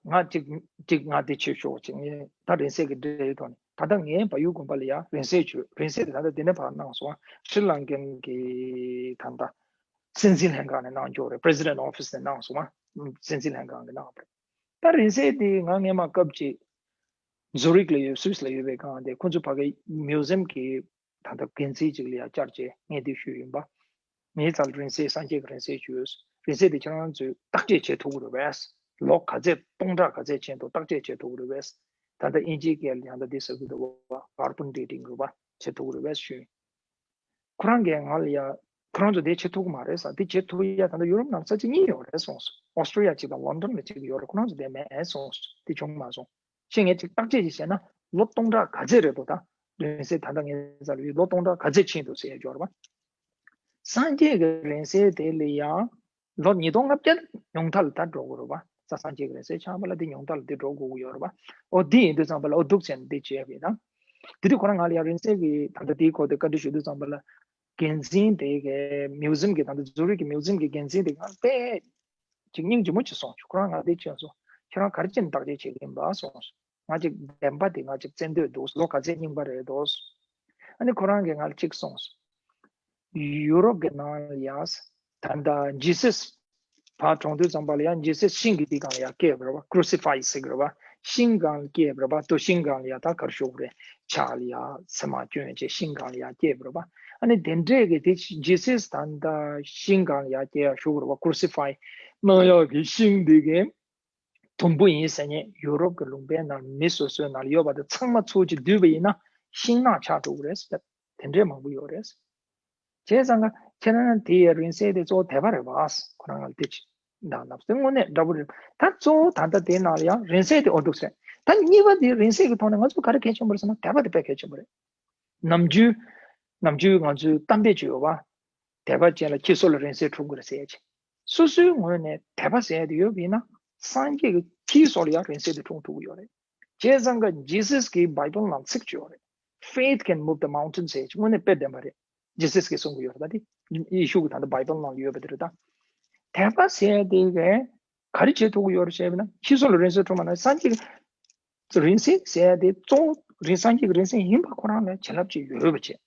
ང་ཅིག་ཅིག་ང་དེ་བྱེད་ཤོག་ཅིག་ངས་ད་རིང་བསྲེལ་གྱི་འབྲེལ་ཐོག་ནས། ད་ལྟ་ངས་བལ་ཡུལ་དགོན་པ་ལ་ཡ་རིང་བསྲེལ་བྱོས། རིང་བསྲེལ་དེ་ད་ལྟ་དེ་ནས་ཕར་གནང་སོང་ང་། ཤྲི་ལང་ཀན་གྱི་ད་ལྟ་སྲིད་འཛིན་ལྷན་ཁང་ནས་གནང་འགྱོ་རེད། President Office ནས་གནང་སོང་ང་། སྲིད་འཛིན་ལྷན་ཁང་གིས་གནང་བ་རེད། ད་རིང་བསྲེལ་དེ་ང་སྔས་མ་སྐབས་ཅིག་ཛུ་རིག་ལ་ཡོད། སུད་སི་ལ་ཡོད་པའི་སྒང་དེ་ཁོང་ཚོ་ཕ་གི་མིའུ་ཛི་ཡམ་གྱི་ད་ལྟ་འགན་འཛིན་ཅིག་ལ་ཡ་བཅར་བྱས་ངས་འདི་ཞུས་ཡིན་པ། ངའི་རྩ་ལ་རིང་བསྲེལ་སངས་རྒྱས་ཀྱི་རིང་བསྲེལ་བྱོས། རིང་བསྲེལ་དེ་ཁྱེད་རང་ཚོས་བརྟག་དཔྱད་བྱེད་ཐུབ་ཀྱི་རེད་པས། ལོ་ག་ཚད་སྟོང་ཕྲག་ག་ཚད་ཕྱིན་འདུག་བརྟག་དཔྱད་བྱེད་ཐུབ་ཀྱི་རེད་པས། ད་ལྟ་དབྱིན་ཇིའི་སྐད་ལ་ཡང་ད་འདི་ཟེར་གྱི་འདུག་པ། Carbon dating རེད་པ། བྱེད་ཐུབ་ཀྱི་རེད་པས་ཞུས། ཁོ་རང་གིས་ང་ལ་ཡ་ཁོ་རང་ཚོ་དེ་བྱེད་ཐུབ་ཀྱི་མ་རེད་ཟེར། དེ་བྱེད་ཐུབ་ཡ་ད་ལྟ་ཡུ་རོབ་ནང་ས་ཆ་གཉིས་ཡོད་རེད་གསུངས་སོང་། ཨོ་སི་ཀྲི་ཡ་གཅིག་དང་ལོན་ཌོན་ལ་གཅིག་ཡོད་རེད། ཁོ་རང་ཚོ་དེ་མེད་གསུངས་སོང་། དེ་བྱུང་མ་སོང་། ཤེས། ངས་ཅིག་བརྟག་དཔྱད་ཅིག་བྱས་ན་ལོ་སྟོང་ཕྲག་ག་ཚད་རེད་འདུག་ད་རིང་བསྲེལ་ད་ལྟ་ངའི་རྩ་ལ་ཡོད། ལོ་སྟོང་ཕྲག་ག་ཚད་ཕྱིན་འདུག་ཟེར་ཡ་ཡོད་རེད་པ། སངས་རྒྱས་ཀྱི་རིང་བསྲེལ་དེ་ལ་ཡང་ལོ་ཉིས་སྟོང་ལྔ་བརྒྱ་ཉུང་མཐའ་ལ་ད་འགྲོ་དགོས་རེད་པ། ས་སངས་རྒྱས་ཀྱི་རིང་བསྲེལ་ཆགས་པ་ལ་འདི་ཉུང་མཐའ་ལ་འདི་འགྲོ་དགོས་ཀྱི་ཡོད་རེད་པ། ཨོ་འདི་ཡིན་དུས་ཙམ་པ་ལ་ཨོ་འདུག་ཟེར་ནས་འདི་བྱས་པ་ཡིན་ན། དེ་དུས་ཁོ་རང་ང་ལ་ཡང་རིང་བསྲེལ་གྱི་ད་ལྟ་དེའི་སྐོར་དེ་བཀའ་འདྲི་ཞུ་དུས་ཙམ་པ་ལ་འགན་འཛིན་དེ་གའི་མིའུ་ཛི་ཡམ་གྱི་ད་ལྟ་ཛུ་རིག་གི་མིའུ་ཛི་ཡམ་གྱི་འགན་འཛིན་དེ་ང་དཔེ་ཅིག་སྙིང་རྗེ་མོ་ཅིག་སོང་བྱུང་། ཁོ་རང་ང་དེ་བྱས་སོང་། ཁྱེད་རང་ག་རེ་བྱས་ནས་བརྟག་དཔྱད་བྱེད་ཀྱི་ཡིན་པ་གསུངས་སོང་། ང་ཅིག་བདེན་པ་དེ་ང་ཅིག་བཙལ་འདོད་འདུག་ལོ་ག་ཚད་རྙིང་པ་རེད་འདུག་ཨ་ནི་ཁོ་རང་གིས་ང་ལ་ཅིག་གསུངས་སོང་། ཡུ་རོབ་ཀྱི་ནང་ལ་ཡ་ད་ལྟ་ཇི་སི་ཕར་གྲོངས་དུས་ཙམ་པ་ལ་ཡ་ཇི་སི་ཤིང་གི་དེ་སྒང་ལ་ཡ་བཀལ་བ་རེད་པ། ཀུ་རུ་སི་ཕའི་ཟེར་གི་རེད་པ། ཤིང་སྒང་ལ་བཀལ་བ་རེད་པ། དོ་ཤིང་སྒང་ལ་ཡ་ད་ག་རེ་ཞུ་དགོས་རེད། ཕྱག་ལ་ཡ་ཚེར་མ་གྱོན་བྱས་ཤིང་སྒང་ལ་ཡ་བཀལ་བ་རེད་པ། ཨ་ནི་དེ་འདྲས་ཀྱི་དེ་ཇི་སི་ད་ལྟ་ཤིང་སྒང་ལ་ཡ་བཀལ་ཡ་ཞུ་དགོས་རེད་པ། ཀུ་རུ་སི་ཕའི་གནང་ཡག་གི་ཤིང་དེ་གའི་དུམ་བུ་ཡིན་ཟེར་མཁན་ཡུ་རོབ་ཀྱི་ལུང་པའི་ནང་མི་སོ་སོའི་ནང་ལ་ཡོད་པ་དེ་ཚང་མ་ཚུར་ཅིག་བསྡུས་པ་ཡིན་ན་ཤིང་ནགས་ཆགས་འགྲོ་གི་རེད་ཟེར། དེ་འདྲས་མང་པོ་ཡོད་རེད། བྱས་ཙང་ཁྱེད་རང་དེ་ཡི་རིང་བསྲེལ་དེ་གཙོ་བོ་དད་པ་རེད་པ། ཁོ་རང་ལ་དེ་ཅི་འདང་ནབ་སེ་དངོས་གནས་འདྲ་པོ་རེད། ད་གཙོ་བོ་ད་ལྟ་དེའི་ནང་ལ་ཡང་རིང་བསྲེལ་དེ་འོ་འདུག་ཟེར། ད་གཉིས་པ་དེ་རིང་བསྲེལ་གྱི་ཐོག་ནས་ང་ཚོ་ག་རེ་གལ་ཆེན་པོ་རེད་ཟེར་ན་དད་པ་དེ་དཔེ་གལ་ཆེན་པོ་རེད། ནམ་རྒྱུན་ནམ་རྒྱུན་ང་ཚོའི་གཏམ་དཔེ་ཅིག་ཡོད་པ། དད་པ་ཅན་ལ་ཁྱི་སོགས་ལ་རིང་བསྲེལ་འཁྲུངས་དགོས་རེད་ཟེར་ཡ་ཅིག་སོ་སོའི་ངོས་ནས་དད་པ་ཟེར་ཡ་དེ་ཡོད་པ་ཡིན་ན། སངས་རྒྱས་ཀྱི་ཁྱི་སོགས་ལ་ཡང་རིང་བསྲེལ་དེ་འཁྲུངས་ཐུབ་ཀྱི་ཡོད་རེད། བྱས་ཙང་ཀ་ཇི་སིས་ཀྱི་བྷའི་བལ་ནང་ཚིག་ཅིག་ཡོད་རེད། Faith can move the mountain ཟེར་ཡ་ཅིག་དངོས་གནས་དཔེ་བདེན་པ་རེད། ཇི་སིས་ཀྱིས་གསུང་གི་ཡོད་རེད། ད་དེ་ཡེ་ཤུ་གི་ད་ལྟ་བྷའི་བལ་ནང་ལ་ཡོད་པ་དེ་རེད་ད། དད་པ་ཟེར་ཡ་དེ་གས་ག་རེ་བྱེད་ཐུབ་ཀྱི་ཡོད་རེད་ཟེར་བ་ན། ཁྱི་སོགས་ལ་རིང་བསྲེལ་འཁྲུངས་པ་ན། སངས་རྒྱས་ཀྱི་རིང་བསྲེལ་ཟེར་ཡ་དེ་གཙོ་བོ་རིང་སངས་རྒྱས་ཀྱི་རིང་བསྲེལ་ཡིན་པ་ཁོ་རང་ལ་བྱིན་རླབས་ཅིག་ཡོད་པ་བྱས།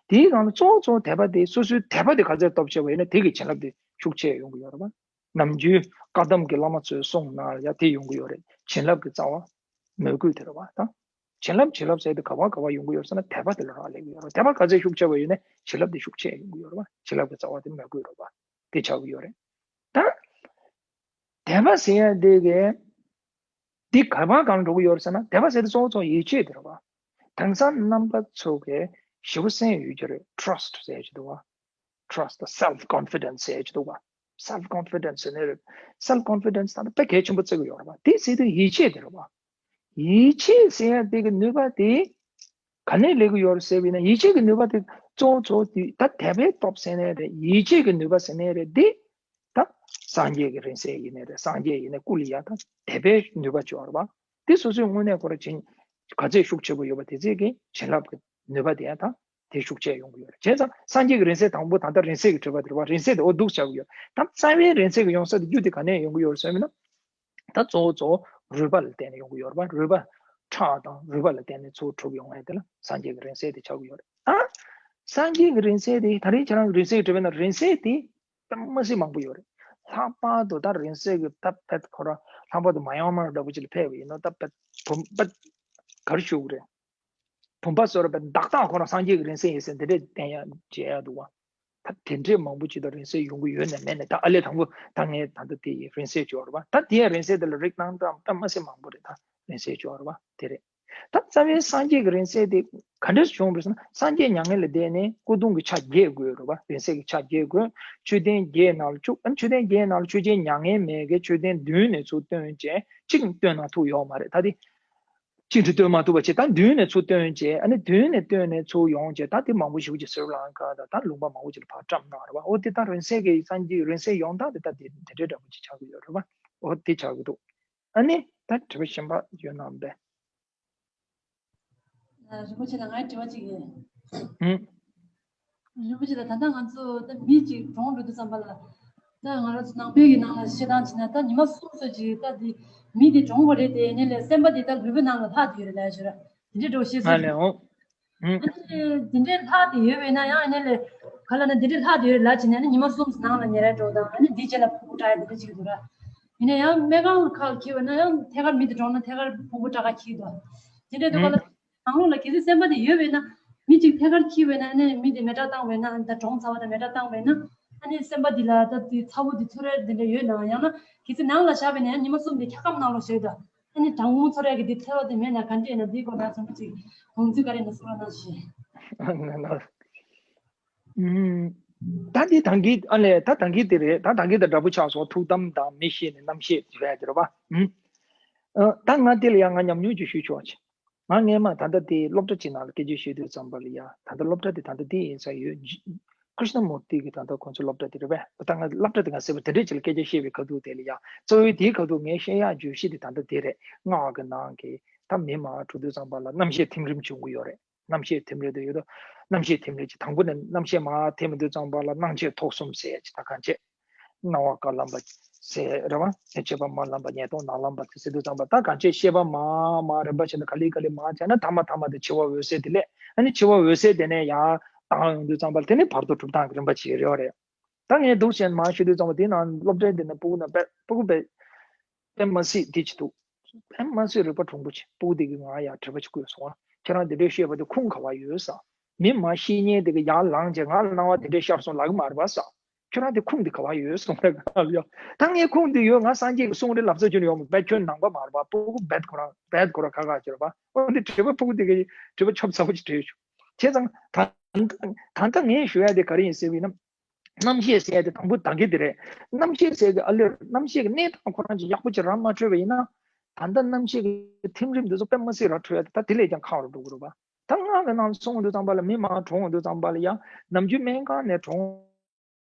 དེའི་ནང་ལ་གཙོ་བོ་གཙོ་བོ་དད་པ་དེ། སོ་སོའི་དད་པ་དེ་ག་ཚད་སྟོབས་ཆེ་བ་ཡིན་ན་དེ་གི་བྱིན་རླབས་དེ་ཤུགས་ཆེ་ཡོང་གི་ཡོད་རེད་པ། ནམ་རྒྱུན་བཀའ་གདམས་ཀྱི་བླ་མ་ཚོའི་གསུང་ནང་ལ་ཡ་དེ་ཡོང་གི་ཡོད་རེད། བྱིན་རླབས་ཀྱི་རྩ་བ་མོས་གུས་དེ་རེད་པ་ད། བྱིན་རླབས་བྱིན་རླབས་ཟེར་དེ་ག་པར་ག་པར་ཡོང་གི་ཡོད་ཟེར་ན། དད་པ་དེ་ལ་རག་ལས་ཀྱི་ཡོད་རེད། དད་པ་ག་ཚད་ཤུགས་ཆེ་བ་ཡོད་ན་བྱིན་རླབས་དེ་ཤུགས་ཆེ་ཡོང་གི་ཡོད་རེད་པ། བྱིན་རླབས་ཀྱི་རྩ་བ་དེ་མོས་གུས་རེད་པ། དེ་ཆགས་ཀྱི་ཡོད་རེད་ད། དད་པ་ཟེར་ཡ་དེ་གས་འདི་ག་པར་གང་འགྲོ་གི་ཡོད་རེད་ཟེར་ན། དད་པ་ཟེར་དེ་གཙོ་བོ་གཙོ་བོ་ཡིད་ཆེས་དེ་རེད་པ། དེང་སང་རྣམ་པ་ཚོ་གས་ཞེ་པོ་སེམས་ཡོད་ཀྱི་རེད། Trust ཟེར་གྱི་འདུག་པ། Trust, self confidence ཟེར་གྱི་འདུག་པ། Self confidence ཟེར་ནས་རེད། Self confidence ད་ལྟ་དཔེ་གལ་ཆེན་པོ་བརྩི་གི་ཡོད་རེད་པ། དེ་ཟེར་དུས་ཡིད་ཆེས་དེ་རེད་པ། ཡིད་ཆེས་ཟེར་ཡ་དེ་གི་ནུས་པ་དེ་ག་ནས་སླེབས་ཀྱི་ཡོད་རེད་ཟེར་བ་ཡིན་ན། ཡིད་ཆེས་ཀྱི་ནུས་པ་དེ་གཙོ་བོ་གཙོ་བོ་དེ་ད་དད་པའི་སྟོབས་ཟེར་ནའི་རེད། ཡིད་ཆེས་ཀྱི་ནུས་པ་ཟེར་ནའི་རེད། དེ་ད་སངས་རྒྱས་ཀྱི་རིང་བསྲེལ་ཡིན་ནའི་རེད། སངས་རྒྱས་ཡིན་ནའི་སྐུ་ལ་ཡ་ད་དད་པའི་ནུས་པ་ཅིག་ཡོད་རེད་པ། དེ་སོ་སོའི་དངོས་གནས་ཁོ་རང་བྱིན་ག་ཚད་ཤུགས་ཆེ་པོ་ཡོད་པ་དེ་ཚད་ཀྱི་བྱིན་རླབས་ཀྱི་ནུས་པ་དེ་ཡང་ད་དེ་ཤུགས་ཆེ་ཡོང་གི་ཡོད་རེད། བྱས་ཙང་སངས་རྒྱས་ཀྱི་རིང་བསྲེལ་དང་པོ་ད་ལྟ་རིང་བསྲེལ་གྱི་དྲི་བ་དེ་རེད་པ། རིང་བསྲེལ་དེ་འོ་འདུག་ཆགས་ཀྱི་ཡོད། ད་རྩ་བའི་རིང་བསྲེལ་གྱི་ཡོང་ས་དེ་རྒྱུ་དེ་ག་ནས་ཡོང་གི་ཡོད་རེད་ཟེར་བ་ཡིན་ན། ད་གཙོ་བོ་གཙོ་བོ་རུས་པ་ལ་བརྟེན་ནས་ཡོང་གི་ཡོད་རེད་པ། རུས་པ་ཁྲག་དང་རུས་པ་ལ་བརྟེན་ནས་ཚུར་གྲུབ་ཡོང་ཡ་དེ་ལ་སངས་རྒྱས་ཀྱི་རིང་བསྲེལ་དེ་ཆགས་ཀྱི་ཡོད་རེད། ད་སངས་རྒྱས་ཀྱི་རིང་བསྲེལ་དེ་ད་རིང་ཁྱེད་རང་གི་རིང་བསྲེལ་གྱི་དྲི་བ་ཡིན་ན། རིང་བསྲེལ་དེ་དཔེ་མི་སྲིད་མང་པོ་ཡོད་རེད། ལྷག་པར་དུ་ད་རིང་བསྲེལ་གྱི་ད་ཕེད་ཁོ་ར་ལྷག་པར་དུ་མ་ཡང་མར་འདྲ་པོ་ཅིག་ལ་ཕེབས་པ་ཡིན་ན། ད་ཕེད་བུམ་པ་ག་རེ་ཞུ་དགོས་རེད། བུམ་པ་བཟོ་ར་པའི་བདག་རྟགས་ཁོ་རང་སངས་རྒྱས་ཀྱི་རིང་བསྲེལ་ཡིན་ཟེར་འདི་འདྲས་བསྟན་ཡ་བྱེད་ཡ་འདུག་པ། ད་དེ་འདྲས་མང་པོ་ཅིག་ད་རིང་བསྲེལ་ཡོང་གི་ཡོད་ནས་མེད་ནས། ད་ཨ་ལས་དང་པོ་ད་ངས་ད་ལྟ་དེ་ཡི་རིང་བསྲེལ་བྱས་པ་རེད་པ། ད་དེ་ཡ་རིང་བསྲེལ་དེ་ལ་རིགས་སྣ་ཁྲིད་པ་དཔེ་མི་སྲིད་མང་པོ་རེད། ད་རིང་བསྲེལ་བྱས་པ་རེད་པ། དེ་རེད། ད་རྩ་བའི་སངས་རྒྱས་ཀྱི་རིང་བསྲེལ་དེ་ག་འདྲས་བྱུང་བ་རེད་ཟེར་ན། སངས་རྒྱས་མྱ་ངན་ལས་འདས་ནས་སྐུ་གདུང་གི་ཆ་བརྒྱད་དགོས་རེད་པ། རིང་བསྲེལ་གྱི་ཆ་བརྒྱད་དགོས། མཆོད་རྟེན་བརྒྱད་ནང་ལ་བཅུག་ཨ་ནི་མཆོད་རྟེན་བརྒྱད་ནང་ལ་ཆོས་རྒྱལ་མྱ་ངན་མེད་ཀྱི་མཆོད་རྟེན་བདུན་ནས་ཚུར་བཏོན་བྱས་གཅིག་བཏོན་གནང་ཐུབ་ཡོད་མ་རེད། ད་དེ་གཅིག་འདྲ་བཏོན་མ་ཐུབ་པ་བྱས། ད་མདུན་ནས་ཚུར་བཏོན་བྱས། ཨ་ནི་མདུན་ནས་བཏོན་ནས་ཚུར་ཡོང་བྱས། ད་དེ་མང་པོ་ཞེ་པོ་ཅིག་སི་རི་ལང་ཀ་དང་ད་ལུང་པ་མང་པོ་ཅིག་ལ་ཕར་བཀྲམ་གནང་རེད་པ། འོ་དེ་ད་རིང་བསྲེལ་གྱི་སངས་རྒྱས་རིང་བསྲེལ་ཡོང་སྟངས་དེ་ད་དེ་དེ་འདྲའི་འདྲ་པོ་ཅིག་ཆགས་ཀྱི་ཡོད་རེད་པ། འོ་དེ་ཆགས་ཀྱི་འདུག་ཨ་ནི་ད་དྲི་བ་གཞན་པ་ཡོད་ན་འབད། རིན་པོ་ཆེ་ལ་ངའི་དྲི་བ་གཅིག་ཡིན། ཧུམ། རིན་པོ་ཆེ་ལ་ད་ལྟ་ང་ཚོ་ད་མི་གཅིག་གྲོངས་འགྲོ་དུས་ཙམ་པ་ལ། ད་ང་རང་ཚོ་ནང་པའི་གི་ནང་ལ་བཤད་སྟངས་བྱས་ན། ད་ཉི་མ་གསུམ་ཙམ་ཅིག་ད་དེ་མི་དེ་གྲོངས་པ་རེད་དེ། ཡིན་ནའི་ལས་སེམས་པ་དེ་ད་ལུས་པོའི་ནང་ལ་ལྷག་བསྡད་ཡོད་རེད་ལབ་ཡ་ཅིག་ར། དེ་འདྲའི་འདྲ་བོ་བཤད་སོང་། ཨ་ལས་འོང་། ཧུམ། ཨ་ནི་དེ་འདྲའི་ལྷག་བསྡད་ཡོད་པས་ན་ཡང་། ཡིན་ནའི་ལས་ག་ལ་ན་དེ་འདྲའི་ལྷག་བསྡད་ཡོད་རེད་ལབ་བྱས་ནས། ཨ་ནི་ཉི་མ་གསུམ་ཙམ་ནང་ལ་ཉལ་ར་འགྲོ་དང་། ཨ་ནི་དེའི་རྗེས་ལ་ཕྲུ་གུ་སྐྲག་ཡ་དེ་འདྲ་ཅིག་འདུག་ར། ཡིན་ན་ཡང་སྨན་ཁང་ཁག་འཁྱེར་བ་ན་ཡང་ཐད་ཀར་མི་དེ་གྲོངས་ན་ཐད་ཀར་ཕྲུ་གུ་སྐྲག་ག་འཁྱེར་འདུག་དེ་འདྲའི་དུས་སྐབས་ལ་ནང་ལོགས་ལ་གལ་སྲིད་སེམས་པ་དེ་ཡོད་པས་ན། མི་གཅིག་ཐད་ཀར་འཁྱེར་བས་ན། ཨ་ནི་མི་དེ་མེ་སྲེག་བཏང་བས་ན། ད་གྲོངས་ཚར་བ་དང་མེ་སྲེག་བཏང་བས་ན། ཨ་ནི་སེམས་པ་འདི་ལ་ད་དེ་ཚ་བོ་དེ་ཚོར་ཡ་དེ་འདྲ་ཡོད་ན། ཡང་ན་གལ་སྲིད་ནང་ལ་བཞག་པས་ན་ཡང་ཉི་མ་གསུམ་དེ་འཁྱག་སྒམ་ནང་ལོགས་བཞག་དང་། ཨ་ནི་གྲང་མོ་ཚོར་ཡ་གི་དེ་ཚོར་བ་དེ་མེད་ན་ག་འདྲ་ཡིན་ན། དེའི་སྐོར་ལ་ཚང་མ་གཅིག་དགོངས་ཚུལ་ག་རེ་ཡིན་ན་གསུང་རོགས་གནང་ཞེས། ད་འདི་ད་གིན་ཨ་ལས། ད་ད་གིན་དེ་རེད། ད་ད་གིན་དང་འདྲ་པོ་ཆགས་སོང་། ཐུགས་དམ་དང་མི་ཤེས་ནས་རྣམ་ཤེས་ཡོད་ཡ་དེ་རེད་པ། ཨ། ད་ང་དེ་ལ་ཡང་ང་ཉམས་མྱོང་ཅིག་ཞུ་ཆོག་ཅིག་ང་སྔས་མ་ད་ལྟ་དེ་སློབ་གྲྭ་ཅིག་ནང་ལ་སྐད་ཆ་བཤད་དུས་ཙམ་པ་ལ་ཡ། ད་ལྟ་སློབ་གྲྭ་དེ་ད་ལྟ་དེ་ཡིན་ས་ཡོད། ཀྲིཤ་ན་མུར་ཏི་གི་ད་ལྟ་ཁོང་ཚོའི་སློབ་གྲྭ་དེ་རེད་པས། ད་ང་སློབ་གྲྭ་དེ་ང་ཟེར་བ་དེ་འདྲས་ཅིག་ལ་སྐད་ཆ་བཤད་པའི་ཁ་ཐུག་དེ་ལ་ཡ། གཙོ་བོའི་དེའི་ཁ་ཐུག་ངས་བཤད་ཡག་བརྗོད་གཞི་དེ་ད་ལྟ་དེ་རེད། སྔགས་ཀྱི་ནང་གི་ད་མི་མང་འགྲོ་དུས་ཙམ་པ་ལ་རྣམ་ཤེས་ཐིམ་རིམ་བྱུང་གི་ཡོད་རེད། རྣམ་ཤེས་ཐིམ་རིམ་དུ་ཡོད་དོ། རྣམ་ཤེས་ཐིམ་རིམ་གྱི་དང་པོ་ནས་རྣམ་ཤེས་མར་ཐིམ་དུས་ཙམ་པ་ལ་སྣང་མཆེད་ཐོབ་གསུམ་ཟེར་ཅིག་ད་གང་བྱེད། སྣང་བ་དཀར་ལམ་པ་ཟེར་རེད་པ། ཕྱི་པ་དམར་ལམ་པ། ཉེར་ཐོབ་ནག་ལམ་པ་དེ་ཟེར་དུས་ཙམ་པ། ད་གང་བྱེད། ཤེས་པ་མར་མར་རིམ་པ་བྱས་ནས་ག་ལེ་ག་ལེ་མར་བྱས་ན། ཐ་མ་ཐ་མ་དེ་འཆི་བ་འོད་གསལ་དེ་ལས། ཨ་ནི་འཆི་བ་འོད་གསལ་དེ་ནས་ཡར་ལྡང་ཡོང་དུས་ཙམ་པ་ལ་དེ་ནི་བར་དོ་གྲུབ་སྟངས་ཀྱི་རིམ་པ་ཅིག་རེད་པ། རེད། ད་ངས་འདུག་བྱས་མར་ཞུ་དུས་ཙམ་པ། དེ་ནང་སློབ་གྲྭའི་དེ་ནས་སྤུ་གུ་ནང་དཔེ་སྤུ་གུ་དཔེ་དཔེ་མི་སྲིད་དེ་ཅིག་འདུག་དཔེ་མི་སྲིད་རིག་པ་གྲུང་པོ་ཅིག་སྤུ་གུ་དེ་གིས་ང་ཡར་དྲི་བ་ཅིག་བཀོད་སོང་ང་། ཁྱེད་རང་དེ་འདྲའི་བཤད་པ་དེ་ཁུངས་ག་པར་ཡོད་ཟེར། མི་མར་ཤི་ཉེན་དེ་གིས་ཡར་ལངས་བྱས་ང་ལ་སྣང་བ་དེ་འདྲའི་ཤར་སོང་ལབ་ཀྱི་མ་རེད་པ་ཟེར། ཁྱོད་རང་དེ་ཁུངས་དེ་ག་པར་ཡོད་གསུངས་རེད། ང་ལ་ཡ། ད་ངས་ཁུངས་དེ་ཡོད། ང་སངས་རྒྱས་ཀྱི་གསུང་རེད་ལབ་ས་ཁྱོན་ནས་ཡོད་མ་རེད། ཁྱོད་ནང་པ་མ་རེད་པ། སྤུ་གུ་རྦད་ཁོ་རང་རྦད་ཁོ་རང་ཁ་ཁ་བྱེད་རེད་པ། འོ་འདི་དྲི་བ་སྤུ་གུ་དེ་གིས་དྲི་བ་ཆོབ་ཚ་པོ་ཅིག་དྲིས་བྱུང་། བྱས་ཙང་ད་ད་ལྟ་ངས་ཞུ་ཡ་དེ་ག་རེ་ཡིན་ཟེར་བ་ཡིན་ན། རྣམ་ཤེས་ཟེར་ཡ་དེ་དང་པོ་ད་གིན་དེ་རེད། རྣམ་ཤེས་ཟེར་གི་ཨ་ལས། རྣམ་ཤེས་ཀྱི་གནས་སྟངས་ཁོ་རང་ཅིག་ཡག་པོ་ཅིག་ར་མ་འཕྲོད་པ་ཡིན་ན། ད་ལྟ་རྣམ་ཤེས་ཀྱི་ཐིམ་རིམ་འདི་ཚོ་དཔེ་མི་སྲིད་ར་འཕྲོད་ཡ་དེ་ད་དེ་ལས་ཀྱང་ཁག་རུ་འགྲོ་གི་རེད་པ། ད་སྔགས་ཀྱི་ནང་ལ་སོང་དུས་ཙམ་པ་ལ་མི་མང་གྲོངས་དུས་ཙམ་པ་ལ་ཡང་ནམ་རྒྱུན་སྨན་ཁང་ནས་གྲོངས་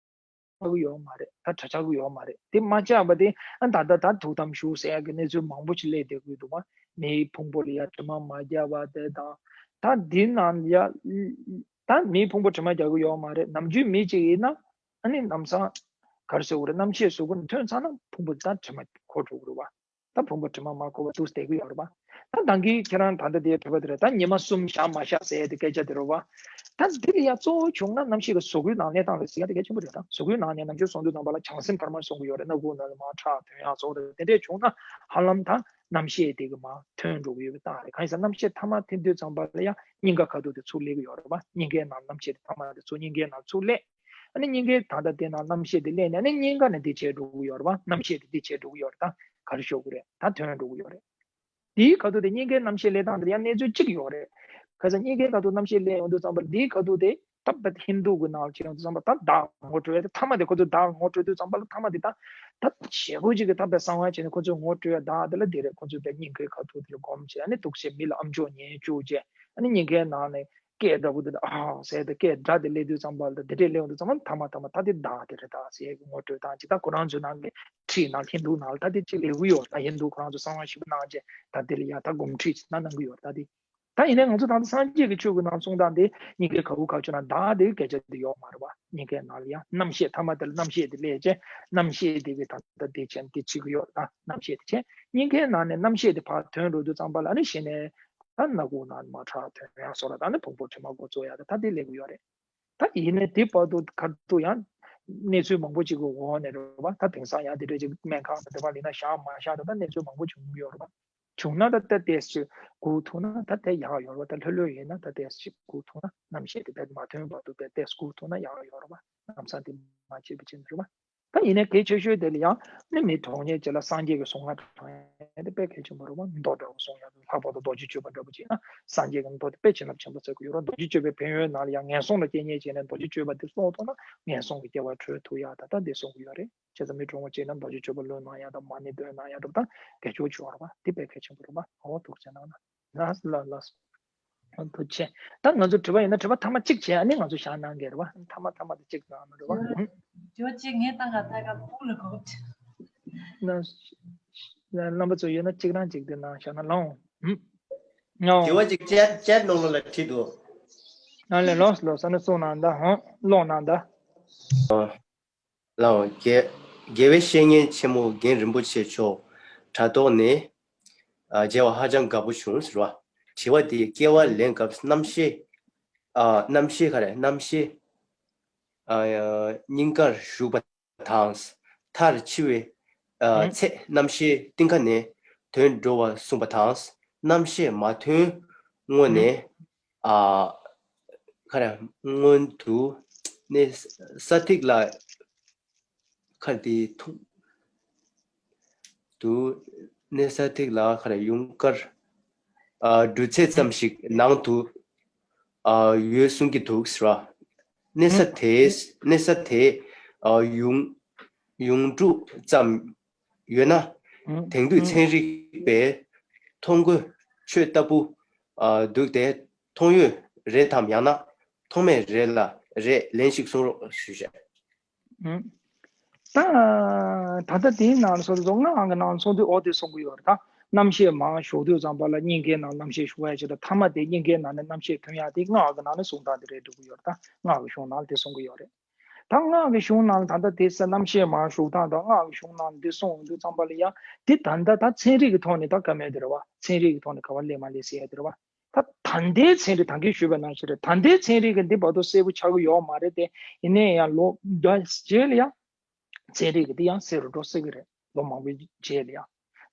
ཆགས་ཀྱི་ཡོད་མ་རེད། ད་གྲྭ་ཆགས་ཀྱི་ཡོད་མ་རེད། དེ་མ་ཆགས་པ་དེ་ཨ་ད་ལྟ་ད་ཐུགས་དམ་བཞུགས་ཟེར་ཡག་གི་གནས་ཚུལ་མང་པོ་ཞིག་སླེབས་བསྡད་ཀྱི་འདུག་བ། མིའི་ཕུང་པོ་ལ་ཡ་དྲི་མ་མ་བརྒྱབ་པ་དེ་དང་། ད་འདི་ནང་ཡ་ད་མིའི་ཕུང་པོ་དྲི་མ་རྒྱག་གི་ཡོད་མ་རེད། ནམ་རྒྱུན་མི་གཅིག་ཡིན་ན་ཨ་ནི་ལམ་སང་ག་རེ་ཟེར་དགོས་རེད། རྣམ་ཤེས་གཟུགས་པོ་ནས་ཐོན་ཚར་ན་ཕུང་པོ་དེ་ད་དྲི་མ་འཁོར་འགྲོ་གི་རེད་བ། ད་ཕུང་པོ་དྲི་མ་མ་འཁོར་བ་འདུག་བསྡད་ཀྱི་ཡོད་རེད་པ། ད་ད་གིན་ཁྱེད་རང་ད་ལྟ་དེའི་དྲི་བ་དེ་རེད། ད་ཉི་མ་གསུམ་ཞག་མ་ཞག་ཟེར་ཡ་དེ་སྐད་ཆ་དེ་རེད་པ། ད་འདི་ལ་ཡ་གཙོ་བོ་བྱུང་ན་རྣམ་ཤེས་ཀྱི་གཟུགས་པོའི་ནང་གནས་སྟངས་ལ་ཟེར་ཡ་དེ་གལ་ཆེན་པོ་རེད། ད་གཟུགས་པོའི་ནང་ནས་ནམ་རྒྱུན་གསུང་དུས་ཙམ་པ་ལ་བྱང་སེམས་འཕར་མ་གསུང་གི་ཡོད་རེད། སྣ་ཁུག་ནང་ལ་མར་ཁྲག་ཐོན་ཡག་སོགས་རེད། དེ་འདྲས་བྱུང་ན་ཧ་ལམ་ད་རྣམ་ཤེས་དེ་གི་མར་ཐོན་འགྲོ་གི་ཡོད་པའི་རྟགས་རེད། གང་ཡིན་ཟེར་ན་རྣམ་ཤེས་ཐ་མ་ཐོན་དུས་ཙམ་པ་ལ་ཡ་སྙིང་ག་ཁ་ཐུག་དེ་ཚུར་སླེབས་ཀྱི་ཡོད་རེད་པ། སྙིང་གའི་ནང་རྣམ་ཤེས་དེ་ཐ་མ་དེ་ཚུར་སྙིང་གའི་ནང་ཚུར་སླེབས། ཨ་ནི་སྙིང་གའི་ད་ལྟ་དེ་ནང་རྣམ་ཤེས་དེ་སླེབས་ནས་ཨ་ནི་སྙིང་ག་ནས་འདི་བྱས་འགྲོ་གི་ཡོད་རེད་པ། རྣམ་ཤེས་དེ་འདི་བྱས་འགྲོ་གི་ཡོད་རེད། ད་ག་རེ་ཤོད་དགོས་རེད། ད་ཐོན་འགྲོ་གི་ཡོད་རེད། དེའི་ཁ་ཐུག་དེ་སྙིང་གའི་རྣམ་ཤེས་སླེབས་སྟངས་དེ་ཡང་གནས་ཚུལ་གཅིག་ཡོད་རེད། ག་ཟེར་སྙིང་གའི་ཁ་ཐུག་རྣམ་ཤེས་སླེབས་ཡོང་དུས་ཙམ་པར་དེའི་ཁ་ཐུག་དེ་ད་བད་ཧིན་དུ་གི་ནང་ལ་བྱས་ཡོང་དུས་ཙམ་པར་ད་བདག་ངོ་སྤྲོད་ཡ་དེ་ཐ་མ་དེ་ཁོ་ཚོས་བདག་ངོ་སྤྲོད་དུས་ཙམ་པ་ལ་ཐ་མ་དེ་ད་ད་བྱེད་སྒོ་གཅིག་གི་ད་བད་གསང་བ་བྱས་ནས་ཁོ་ཚོས་ངོ་སྤྲོད་ཡ་བདག་དེ་ལ་དེ་རེད། ཁོ་ཚོས་བད་སྙིང་གའི་ཁ་ཐུག་དེ་ལ་སྒོམ་བྱས་ཨ་ནི་འདུག་སེ་མི་ལ་ཨམ་ཅོག་ཉན་བཅུག་བྱས་ཨ་ནི་སྙིང་གའི་ནང་ནས་སྐད་འདྲ་པོ་དེ་ཨ་ཟེར་ཏེ་སྐད་སྒྲ་དེ་སླེབས་དུས་ཙམ་པ་ལ་དེ་འདྲས་སླེབས་ཡོང་དུས་ཙམ་པ་ཐ་མ་ཐ་མ་ད་དེ་བདག་དེ་རེད་ད་ཟེར་གི་ངོ་སྤྲོད་སྟངས་ཅིག་ད་ཁོ་རང་ཚོའི་ནང་གི་ཁྲིད་ནང་ཧིན་དུ་ནང་ལ་ད་དེ་ཅིག་ལེགས་ཡོད། ད་ཧིན་དུ་ཁོ་རང་ཚོ་གསང་བ་ཞིབ་པོ་གནང་བྱས་ད་དེ་ལ་ཡ་ད་སྒོམ་ཁྲིད་ཅིག་ད་གནང་གི་ཡོད། ད་དེ་ད་ཡིན་ནའི་ང་ཚོ་ད་ལྟ་སངས་རྒྱས་ཀྱི་ཆོས་ཀྱི་ནང་གསུང་སྟངས་དེ་སྙིང་གའི་ཁ་དབུགས་ཁ་ཆུ་ནང་བདག་དེ་སྐད་ཆ་དེ་ཡོད་མ་རེད་བ། སྙིང་གའི་ནང་ལ་ཡ་རྣམ་ཤེས་ཐ་མ་དེ་ལ་རྣམ་ཤེས་དེ་སླེབས་བྱས་རྣམ་ཤེས་དེ་གི་ད་ལྟ་དེ་བྱས་དེ་བྱེད་ཀྱི་ཡོད། ད་རྣམ་ཤེས་དེ་བྱས་སྙིང་གའི་ནང་ནས་རྣམ་ཤེས་དེ་ཕར་ཐོན་འགྲོ་དུས་ཙམ་པ་ལ་ཨ་ནི་གཞི་ནས། ད་སྣ་ཁུག་ནང་མར་ཁྲག་ཐོན་ཡག་སོགས་ལ་ད་ནི་ཕུང་པོ་དྲི་མ་འགོ་བཙུགས་ཡག་ད་ད་དེ་ལེགས་ཡོད་རེད། ད་ཡིན་ནའི་དེ་བར་དུ་ཁ་ཐུག་ཡང་གནས་ཚུལ་མང་པོ་ཅིག་གི་འོག་ནས་རེད་བ། ད་དེང་སང་ཡང་དེ་འདྲ་ཅིག་སྨན་ཁང་དང་དེ་བ་ལིན་ན་བཞག་མ་བཞག་ད་ད་གནས་ཚུལ་མང་པོ་བྱུང་གི་ཡོད་རེད་བ། བྱུང་ན་ད་ད་ཏེས་ཅིག་སྒུག་ཐུབ་ན་ད་དེ་ཡག་ཡོད་རེད་བ། ད་ལྷོད་ལྷོད་ཡིན་ན་ད་ཏེས་ཅིག་སྒུག་ཐུབ་ན་རྣམ་ཤེས་དེ་བས་མ་ཐོན་བར་དུ་བས་ཏེས་སྒུག་ཐུབ་ན་ཡག་ཡོད་རེད་བ། ལམ་སང་དེ་མ་བྱེད་པ་བྱེད་ན་རེད་བ། ད་ཡིན་ནའི་གལ་ཆེ་ཤོས་དེ་ལ་ཡང་ནི་མི་གྲོངས་ཉེས་བྱེད་ལ་སངས་རྒྱས་ཀྱི་གཟུངས་སྔགས་བགྲང་ཡ་དེ་དཔེ་གལ་ཆེན་པོ་རེད་བ། མདོ་འདྲ་བོ་གསུང་ཡ་དང་ལྷག་པར་དུ་རྡོ་རྗེ་གཅོད་པ་འདྲ་བོ་བྱས་ན་སངས་རྒྱས་ཀྱི་མདོ་དེ་དཔེ་བྱིན་རླབས་ཆེན་པོ་སྩལ་གྱི་ཡོད་རེད། རྡོ་རྗེ་གཅོད་པའི་ཕན་ཡོན་ནང་ལ་ཡང་ངན་སོང་ལ་སྐྱེ་ཉེས་བྱས་ནས་རྡོ་རྗེ་གཅོད་པ་དེ་གསུང་ཐུབ་ན་ངན་སོང་གི་སྐྱེ་བ་གྲོལ་ཐུབ་ཡ་ད་ད་དེ་གསུང་གི་ཡོད་རེད། བྱས་ཙང་མི་གྲོངས་པ་བྱས་ན་རྡོ་རྗེ་གཅོད་པ་ལུང་གནང་ཡ་དང་མ་ཎི་འདོན་གནང་ཡ་འདྲ་བོ་དང་དགེ་སྦྱོར་བྱེད་པ་རེད་བ། དེ་དཔེ་གལ་ཆེན་པོ་རེད་བ། འོ་ཐུགས་རྗེ་གནང་ན། ལགས་ལགས་ལགས། ཐུགས་རྗེ་ཆེ། ད་ང་ཚོ་དྲི་བ་ཡིན་ན་དྲི་བ་ཐ་མ་གཅིག་བྱས་ཨ་ནི་ང་ཚོ་བཞག་གནང་གི་རེད་བ། ཐ་མ་ཐ་མ་དེ་གཅིག་གནང་ན་རེད་བ། ཨུམ། དྲི་བ་གཅིག་ངས་བཏང་ག་ད་ག་ཕུག་ལ་གོ། ན་རྣམ་པ་ཚོ་ཡོད་ན་གཅིག་རང་གཅིག་དེ་གནང་བཞག་ན་ལོང་། ཨུམ། ངའོ། དྲི་བ་གཅིག་ཅེཊ་ཅེཊ་ནང་ལོགས་ལ་བྲིས་འདུག་ཨ་ལས་ལོས་ལོས་ས་ནས་གསུང་གནང་ད་ཧང་ཀློག་གནང་ད། ལའོ། དགེ་དགེ་བའི་བཤེས་གཉེན་ཆེན་མོ་རྒན་རིན་པོ་ཆེ་མཆོག་དྲ་ཐོག་ནས་ཨ་མཇལ་བ་ཧ་ཅང་དགའ་པོ་བྱུང་ཟེར་བ། དྲི་བ་འདི་སྐྱེ་བ་ལེན་སྐབས་རྣམ་ཤེས་ཨ་རྣམ་ཤེས་ག་རེ་རྣམ་ཤེས་ཨ་སྙིང་གར་ཞུགས་པ་དང་། མཐར་འཆི་བའི་ཨ་ཨང་། ཚེ་རྣམ་ཤེས་གཏིང་ཁ་ནས་ཐོན་འགྲོ་བ་གསུངས་པ་དང་། རྣམ་ཤེས་མ་ཐོན་སྔོན་ནས་ཨང་། ཨ་ག་རེ་སྔོན་དུ་གནས་ས་ཐིག་ལ་ཁ་དེ་ཐུག་ཏུ་གནས་ས་ཐིག་ལ་ཁ་རེ་ཡུངས་ཀར་ཨ་འབྲུ་ཚད་ཙམ་ཞིག་ནང་དུ་ཨ་ཡོད་གསུང་གི་འདུག་ཟེར་བ། གནས་ས་དེ་གནས་ས་དེ་ཨ་ཡུངས་ཡུངས་འབྲུ་ཙམ་ཡོད་ན་དེང་དུས་ཚན་རིག་པས་མཐོང་གོ་ཆོད་ལྟ་བུ་ཨ་འདུག་སྟེ་མཐོང་ཡོད་རེད་དམ། ཡང་ན་མཐོང་མེད་རེད་ལ་རེད་ལན་ཞིག་གསུང་རོགས་ཞུ་བྱ། ད་ད་ལྟ་དེའི་ནང་ལ་སོང་དུས་སྔགས་ཀྱི་ནང་ལ་སོང་དུས་འོ་དེ་གསུང་གི་ཡོད་རེད། ད་རྣམ་ཤེས་མར་ཞུགས་དུས་ཙམ་པ་ལ་སྙིང་གའི་ནང་རྣམ་ཤེས་ཞུགས་ཡ་ཅིག་དང་ཐ་མ་དེ་སྙིང་གའི་ནང་ནས་རྣམ་ཤེས་ཐོན་ཡ་དེ་སྔགས་ཀྱི་ནང་ནས་གསུང་སྟངས་དེ་རེད་འགྲོ་གི་ཡོད་རེད། ད་སྔགས་ཀྱི་གཞུང་ནང་ལ་དེ་གསུང་གི་ཡོད་རེད། ད་སྔགས་ཀྱི་གཞུང་ནང་ལ་ད་ལྟ་དེ་ས་རྣམ་ཤེས་མར་ཞུགས་སྟངས་དང་སྔགས་ཀྱི་གཞུང་ནང་ལ་དེ་གསུང་དུས་ཙམ་པ་ལ་ཡ་དེ་ད་ལྟ་ད་ཚན་རིག་གི་ཐོག་ནས་ད་བཀའ་མོལ་དེ་རེད་བ། ཚན་རིག་གི་ཐོག་ནས་ག་བ་སླེབས་མ་སླེབས་ཟེར་ཡ་དེ་རེད་བ། ད་ད་ལྟའི་ཚན་རིག་ད་གིན་ཞུས་པ་ནང་བཞིན་རེད། ད་ལྟའི་ཚན་རིག་གི་འདི་བར་དུ་གསལ་པོ་ཆགས་ཀྱི་ཡོད་མ་རེད་དེ། ཡིན་ནའི་ཡང་ལོ་འགའ་རྗེས་ལ་ཡང་ཚན་རིག་གི་འདི་ཡང་གསལ་རུ་འགྲོ་སྲིད་ཀྱི་རེད། ལོ་མང་པོའི་རྗེས་ལ་ཡང་།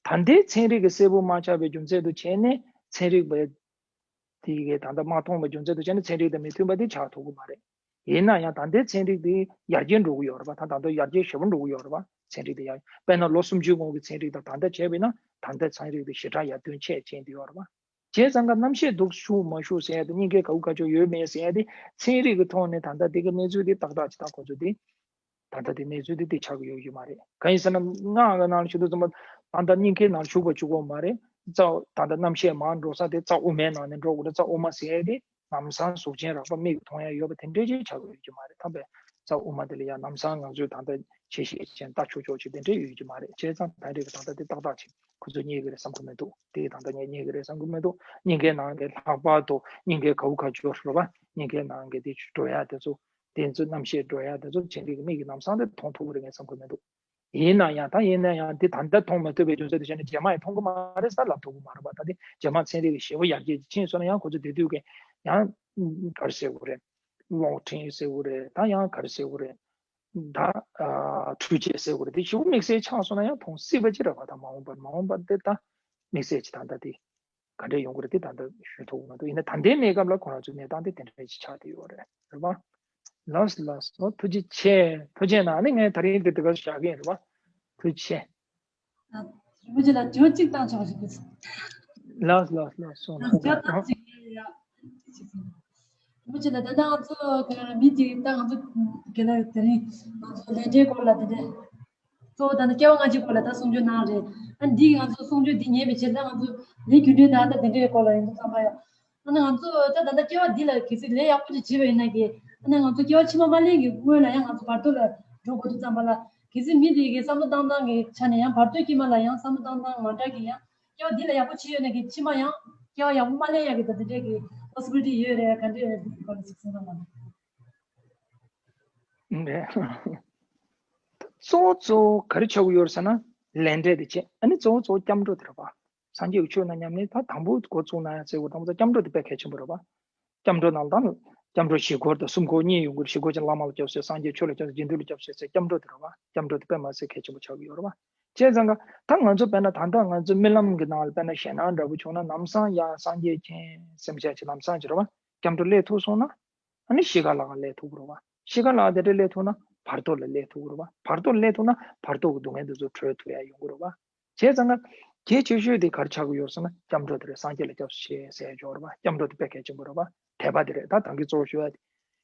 ད་ལྟའི་ཚན་རིག་གི་གསལ་པོ་མ་ཆགས་པའི་རྒྱུ་མཚན་དུ་བྱས་ནས་ཚན་རིག་པའི་དེ་གའི་ད་ལྟ་མ་མཐོང་བའི་རྒྱུ་མཚན་དུ་བྱས་ནས་ཚན་རིག་དང་མི་མཐུན་པ་དེ་ཆགས་ཐུབ་ཀྱི་མ་རེད། ཡིན་ན་ཡང་ད་ལྟའི་ཚན་རིག་དེ་ཡར་རྒྱས་འགྲོ་གི་ཡོད་རེད་པ། ད་ད་ལྟ་ཡར་རྒྱས་ཞེ་པོ་འགྲོ་གི་ཡོད་རེད་པ། ཚན་རིག་དེ་ཡང་དཔེར་ན་ལོ་སུམ་ཅུའི་གོང་གི་ཚན་རིག་དང་ད་ལྟ་བྱས་པ་ཡིན་ན་ད་ལྟའི་ཚན་རིག་དེ་ཞེ་དྲག་ཡར་ཐོན་ཆེ་ཕྱིན་བསྡད་ཡོད་རེད་པ། བྱས་ཙང་ཀ་རྣམ་ཤེས་འདུག་ཞུགས་མ་ཞུགས་ཟེར་ཡ་དེ་སྙིང་གའི་ག་བུ་ག་ཅོ་ཡོད་མེད་ཟེར་ཡ་དེ་ཚན་རིག་གི་ཐོག་ནས་ད་ལྟ་དེ་ག་གནས་ཚུལ་དེ་ཏག་ཏག་ཅིག་ད་ཁོ་ཚོ་དེ་ད་ལྟ་དེ་གནས་ཚུལ་དེ་དེ་ཆགས་ཀྱི་ཡོད་ཀྱི་མ་རེད། གང་ཡིན་ཟེར་ན་སྔགས་ཀྱི་ནང་ལ་ཞུ་དུས་ཙམ་པ་ད་ལྟ་སྙིང་གའི་ནང་ཞུགས་པ་བཅུག་གི་ཡོད་མ་རེད། རྩ་ད་ལྟ་རྣམ་ཤེས་མར་འགྲོ་ས་དེ་རྩ་དབུ་མའི་ནང་ནས་འགྲོ་དགོས་རེད། རྩ་དབུ་མ་ཟེར་ཡ་དེ་ལམ་སང་གཟུགས་ཅན་རགས་པ་མིག་གིས་མཐོང་ཡ་ཡོད་པ་དེ་འདྲས་ཅིག་ཆགས་ཀྱི་ཡོད་ཀྱི་མ་རེད། ད་བས་རྩ་དབུ་མ་དེ་ལ་ཡང་ལམ་སང་ང་ཚོས་ད་ལྟ་ཆེ་ཤེས་ཅན་ལྟ་ཆོག་ཆོག་ཅིག་དེ་འདྲས་ཡོད་ཀྱི་མ་རེད། བྱས་ཙང་ད་རེས་ཀྱི་ད་ལྟ་དེ་ཏག་ཏག་ཅིག་ཁོ་ཚོས་རྙེད་ཀྱི་རེད་བསམ་གྱི་མི་འདུག་དེ་ད་ལྟ་ངས་རྙེད་ཀྱི་རེད་བསམ་གྱི་མི་འདུག་སྙིང་གའི་ནང་གི་ལྷག་པར་དུ་སྙིང་གའི་གའུ་ཁ་སྦྱོར་རེད་པ། སྙིང་གའི་ནང་གི་དེ་འགྲོ་ཡ་དེ་ཚོ། དེ་ཚོ་རྣམ་ཤེས་འགྲོ་ཡ་དེ་ཚོ་བྱེད་འདི་གི་མིག་གི་ལམ་སང་དེ་མཐོང་ཐུབ་ཀྱི་རེད་ངས་བསམ་གྱི་མི་འདུག་ཡིན་ན་ཡང་ད་ཡིན་ན་ཡང་དེ་ད་ལྟ་མཐོང་མ་ཐུབ་པའི་རྒྱུ་མཚན་དེ་བྱས་ནས་རྗེས་མ་ཡང་མཐོང་གི་མ་རེད་ས་ལབ་ཐུབ་ཀྱི་མ་རེད་པ། ད་དེ་རྗེས་མ་ཚན་རིག་གི་ཞེ་པོ་ཡར་རྒྱས་ཕྱིན་སོང་ན་ཡང་ཁོ་ཚོ་དེ་དུས་ཀྱི་ཡང་ག་རེ་ཟེར་དགོས་རེད། གློག་འཕྲིན་ཟེར་དགོས་རེད། ད་ཡང་ག་རེ་ཟེར་དགོས་རེད། ད་ཨ་འཕྲུལ་ཆས་ཟེར་དགོས་རེད། དེ་ཞེ་པོ་དམིགས་བསལ་ཆགས་སོང་ན་ཡང་མཐོང་སྲིད་པ་ཅིག་རེད་པ། ད་མ་འོངས་པར་མ་འོངས་པར་དེ་ད་དམིགས་བསལ་ཅིག་ད་ལྟ་དེ། ག་འདྲས་ཡོང་གི་རེད་དེ་ད་ལྟ་ཞུ་ཐུབ་ཀྱི་མ་འདུག་ཡིན་ན་ད་ལྟའི་གནས་སྐབས་ལ་ཁོ་རང་ཚོའི་གནས་སྟངས་དེ་དེ་འདྲ་ཞིག་ཆགས་བསྡད་ཡོད་རེད། རེད་པ། ལགས་སོ་ལགས་སོ། ཐུགས་རྗེ་ཆེ། ཐུགས་རྗེ་གནང་། ཨ་ནི་ངས་ད་རིང་འདི་འདི་ག་བཞག་གི་ཡིན། རེད་པ། ཐུགས་རྗེ་ཆེ། རིན་པོ་ཆེ་ལ་དྲི་བ་གཅིག་བཏང་ཆོག་ཞིག་གི་ལགས་ལགས་ལགས་སོ། ལགས་དྲི་བ་བཏང་ཅིག་ཡ། རིན་པོ་ཆེ་ལ་ད་ལྟ་ང་ཚོ་ག་རེ་མི་དེ་ད་ང་ཚོ་ག་ལ་དེ་རིང་ང་ཚོ་ལས་འབྲས་སྐོར་ལ་དེ་འདྲས། གཙོ་བོ་ད་ལྟ་སྐྱེ་བ་སྔ་ཕྱི་སྐོར་ལ་ད་གསུང་ཆོས་གནང་རེད། ཨ་འདི་ང་ཚོ་གསུང་ཆོས་འདི་ཉན་པའི་ཕྱིར་ད་ང་ཚོ་ལས་རྒྱུ་འབྲས་ད་ལྟ་དེ་འདྲའི་སྐོར་ལ་ཡིན་འདུག་བསམ་པ་ཡ། ཨ་ནི་ང་ཚོ་ད་ད་ལྟ་སྐྱེ་བ་འདི་ལ་གལ་སྲིད་ལས་ཡག་པོ་ཅིག་བྱས་པ་ཡིན་ན་གི། ཨ་ནི་ང་ཚོ་སྐྱེ་བ་ཕྱི་མ་མ་ལེན་གི་སྔོན་ལ་ཡང་ང་ཚོ་བར་དོ་ལ་འགྲོ་དགོས་འདུག་བསམ་པ་ལ། གལ་སྲིད་མི་དེ་གི་བསམ་བློ་བཏང་སྟངས་ཀྱི་ཆ་ནས་ཡང་བར་དོ་དཀྱིལ་མ་ལ་ཡང་བསམ་བློ་བཏང་སྟངས་མ་འདྲ་གི་ཡང་སྐྱེ་བ་འདི་ལ་ཡག་པོ་བྱས་ཡོད་ན་གི་ཕྱི་མ་ཡང་སྐྱེ་བ་ཡག་པོ་མ་ལེན་ཡག་གི་ད་དེ་འདྲའི་གི་པོ་སི་བི་ལི་ཊི་ཡོད་རེད། ག་འདྲས་རེད། འདི་གི་སྐོར་ལ་ཅིག་གསུང་སྟངས་མ་འདྲ། རེད། གཙོ་བོ་གཙོ་བོ་ག་རེ་ཆགས་ཀྱི་ཡོད་རེད་ཟེར་ན་ལས་འབྲས་དེ་བྱས། ཨ་ནི་གཙོ་བོ་གཙོ་བོ་སྐྱབས་འགྲོ་དེ་རེད་པ། སངས་རྒྱས་ཀྱི་ཆོས་རྣམས་ཉམས་ལེན་ད་དང་པོ་འགོ་བཙུགས་ན་ཡང་ཟེར་བ་དང་པོ་སྐྱབས་འགྲོ་དེ་དཔེ་གལ་ཆེན་པོ་རེད་པ། སྐྱབས་འགྲོ་ནང་ལ་ད་སྐྱབས་འགྲོ་བཞི་སྐོར་དང་གསུམ་སྐོར་གཉིས་ཡོང་གི་རེད། བཞི་སྐོར་ཅན་བླ་མ་ལ་སྐྱབས་སུ་མཆི། སངས་རྒྱས་ཆོས་ལ་སྐྱབས་སུ་མཆི། དགེ་འདུན་ལ་སྐྱབས་སུ་མཆི་ཟེར་སྐྱབས་འགྲོ་དེ་རེད་པ། སྐྱབས་འགྲོ་དེ་དཔེ་མ་ཟད་གལ་ཆེན་པོ་ཆགས་ཀྱི་ཡོད་རེད་པ། བྱས་ཙང་ཀ་ད་ང་ཚོ་དཔེར་ན་ད་ལྟ་ང་ཚོ་རྨི་ལམ་གྱི་ནང་ལ་དཔེར་ན་ཞེད་སྣང་འདྲ་པོ་བྱུང་ན་ལམ་སང་ཡ་སངས་རྒྱས་མཁྱེན་སེམས་ཤར་གྱི་ལམ་སང་ཅིག་རེད་པ། སྐྱབས་འགྲོ་སླེབས་ཐུབ་སོང་ན། ཨ་ནི་གཤིས་ཀ་ལ་ཡང་སླེབས་ཐུབ་ཀྱི་རེད་པ། གཤིས་ཀ་ལ་ཡང་དེ་འདྲ་སླེབས་ཐུབ་ན་བར་དོ་ལ་སླེབས་ཐུབ་ཀྱི་རེད་པ། བར་དོ་ལ་སླེབས་ཐུབ་ན་བར་དོ་གི་སྡུག་བསྔལ་འདི་ཚོ་གྲོལ་ཐུབ་ཡ་ཡོང་གི་རེད་པ། བྱས་ཙང་ཀ་གལ་ཆེ་ཤོས་དེ་ག་རེ་ཆགས་ཀྱི་ཡོད་ཟེར་ན་སྐྱབས་འགྲོ་དེ་རེད། སངས་རྒྱས་ལ་སྐྱབས་སུ་མཆི་ཟེར་ཡ་ཅིག་ཡོད་རེད་པ། སྐྱབས་འགྲོ་དེ་དཔེ་གལ་ཆེན་པོ་རེད་པ། དད་པ་དེ་རེད། ད་ད་གིན་གཙོ་བོ་ཞུ་ཡ་དེ་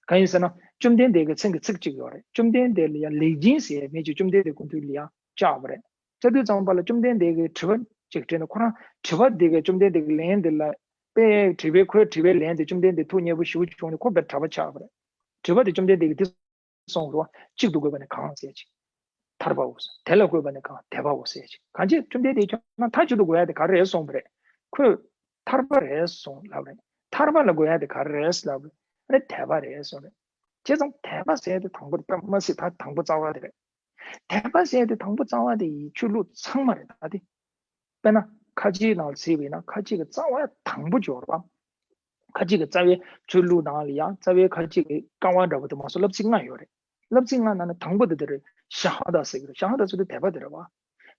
གང་ཡིན་ཟེར་ན་བཅོམ་ལྡན་འདས་ཀྱི་མཚན་གྱི་ཚིག་ཅིག་ཡོད་རེད། བཅོམ་ལྡན་འདས་ལ་ཡང་ལེགས་སྦྱིན་ཟེར་ཡ་མི་ཅིག་བཅོམ་ལྡན་འདས་སྐུ་མདུན་ལ་ཡང་བཅར་བ་རེད། བཅར་དུས་ཙམ་པ་ལ་བཅོམ་ལྡན་འདས་ཀྱིས་དྲི་བ་ཅིག་དྲིས་ནས་ཁོ་རང་དྲི་བ་འདི་ག་བཅོམ་ལྡན་འདས་ཀྱི་ལན་འདི་ལ་དཔེ་དྲིས་པའི་ཁོའི་དྲི་བའི་ལན་དེ་བཅོམ་ལྡན་འདས་ཐུགས་མཉེས་པོ་ཞེ་པོ་བྱུང་ནས་ཁོ་དཔེ་གྲགས་པ་ཆགས་པ་རེད། དྲི་བ་དེ་བཅོམ་ལྡན་འདས་ཀྱིས་འདི་གསུངས་རོ། གཅིག་ཏུ་དགོས་པ་ནི་གང་ཟེར་ཅིག་ཐར་པའོ། དེ་ལ་དགོས་པ་ནི་གང་དད་པའོ་ཟེར་ཅིག་གང་ཅི་བཅོམ་ལྡན་འདས་ཁྱོད་རང་མཐའ་གཅིག་ཏུ་དགོས་ཡ་དེ་ག་རེ་རེད་གསུངས་པ་རེད། ཁོས་ཐར་པ་རེད་གསུངས་ལབ་རེད། ཐར་པ་ལ་དགོས་ཡ་དེ་ག་རེ་རེད་ལབ་རེད། ཨ་ནི་དད་པ་རེད་གསུངས་རེད། བྱས་ཙང་དད་པ་ཟེར་དེ་དང་པོ་དཔེ་མ་སྲིད་ད་དང་པོ་རྩ་བ་དེ་རེད། དད་པ་ཟེར་དེ་དང་པོ་རྩ་བ་དེ་ཡི་ཆོས་ལུགས་ཚང་མ་རེད་ད་དེ། དཔེར་ན་ཁ་ཆེའི་ནང་ལ་གཟིགས་པ་ཡིན་ན་ཁ་ཆེ་གི་རྩ་བ་དང་པོ་འབྱོར་བ། ཁ་ཆེ་གི་རྩ་བའི་ཆོས་ལུགས་ནང་ལ་ཡང་རྩ་བའི་ཁ་ཆེ་གི་ཀ་བ་འདྲ་པོ་དེ་མ་སོ་བསླབ་ཚིགས་ལྔ་ཡོད་རེད། བསླབ་ཚིགས་ལྔ་ནང་ནས་དང་པོ་དེ་དེ་རེད། ཤ་ཧ་ད་ཟེར་གི་རེད། ཤ་ཧ་ད་ཟེར་དུས་དད་པ་དེ་རེད་བ།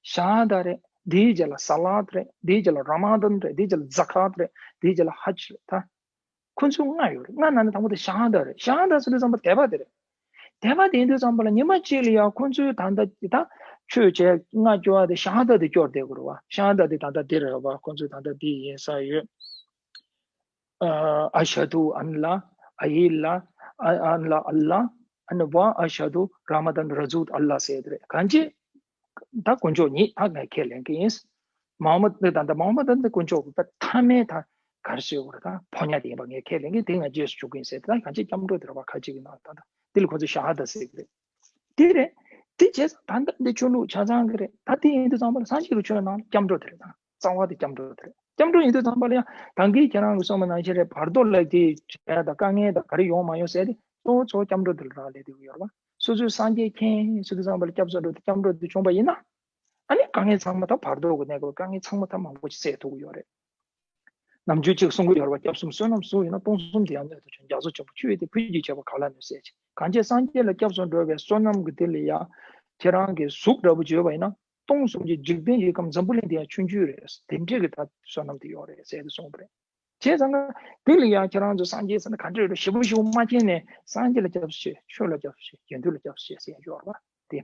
ཤ་ཧ་ད་རེད། དེའི་རྗེས་ལ་ས་ལ་ད་རེད། དེའི་རྗེས་ལ་ར་མ་དན་རེད། དེའི་རྗེས་ལ་ཛ་ཁ་ད་རེད། དེའི་རྗེས་ལ་ཧ་ཇ་རེད་ད། ཁོ་ཚོ་ལྔ་ཡོད་རེད། ལྔ་ནང་ནས་དང་པོ་དེ་ཤ་ཧ་ད་རེད། ཤ་ཧ་ད་ཟེར་དུས་ཙམ་པ་དད་པ་དེ་རེད། དད་པ་དེ་ཡིན་དུས་ཙམ་པ་ལ་ཉི་མ་གཅིག་ལ་ཡང་ཁོ་ཚོའི་ད་ལྟ་ད་ཆོས་བྱས་ལྔ་སྐྱོར་བ་དེ་ཤ་ཧ་ད་དེ་སྐྱོར་བསྡད་དགོས་རེད་བ། ཤ་ཧ་ད་དེ་ད་ལྟ་དེ་རེད་བ། ཁོ་ཚོས་ད་ལྟ་དེ་ཡིན་ས་ཡོད། ཨ་ཨ་ཤ་དུ་ཨན་ལ་ཨ་ཡི་ལ་ཨ་ཨན་ལ་ཨ་ལ་ཨ་ནི་བ་ཨ་ཤ་དུ་ར་མ་དན་ར་ཛུད་ཨ་ལ་ཟེར་དེ་རེད། གང་ཅི། ད་དཀོན་མཆོག་ཉིད་ད་ངས་ཁས་ལེན་གྱི་ཡིན། མ་ཧོ་མད་ད་ད་མ་ཧོ་མད་ད་དཀོན་མཆོག་གི་ད་མཐའ་མའི་ད་ག་རེ་ཟེར་དགོས་རེད། ད་ཕོ་ཉ་དེ་ཡིན་པ་ངས་ཁས་ལེན་གྱི། དེ་ང་རྗེས་སུ་འཇུག་གི་ཡིན་ཟེར། ད་གང་ཅི་སྐྱབས་འགྲོ་དེ་རེད་བ། ཁ་ཅིག་གི་ནང་ད་ད་དེ་ལ་ཁོ་ཚོས་ཤ་ཧ་ད་ཟེར་གི་རེད། དེ་རེད། དེ་བྱས་ཙང་ད་ད་འདི་ཆོས་ལུགས་ཆ་ཚང་གི་རེད། ད་དེ་ཡིན་དུས་ཙམ་པ་ལ་སངས་རྒྱས་ཀྱི་ཆོས་ནང་སྐྱབས་འགྲོ་དེ་རེད། ད་རྩ་བ་དེ་སྐྱབས་འགྲོ་དེ་རེད། སྐྱབས་འགྲོ་ཡིན་དུས་ཙམ་པ་ལ་ཡང་ད་གིན་ཁྱེད་རང་གིས་གསུངས་པ་ནང་བཞིན་རེད། བར་དོ་ལ་དེ་བྱས་ད་དཀའ་ངལ་ད་ག་རེ་ཡོང་མ་ཡོང་ཟེར་དེ་གཙོ་བོ་གཙོ་བོ་སྐྱབས་འགྲོ་དེ་ལ་རག་ལས་དེ་ཡོད་རེད་བ། སོ་སོའི་སངས་རྒྱས་མཁྱེན་ཟེར་དུས་ཙམ་པ་ལ་སྐྱབས་སུ་འགྲོ་དེ་སྐྱབས་འགྲོ་དེ་བྱུང་པ་ཡིན་ན། ཨ་ནི་དཀའ་ངལ་ཚང་མ་ད་བར་དོ་གི་གནས་སྐབས་དཀའ་ངལ་ཚང་མ་ད་མང་པོ་ཞིག་སེལ་ཐུབ་ཀྱི་ཡོད་རེད། ནམ་རྒྱུན་གཅིག་གསུང་གི་ཡོད་རེད་བ། སྐྱབས་གསུམ་བསོད་ནམས་གསུམ་ཡིན་ན་སྟོང་གསུམ་དེ་ཡང་གནད་དུ་བྱུང་། རྒྱ་མཚོ་ཆེན་པོ་ཆུ་ཡོད་དེ་ཕུད་ཀྱིས་ཆད་པ་ག་ལ་ནུས་ཟེར་ཅིག་གང་ཅི་སངས་རྒྱས་ལ་སྐྱབས་སུ་འགྲོ་བའི་བསོད་ནམས་ཀྱི་དེ་ལ་ཡང་ཁྱེད་རང་གི་གཟུགས་འདྲ་པོ་བརྗོད་པ་ཡིན་ན་སྟོང་གསུམ་གྱི་འཇིག་རྟེན་གྱི་ཁམས་འཛམ་བུ་གླིང་དེ་ཡང་ཆུང་ཆུང་རེད། དེ་འདྲས་ཀྱི་ད་བསོད་ནམས་དེ་ཡོད་རེད་ཟེར་དེ་གསུངས་པ་རེད། བྱས་ཙང་ན་དེ་ལ་ཡང་ཁྱེད་རང་ཚོ་སངས་རྒྱས་ཟེར་ན་ག་འདྲས་རེད་ཞེ་པོ་ཞེ་པོ་མ་མཁྱེན་ནས་སངས་རྒྱས་ལ་སྐྱབས་སུ་མཆི། ཆོས་ལ་སྐྱབས་སུ་མཆི། དགེ་འདུན་ལ་སྐྱབས་སུ་མཆི་ཟེར་ཡོད་རེད་བ། དེ།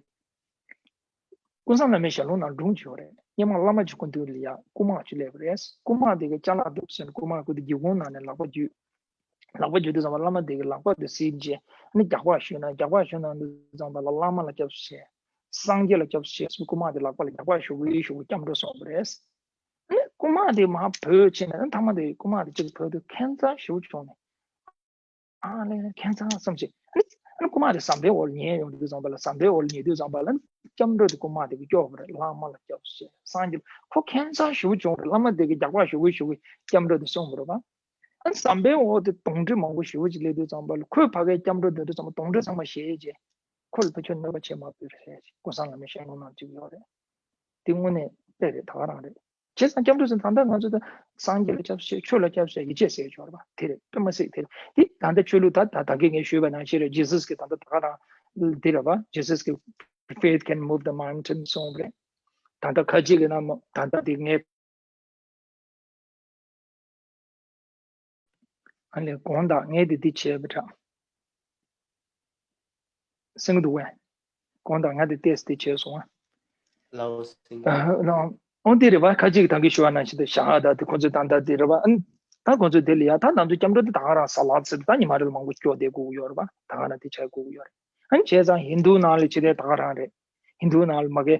ཀུན་བཟང་བླ་མའི་ཞལ་ལུང་ནང་སྒྲུང་ཅིག་ཡོད་རེད། སྔོན་མ་བླ་མ་ཅིག་སྐུ་མདུན་ལ་ཡ་སྐུ་དམག་ཅིག་སླེབས་པ་རེད། སྐུ་དམག་དེ་གི་ཅ་ལག་འདུག་ཟེར་ནས་སྐུ་དམག་ཁོ་དེ་སྒེའུ་ཁུང་ནང་ནས་ལག་པ་འཇུས། ལག་པ་འཇུས་དུས་ཙམ་པ་བླ་མ་དེ་གི་ལག་པ་དེ་བསིལ་རྗེས་ཨ་ནི་རྒྱག་པ་གཞུས་ན། རྒྱག་པ་གཞུས་ན་དུས་ཙམ་པ་ལ་བླ་མ་ལ་སྐྱབས་སུ་མཆི། སངས་རྒྱས་ལ་སྐྱབས་སུ་མཆི་ཟེར་སྐུ་དམག་དེ་ལག་པ་ལ་རྒྱག་པ་གཞུ་གི་གཞུ་གི་སྐྱབས་འགྲོ་སོང་བ་རེད། ཨ་ནི་ རྐུ་མ་དེ་མར་བོས་ཕྱིན་ནས་མཐའ་མ་དེ་རྐུ་མ་དེ་གཅིག་བོས་དུས་ཁྱད་མཚར་ཞེ་པོ་བྱུང་ནས། ཨ་ལས་ཁྱད་མཚར་བསམ་ཞིག་ཨ་ནི་ཨ་ནི་རྐུ་མ་དེ་ཟམ་པའི་འོག་ལ་ཉལ་ཡོང་དུས་ཙམ་པ་ལ། ཟམ་པའི་འོག་ལ་ཉལ་དུས་ཙམ་པ་ལ་སྐྱབས་འགྲོ་དེ་རྐུ་མ་དེ་གིས་སྐྱོབ་པ་རེད། བླ་མ་ལ་སྐྱབས་སུ་མཆི། སངས་རྒྱས་ལ། ཁོ་ཁྱད་མཚར་ཞེ་པོ་བྱུང་རེད། བླ་མ་དེ་གིས་རྒྱགས་པ་ཞེ་པོ་ཞེ་པོ་སྐྱབས་འགྲོ་དེ་སོང་བ་རེད་པ། ཨ་ནི་ཟམ་པའི་འོག་དེ་དོང་ཁྲི་མང་པོ་ཞེ་པོ་ཅིག་སླེབས་དུས་ཙམ་པ་ལ། ཁོས་ཕ་གིར་སྐྱབས་འགྲོ་འདོན་དུས་ཙམ་པ་དོང་ཁྲི་ཚང་མ་བཞེས་རྗེས། ཁོ་ལ་ཕ་ཁྱོད་གནོད་པ་བྱེད་མ་ཕོད་ཟེར་རྗེས། ཀུན་བཟང་བླ་མའི་ཞལ་ལུང་ནང་བྲིས་ཡོད་རེད། དེ་དངོས་གནས་དཔེ་རེད། ད་ག་རང་རེད། བྱས་ཙང་སྐྱབས་འགྲོ་ཟེར་ད་ལྟ་ང་ཚོ་ད་སངས་རྒྱས་ལ་སྐྱབས་སུ་མཆི། ཆོས་ལ་སྐྱབས་སུ་མཆི། ཡིད་ཆེས་ཟེར་ཡོད་རེད་པ། དེ་རེད། དཔེ་མ་སྲིད་དེ་རེད། དེ་ད་ལྟ་ཆོས་ལུགས་ད་ད་ད་གིན་ངས་ཞུས་པ་ནང་བཞིན་རེད། ཇི་སཱས་ཀྱིས་ད་ལྟ་ད་ག་རང་དེ་རེད་པ། ཇི་སཱས་ཀྱིས་faith can move the mountain གསུངས་པ་རེད། ད་ལྟ་ཁ་ཅིག་གིས་ན་མོ་ད་ལྟ་དེ་ངས། ཨ་ནི་དགོངས་དག་ངས་དེ་འདི་བྱས་པ་འདྲ། གསན་གྱི་འདུག་གས། དགོངས་དག་ང་དེ་ཏོག་ཙམ་དེ་བྱས་སོང་ཨ། ལའོ་སིང་། ཨ་ལའོ། འོ་དེ་རེད་པ། ཁ་ཅིག་ད་གིན་ཞུ་བ་ནང་བཞིན་དུ་ཞག་ད་དེ་ཁོ་ཚོས་ད་ལྟ་དེ་རེད་པ། ཨ་ནི་ད་ཁོ་ཚོས་དེ་ལ་ཡ་ད་ང་ཚོ་སྐྱབས་འགྲོ་དེ་ད་ག་རང་ས་ལག་ཟེར་ད་ཉི་མ་རེ་ལ་མང་པོ་སྐྱོར་བསྡད་དགོས་ཀྱི་ཡོད་རེད་པ། ད་ག་རང་དེ་བྱ་དགོས་ཀྱི་ཡོད་རེད། ཨ་ནི་བྱས་ཙང་ཧིན་དུ་ནང་ལ་ཕྱི་དེ་ད་ག་རང་རེད། ཧིན་དུ་ནང་ལ་མ་གི་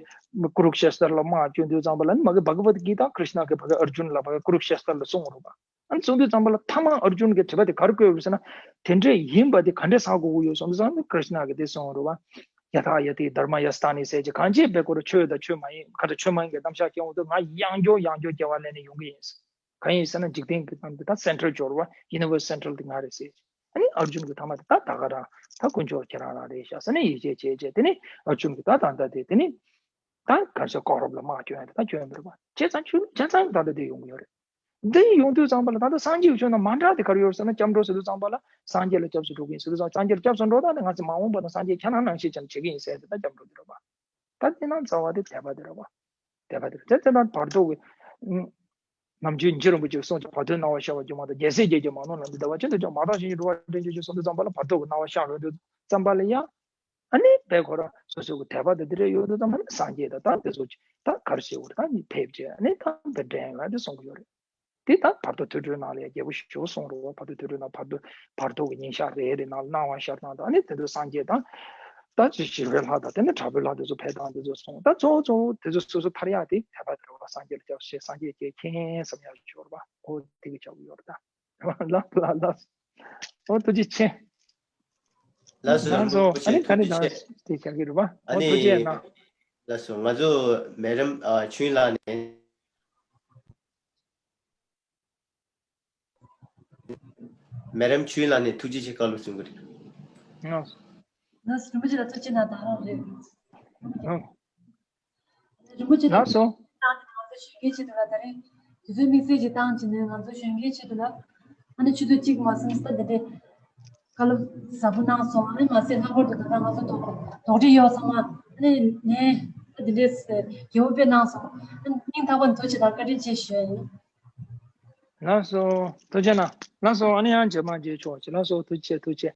ཀུ་རུ་ཤེ་སྟར་ལ་དམག་བསྐྱོན་དུས་ཙམ་པ་ལ་ནི་མ་གི་བྷ་ག་བད་གི་ཏཱ་ཀྲིཤ་ན་གིས་ཕ་གི་ཨར་ཇུན་ལ་ཕ་གི་ཀུ་རུ་ཤེ་སྟར་ལ་སོང་རེད་པ། ཨ་ནི་སོང་དུས་ཙམ་པ་ལ་མཐའ་མ་ཨར་ཇུན་གྱིས་དྲི་བ་དེ་ག་རེ་བཀོད་ཡོད་ཟེར་ན། དེ་འདྲས་ཡིན་པ་དེ་ག་འདྲས་ཧ་གོ་གི་ཡོད་གསུངས་དུས་ཙམ་པ་ཀྲིཤ་ན་གིས་དེ་གསུངས་རེད་པ། ཡ་ཐཱ་ཡ་ཐི་དྷརྨ་ཡ་སྟཱ་ནི་ཟེར་གྱི། གང་ཅི་བས་ཁོ་རང་ཆོས་དང་ཆོས་མ་ཡིན་ག་འདྲ་ཆོས་མ་ཡིན་གྱི་རྣམ་གཞག་སྐྱོན་འོང་དུས་ང་ཡང་བསྐྱར་ཡང་བསྐྱར་སྐྱེ་བ་ལེན་ནས་ཡོང་གི་ཡིན། གང་ཡིན་ཟེར་ན་འཇིག་རྟེན་གྱི་གཏམ་དེ་ད་སེན་ཊལ་སྦྱོར་བ་ཡུ་ནི་ཝར་སི་སེན་ཊལ་དེ་ང་རེད་ཟེར། ཨ་ནི་ཨར་ཇུན་གྱིས་མཐའ་མ་དེ་ད་ད་ག་རང་ད་དཀོན་མཆོག་ཁྱེད་རང་རང་རེད་ཤག་ཟེར་ནས་ཡིད་ཆེས་བྱས་བྱས། དེ་ནས་ཨར་ཇུན་གྱིས་ད་ད་ལྟ་དེ་དེ་ནས་ད་གར་ས་ཀོ་རབ་ལ་དམག་སྐྱོན་ཡ་དེ་ད་སྐྱོན་མི་རུང་བ་བྱས་ཙང་ཆུ་ཆ་ཚང་ད་ལྟ་དེ་ཡོང་གི་ཡོད་རེད། འདི་ཡོང་དུས་ཙམ་པ་ལ་ད་ལྟ་སངས་རྒྱས་ཀྱི་ཆོས་ནང་མ་འདྲ་དེ་ག་རེ་ཡོད་ཟེར་ན། སྐྱབས་འགྲོ་ཟེར་དུས་ཙམ་པ་ལ་སངས་རྒྱས་ལ་སྐྱབས་སུ་འགྲོ་གི་ཡིན་ཟེར་དུས་ཙམ། སངས་རྒྱས་ལ་སྐྱབས་སུ་འགྲོ་ད་ནི་ང་ཚོ་མ་འོངས་པ་དང་སངས་རྒྱས་ཁྱེད་རང་ནང་བཞིན་ཅང་བྱེད་ཀྱི་ཡིན་ཟེར་དེ་ད་སྐྱབས་འགྲོ་དེ་རེད་པ། ད་དེ་ན་རྩ་བ་དེ་དད་པ་དེ་རེད་པ། དད་པ་དེ་རེད། དེ་དེ་ན་བར་དོ་གི་ནམ་རྒྱུན་ཉིན་རིན་པོ་ཆེ་གསུངས་ཀྱི་བར་དོའི་སྣང་བ་ཤར་བར་གྱུར་མ་གཏོགས་རྒྱལ་སྲས་བརྒྱད་ཀྱི་མ་ནོར་ལམ་འདི་ལྟ་བ་ཅན་དུ་ཀྱང་མ་བརྟགས་ཕྱིན་ཅི་འགྲོ་བ་འདྲེན་བྱེད་ཅེས་གསུངས་དུས་ཙམ་པ་ལ་བར་དོ་གི་སྣང་བ་ཤར་འོང་དུས་ཙམ་པ་ལ་ཡང་། ཨ་ནི་དཔེ་ཁོ་རང་སོ་སོ་གི་དད་པ་དང་དེ་འདྲ་ཡོད་དུས་ཙམ་པ་ནི་སངས་རྒྱས་དང་ད་དེ་ཚོ་ད་ག་རེ་ཟེར་དགོས་རེད། ད་ནི་ཕེབས་རྗེས་ཨ་ནི་ད་དེ་འདྲ་ཡིན་ལ་དེ་གསུང་གི་ཡོད་རེད། དེ་ད་བར་དོ་ཐོས་གྲོལ་ནང་ལ་ཡང་རྒྱལ་པོ་ཞེ་པོ་གསུངས་རེད་པ། བར་དོ་ཐོས་གྲོལ་ནང་བར་དོ་བར་དོ་གི་ཉིན་ཞག་རེ་རེ་ནང་ལ་སྣང་བ་ཤར་སྟངས་དང་། ཨ་ནི་དེ་ཚོ་སངས་རྒྱས་དང་ད་ཅི་ཞི་བའི་ལྷ་དང་དེ་ནི་དྲག་པོའི་ལྷ་དེ་ཚོ་ཕེབས་སྟངས་དེ་ཚོ་གསུངས། ད་གཙོ་བོ་གཙོ་བོ་དེ་ཚོ་སོ་སོ་ཐར་ཡག་དེ་དད་པ་དེ་རེད་པ། སངས་རྒྱས་ལ་སྐྱབས་སུ་མཆི། སངས་རྒྱས་ཀྱིས་མཁྱེན་བསམ་ཡག་ཅིག་ཡོད་རེད་པ། ཨོ་དེ་གི་ཆགས་ཀྱི་ཡོད་རེད་ད། ལ་ལ་ལ། ཨོ་ཐུགས་རྗེ་ཆེ། ལགས་སོ། ལགས་སོ། རིན་པོ་ཆེ་ཨ་ནི་ག་ནས་ཐུགས་རྗེ་ཆེ། ད་དེ་བྱ་གི་རེད་པ། ཨ་ཨོ་ནི་ཐུགས་རྗེ་གནང་། ལགས་སོ། ང་ཚོ་མེ་རམ་ཨ་ཆོས་ལགས་ནས། མེ་རམ་ཆོས་ལགས་ནས་ཐུགས་རྗེ་ཆེ་བཀའ་སློབ་གསུང་གི་རེད། ལགས་སོ། ལགས་སོ། རིན་པོ་ཆེ་ལ་ཐུགས་རྗེ་གནང་། ད་རང་རེད། ལགས་སོ། རིན་པོ་ཆེ་ལགས་སོ། ང་ཚོ་གཞོན་སྐྱེས་ཆེད་དུ་ལ་ད་རེས་དུས་ཚོད་དམིགས་བསལ་ཅིག་བཏང་བྱས་ནས་ང་ཚོ་གཞོན་སྐྱེས་ཆེད་དུ་ལ་ཨ་ནི་ཆུ་ཚོད་གཅིག་མ་ཟིན་ཙམ་དེ་འདྲའི་བཀའ་སློབ་ཟབ་པོ་གནང་སོང་། ཨ་ནི་མ་ཟད་ལྷག་པར་དུ་ད་ལྟ་ང་ཚོ་དོགས་དོགས་འདྲི་ཡོད་ཚང་མ་ཨ་ནི་ནས་ཨ་འདི་འདྲའི་དགེ་བ་དཔེ་གནང་སོང་། ཨ་ནི་སྙིང་ཐག་པ་ནས་ཐུགས་རྗེ་དང་བཀའ་དྲིན་ཆེ་ཞུ་ཡ་ཡིན། ལགས་སོ། ཐུགས་རྗེ་གནང་། ལགས་སོ། ཨ་ནི་ཡང་རྗེས་མ་མཇལ་ཆོག་ཅིག་ལགས་སོ། ཐུགས་རྗེ་ཆེ། ཐུགས་རྗེ་ཆེ།